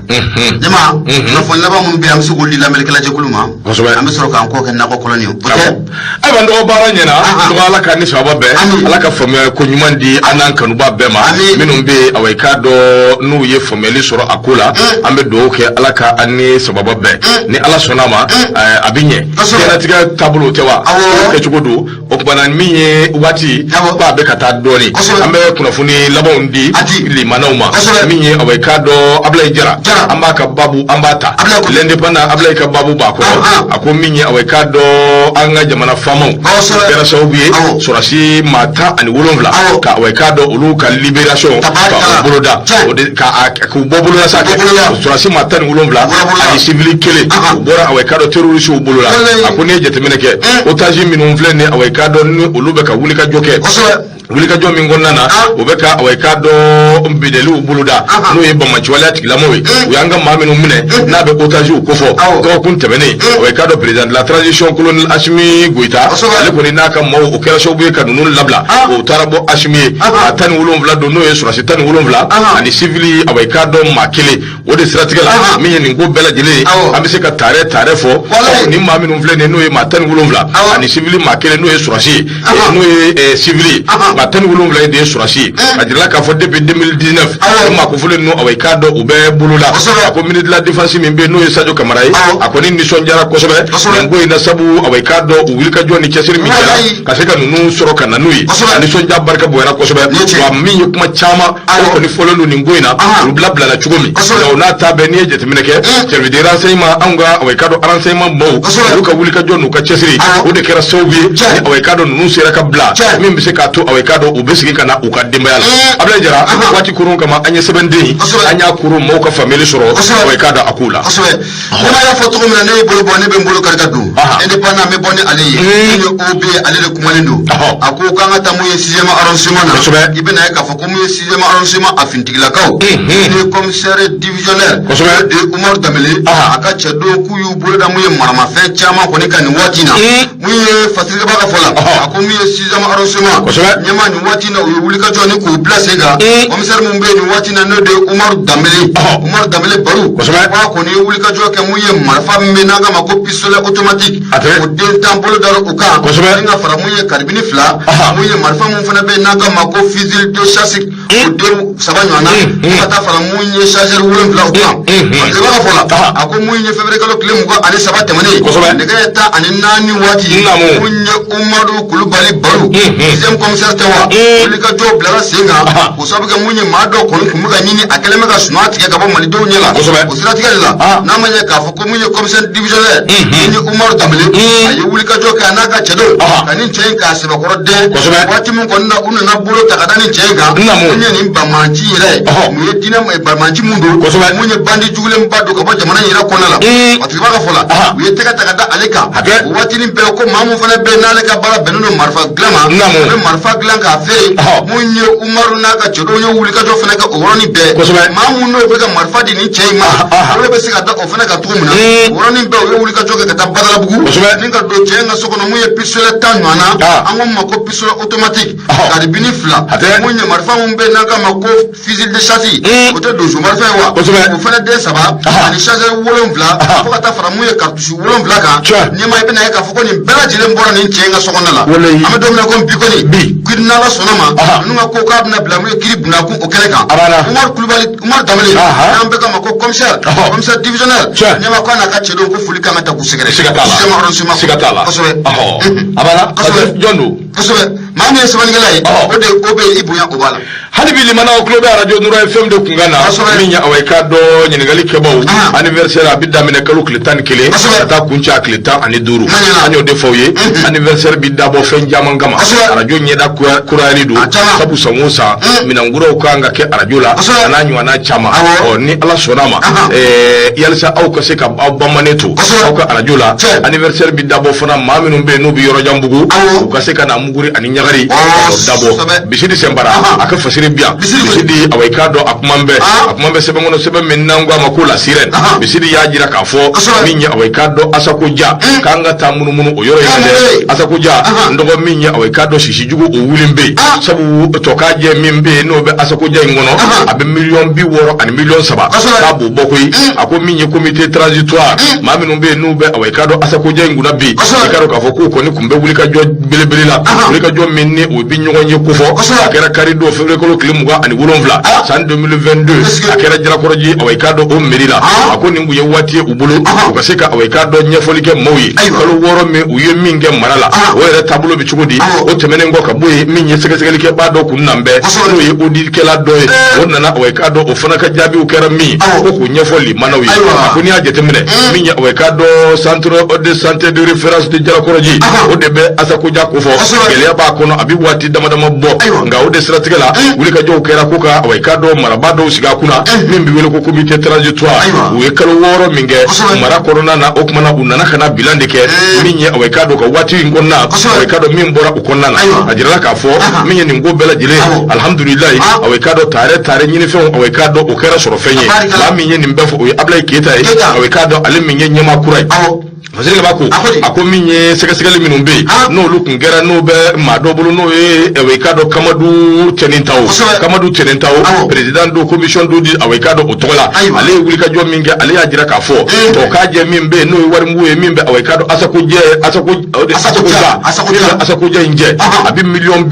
Ɲama, kunnafoni laban minnu bɛ yen, an bɛ se k'olu di lamɛnnikɛla jɛkulu ma. Kosɛbɛ. An bɛ sɔrɔ k'an kɔ kɛ nakɔ kɔlɔn ye. O tɛ? Ayiwa, n dɔgɔ, baara ɲɛna. Dɔgɔ, Ala k'an ni sababa bɛn. Ala ka faamuya ko ɲuman di an n'an kanuba bɛɛ ma. Minnu bɛ yen, awa i k'a dɔn n'u ye faamuyali sɔrɔ a ko la, an bɛ dugawu kɛ, Ala ka an ni sababa bɛn. Ni Ala sɔnna a ma, a bɛ ɲɛ. Diɲɛlatigɛ taabolo tɛ wa? O kɛcogo don. O tuma na, min ye waati ko a bɛ ka taa dɔɔnin, an bɛ kunnafoni labanw di limanaw ma. Min ye, awa i k'a dɔn Abulayi Jara, an b'a ka babu, an b'a ta l'Indépendant, Abulayi ka babu b'a kɔrɔ. A ko min ye, awa i k'a dɔn an ka jamana faamaw kɛra sababu ye sɔrɔdasi maa 17 ka, awa i k'a dɔn olu ka libération ka o boloda, o de ka k'u bɔ bolola sa kɛ sɔrɔdasi maa 17 ani civil kelen, u bɔra, awa i k'a dɔn terroriste bolo la. A ko n'i ye jateminɛ kɛ, otage minnu filɛ nin ye, awa i k'a dɔn ni olu bɛ ka wuli ka jɔ kɛ, wulikajɔ min kɔnɔna na, o bɛ ka, awa i k'a dɔn bidɛliw boloda, n'o ye banbaanciwaleya tigilamɔgɔw ye, u y'an ka maa minnu minɛ n'a bɛ otagew kofɔ. Dɔgɔkun tɛmɛnen, awa i k'a dɔn président de la transition, colonel Assimi Goïta, ale kɔni n'a ka maaw, o kɛra sababu ye ka ninnu labila. O taara bɔ Assimi ye maa 17 don, n'o ye sɔrɔdasi 17 ani civil, awa i k'a dɔn maa kelen. O de siratigɛ la, min ye nin ko bɛɛ lajɛlen ye, an bɛ se ka taarɛ taarɛ fɔ, nin maa minnu filɛ nin ye, n'o ye maa 17 ani civil maa kelen, n'o ye sɔrɔdasi ye, n'o ye civil ye, maa 17 de ye sɔrɔdasi ye. A jirala k'a fɔ depuis 2019, o maa kofɔlen ninnu, awa i k'a dɔn u bɛ bolo la. A ko ministre de la défense min bɛ yen, n'o ye Sadio Kamara ye, a kɔni nisɔndiyara kosɛbɛ nin ko in na, sabu awa i k'a dɔn u wulikajɔ ni cɛsiri min kɛra ka se ka ninnu sɔrɔ ka na n'u ye, a nisɔndiya barika bonyana kosɛbɛ. Wa min ye kuma caman o kɔni fɔlen don nin ko in na, olu bila bilala cogo min, o n'a ta bɛɛ, n'i ye jateminɛ kɛ, service de renseignement, anw ka, awa i k'a dɔn renseignement maaw, olu ka wulikajɔ n'u ka cɛsiri, o de kɛra sababu ye ni, awa i k'a dɔn ninnu sera ka bila, min bɛ se k'a to, awa i k'a dɔn u bɛ segin ka na u ka denbaya la. Abulayi Jara, waati kurun kama, an ye sɛbɛnden, an y'a kurun, maaw ka faamuyali sɔrɔ, awa i k'a dɔn a kow la. Kosɛbɛ. Ne y'a fɔ cogo min na, ne ye bolo bɔ, ne bɛ n bolo kari ka don indépendant, n bɛ bɔ ni ale ye. Min ye OB, ale de kumalen don. A ko k'an ka taa mun ye 6e arrondissement na. I bɛna ye k'a fɔ ko mun ye 6e arrondissement a finitigilakaw, min ye commissaire divisionnaire de Umaru Danbele, a ka cɛdenw k'u y'u bolo da mun ye maramafɛn caman kɔni kan nin waati in na. Mun ye Fasirikaba ka fɔ la, a ko mun ye 6e arrondissement ɲɛmaa, nin waati in na u ye wulikajɔ ni k'u bila sen kan. Commissaire mun bɛ yen nin waati in na, n'o de ye Umaru Danbele, Umaru Danbele Baru, k'a kɔni ye wulikajɔ kɛ mun ye marifa min bɛ n'an k'a ma ko pistolet automatique, o den 10 bolo dara o kan, ni ka fara mun ye karibini 2, mun ye marifa mun fana bɛ yen n'an k'a ma ko fusil de chasse. O den 3 ɲɔgɔn na, fo ka taa fara mun ye chargeur 7 o kan. Masirikeba ka fɔ la, a ko mun ye février kalo tile 23 tɛmɛnen, nɛgɛ 14 waati, mun ye Umaru Kulubali Baro, sixième commissaire tɛ wa, wulikajɔ bilara sen kan k'o sababu kɛ mun ye maa dɔw kɔni tun bɛ ka ɲini, a kɛlen bɛ ka sunɔgɔ tigɛ ka bɔ malidenw ɲɛ la. O siratigɛ de la, n'a ma ɲɛ k'a fɔ ko mun ye commissaire divisionnaire mun ye Umaru Danbele, a ye wulikajɔ kɛ a n'a ka cɛdenw ka nin cɛ in k'a sɛbɛkɔrɔ dɛn. Waati min kɔni na u nana bolo ta ka da nin cɛ in kan, mun ye nin banbaanci yɛrɛ ye, mun ye diinɛ banbaanci mun don, mun ye bandi jugulenba don ka bɔ jamana in yɛrɛ kɔnɔna la. A tigi b'a ka fɔ la, u ye tɛgɛ ta ka da ale kan. O waatinin bɛɛ ko maa mun fana bɛ yen n'ale ka baara bɛnnen don marifa dilan ma, a bɛ marifa dilan k'a feere. Mun ye Umaru n'a ka cɛdenw ye wulikajɔ fana kɛ o yɔrɔnin bɛɛ, maa mun n'o bɛ ka marifa di nin cɛ in ma, olu bɛ se ka da o fana kan cogo min na. O yɔrɔnin bɛɛ u ye wulikajɔ kɛ ka taa Badalabugu ni ka don cɛ in ka so kɔnɔ, mun ye pistolet 10 ɲɔgɔn na, an ko ma ko pistolet automatique, karibini 2, mun ye marifa mun bɛ yen n'an k'a ma ko fusil de chasse, o tɛ donso marifa ye wa, o fana den 3 ani chargeur 7, fo ka taa fara mun ye cartouche 7 kan. Ɲɛmaa i bɛna ye k'a fɔ ko nin bɛɛ lajɛlen bɔra nin cɛ in ka so kɔnɔna la. An bɛ don min na komi bi kɔni, kiri n'Ala sɔnna ma, ninnu ka ko k'a bɛna bila mun ye kiri bundakun o kɛnɛ kan. Umaru Kulubali, Umaru Danbele, n'an bɛɛ k'a ma ko commissaire, commissaire divisionnaire, ɲɛmaa k'a n'a ka cɛdenw ko foli kan ka ta k'u sɛgɛrɛ. Siga t'a la, siga t'a la. Kosɛbɛ. A banna. Jɔn don? Kosɛbɛ. Maa min ye sɛbɛnnikɛla ye, o de o bɛ i bonya o b'a la. Hali bi limanaw tulo bɛ arajo Nura FM de kunkan na, min ye awa i k'a dɔn ɲininkali kɛbaw anniversaire a bɛ daminɛ kalo tile 11 ka taa kuncɛ a tile 15. An y'o de fɔ aw ye, anniversaire bɛ dabɔ fɛn caman kama. Arajo ɲɛda kurayali don, sabu san o san minɛnkuraw kan ka kɛ arajo la, a n'a ɲɔgɔnna caman. Ɔ ni Ala sɔnna a ma, yalisa aw ka se ka aw bamanen to aw ka arajo la. Anniversaire bɛ dabɔ fana maa minnu bɛ yen n'u bɛ yɔrɔjanbugu, u ka se ka na muguri ani ɲagari dabɔ. Bisidi Sɛnbara a ka fasiri bi yan. Bisidi awa i k'a dɔn a kuma bɛ sɛbɛn kɔnɔ, sɛbɛn min n'an ko a ma ko la sirène. Bisidi y'a jira k'a fɔ min ye awa i k'a dɔn Asako Ja k'an ka taa munumunu o yɔrɔ in dɛ. Asako Ja n dɔgɔ min ye awa i k'a dɔn sisi jugu o wulilen bɛ yen, sabu tɔkajɛ min bɛ yen n'o bɛ Asako Ja in kɔnɔ, a bɛ 60 miliyɔn ani 3 miliyɔn k'a b'o bɔ koyi. A ko min ye comité transitoire, maa minnu bɛ yen n'u bɛ awa i k'a dɔn Asako Ja in kunna bi, i k'a dɔn k'a fɔ k'u kɔni tun bɛ wulikajɔ belebele la, wulikajɔ min ni o bɛ ɲɔgɔn ye kofɔ. A kɛra kari don février kalo tile 27 san 2022, a kɛra Jalakɔrɔji awa i k'a dɔn o mairie la. A ko nin kun ye waati ye u bolo u ka se ka awa i k'a dɔn ɲɛfɔli kɛ maaw ye kalo 6 min u ye min kɛ mara la, o yɛrɛ taabolo bɛ cogo di. O tɛmɛnen kɔ ka bɔ yen, min ye sɛgɛsɛgɛlikɛbaa dɔ kun nan bɛɛ n'o ye audit-kɛla dɔ ye, o nana awa i k'a dɔn o fana ka jaabiw kɛra min ko k'o ɲɛfɔ limanaw ye. A ko n'i y'a jateminɛ, min ye awa i k'a dɔn centre de santé de référence de Jalakɔrɔji, o de bɛ Asako Ja kofɔ, gɛlɛya b'a kɔnɔ a bɛ waati dama dama bɔ. Nka o de siratigɛ la, wulikajɔw kɛra ko ka awa i k'a dɔn marabaa dɔw sigi a kunna min bɛ wele ko comité transitoire. U ye kalo 6 min kɛ mara kɔnɔna na, o tuma na u nana ka na bilan de kɛ min ye awa i k'a dɔn ka waati in kɔnɔna, awa i k'a dɔn min bɔra u kɔnɔna na. A jirala k'a fɔ min ye nin ko bɛɛ lajɛlen, alihamudulilayi, awa i k'a dɔn taare ɲinifɛnw awa i k'a dɔn o kɛra sɔrɔ fɛn ye. Maa min ye nin bɛɛ fɔ o ye Abulayi Keyita ye, awa i k'a dɔn ale min ye ɲɛmaa kura ye. Fasiri b'a ko a ko min ye sɛgɛsɛgɛli minnu bɛ yen n'olu kun kɛra n'o bɛ maa dɔ bolo n'o ye awa i k'a dɔn Kamadu Tɛnɛntaw, président de commission d'audit awa i k'a dɔn o tɔgɔ la, ale ye wulikajɔ min kɛ, ale y'a jira k'a fɔ tɔkajɛ min bɛ yen n'o ye warimugu ye min bɛ awa i k'a dɔn Asako Ja in jɛ, a bɛ 60 miliyɔn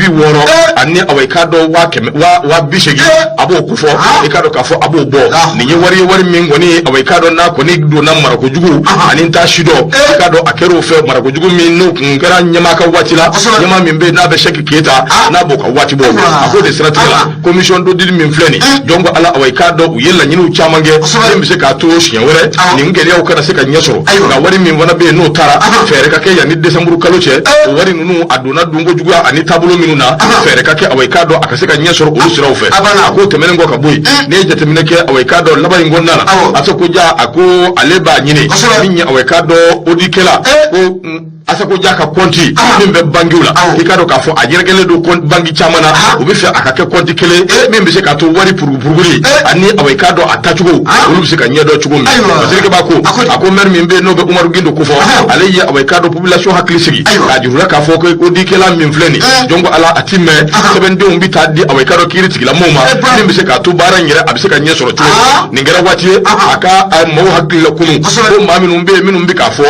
ani awa i k'a dɔn 180 000 a b'o kofɔ, i k'a dɔn k'a fɔ a b'o bɔ. Nin ye wari ye, wari min kɔni awa i k'a dɔn n'a kɔni donna marakojugu ani n t'a si dɔn, i k'a dɔn a kɛra o fɛ marakojugu min n'o kun kɛra ɲɛmaa ka waati la, ɲɛmaa min bɛ yen n'a bɛ Sɛki Keyita n'a b'o ka waati bɔ. A k'o de siratigɛ la, commission d'audit min filɛ nin jɔn ko Ala awa i k'a dɔn u ye laɲiniw caman kɛ min bɛ se k'a to siɲɛ wɛrɛ nin gɛlɛyaw kana se ka ɲɛ sɔrɔ. Nka wari min fana bɛ yen n'o taara, fɛɛrɛ ka kɛ yanni décembre kalo cɛ, o wari ninnu a donna dunko juguya ani taabolo minnu na, fɛɛrɛ ka kɛ awa i k'a dɔn a ka se ka ɲɛ sɔrɔ olu siraw fɛ. A k'o tɛmɛnen kɔ ka bɔ yen, n'i ye jateminɛ kɛ awa i k'a dɔn laban in kɔnɔna la, Asako Ja a ko ale b'a ɲini min ye awa i k'a dɔn audit-kɛla ko Asako Ja ka kɔnti min bɛ bankiw la, i k'a dɔn k'a fɔ a yɛrɛkɛlen don banki caman na, u bɛ fɛ a ka kɛ kɔnti kelen min bɛ se k'a to wari purugupuruguli ani awa i k'a dɔn a tacogo olu bɛ se ka ɲɛdɔn cogo min. Masirikɛ b'a ko a ko maire min bɛ yen n'o bɛ Umaru Gindo kofɔ, ale ye awa i k'a dɔn population hakili sigi k'a jira k'a fɔ ko audit-kɛla min filɛ nin jɔn ko Ala a ti mɛn, sɛbɛndenw bɛ taa di awa i k'a dɔn kiiri tigilamɔgɔw ma min bɛ se k'a to baara in yɛrɛ a bɛ se ka ɲɛ sɔrɔ cogo min. Nin kɛra waati ye a ka maaw hakili la kunun ko maa minnu bɛ yen minnu bɛ k'a fɔ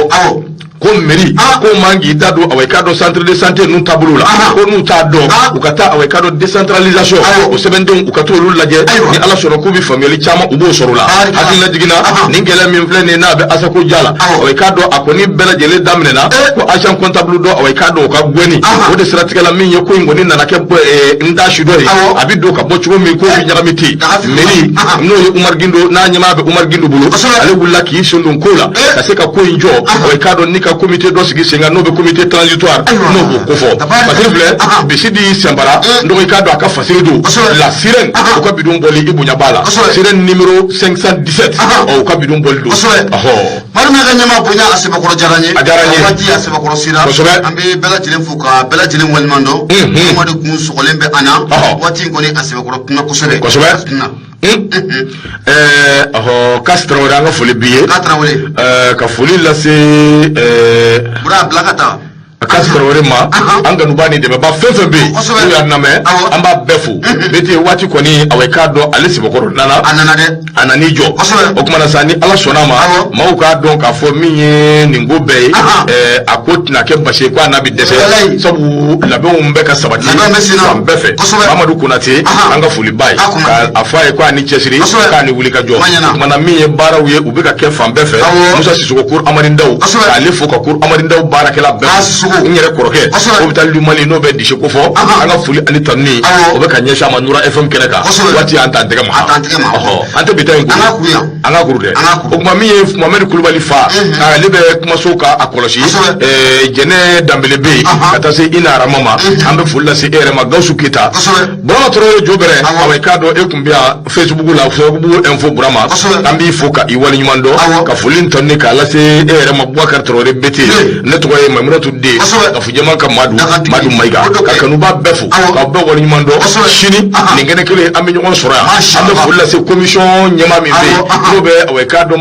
Ko mairie ko man k'i da don, awa, i k'a dɔn, centre de santé ninnu taabolo la, ko n'u t'a dɔn, u ka taa, awa, i k'a dɔn, décentralisation o sɛbɛndenw, u ka t'olu lajɛ. Ni Ala sɔnna k'u bɛ faamuyali caman, u b'o sɔrɔ o la. Hakili lajiginna, nin gɛlɛya min filɛ nin ye, n'a bɛ Asako ja la, awa, i k'a dɔn, a kɔni bɛɛ lajɛlen daminɛna ko agent comptable dɔ, awa, i k'a dɔn, o ka gɛnni o de siratigɛ la, min ye ko in kɔni nana kɛ n da su dɔ ye, a bɛ don ka bɔ cogo min, k'o bɛ ɲagami ten. Mairie, n'o ye Umar Gindo, n'a ɲɛmaa bɛ Umar Gindo bolo, ale wulila k'i sen don ko la ka se ka ko in jɔ. Awa, i k'a dɔn, ni ka comité dɔ sigi sen kan, n'o bɛ comité transitoire, n'o b'o kofɔ. Fasiri filɛ, bisi di Sɛnbara n dɔgɔ, i k'a dɔn, a ka fasiri don La Sirène, u ka bidon bɔli, i bonya b'a la, Sirène numéro 517, ɔ, u ka bidon bɔli don. Ɔhɔ. Madu ka ɲɛma bonya, a sɛbɛkɔrɔ diyara n ye. A diyara n ye. Waati a sɛbɛkɔrɔ sera. An bɛ bɛɛ lajɛlen fo ka bɛɛ lajɛlen waleɲuman dɔn. Mamadu kun sɔgɔlen bɛ an na waati in kɔni, a sɛbɛkɔrɔ kunna kosɛbɛ. Kosɛbɛ. Ɔhɔ, Kasi Tarawele, an ka foli b'i ye. K'a Tarawele. Ka foli lase Bura bila ka taa. Kasi Tarawele ma, an kanuba ni dɛmɛba fɛn fɛn bɛ yen n'u y'an lamɛn, an b'a bɛɛ fo. Bete waati kɔni, awa, i k'a dɔn, ale sɛbɛkɔrɔ nana. A nana dɛ. A nan'i jɔ. O kumana sa, ni Ala sɔnna a ma, maaw k'a dɔn k'a fɔ min ye nin ko bɛɛ ye, a ko tɛna kɛ basi ye ko a n'a bɛ dɛsɛ, sabu labɛnw bɛ ka sabati fan bɛɛ fɛ. Mamadu Konate, an ka foli b'a ye, k'a fɔ a ye k'a ni cɛsiri, k'a ni wuli ka jɔ. O kumana, min ye baaraw ye, u bɛ ka kɛ fan bɛɛ fɛ. Musa Sisoko, Cour Amadi Ndaw, k'ale fo, ka Cour Amadi Ndaw baarakɛla bɛɛ fo, n yɛrɛ kɔrɔkɛ hôpital du Mali, n'o bɛ dise ko fɔ, an ka foli ani tanuni o bɛ ka ɲɛsin a ma Nura FM kɛnɛ kan. Waati an t'an tɛgɛ ma, an tɛ bi ta in kuru, an ka kuru dɛ. O tuma, min ye Mohamɛdi Kulubali fa, ale bɛ kumaso ka a kɔlɔsi, Jɛnɛ Danbele bɛ yen, ka taa se Ina Arama ma, an bɛ foli lase e yɛrɛ ma, Gawusu Keyita, Burama Tarawele Jobɛrɛ. Awa, i k'a dɔn, e tun bɛ yan Facebook la, Facebook info Burama, an b'i fo ka i waleɲuman dɔn, ka foli ni tanuni k'a lase e yɛrɛ ma, Bubakari Tarawele Bete. Ne tɔgɔ ye Mamunatu Den Kafujɛma ka Madu Madu Mayiga, ka kanuba bɛɛ fo, ka bɛɛ waleɲuman dɔn. Sini nin kɛnɛ kelen, an bɛ ɲɔgɔn sɔrɔ yan. An bɛ foli lase commission ɲɛmaa min bɛ yen, n'o bɛ, awa, i k'a dɔn.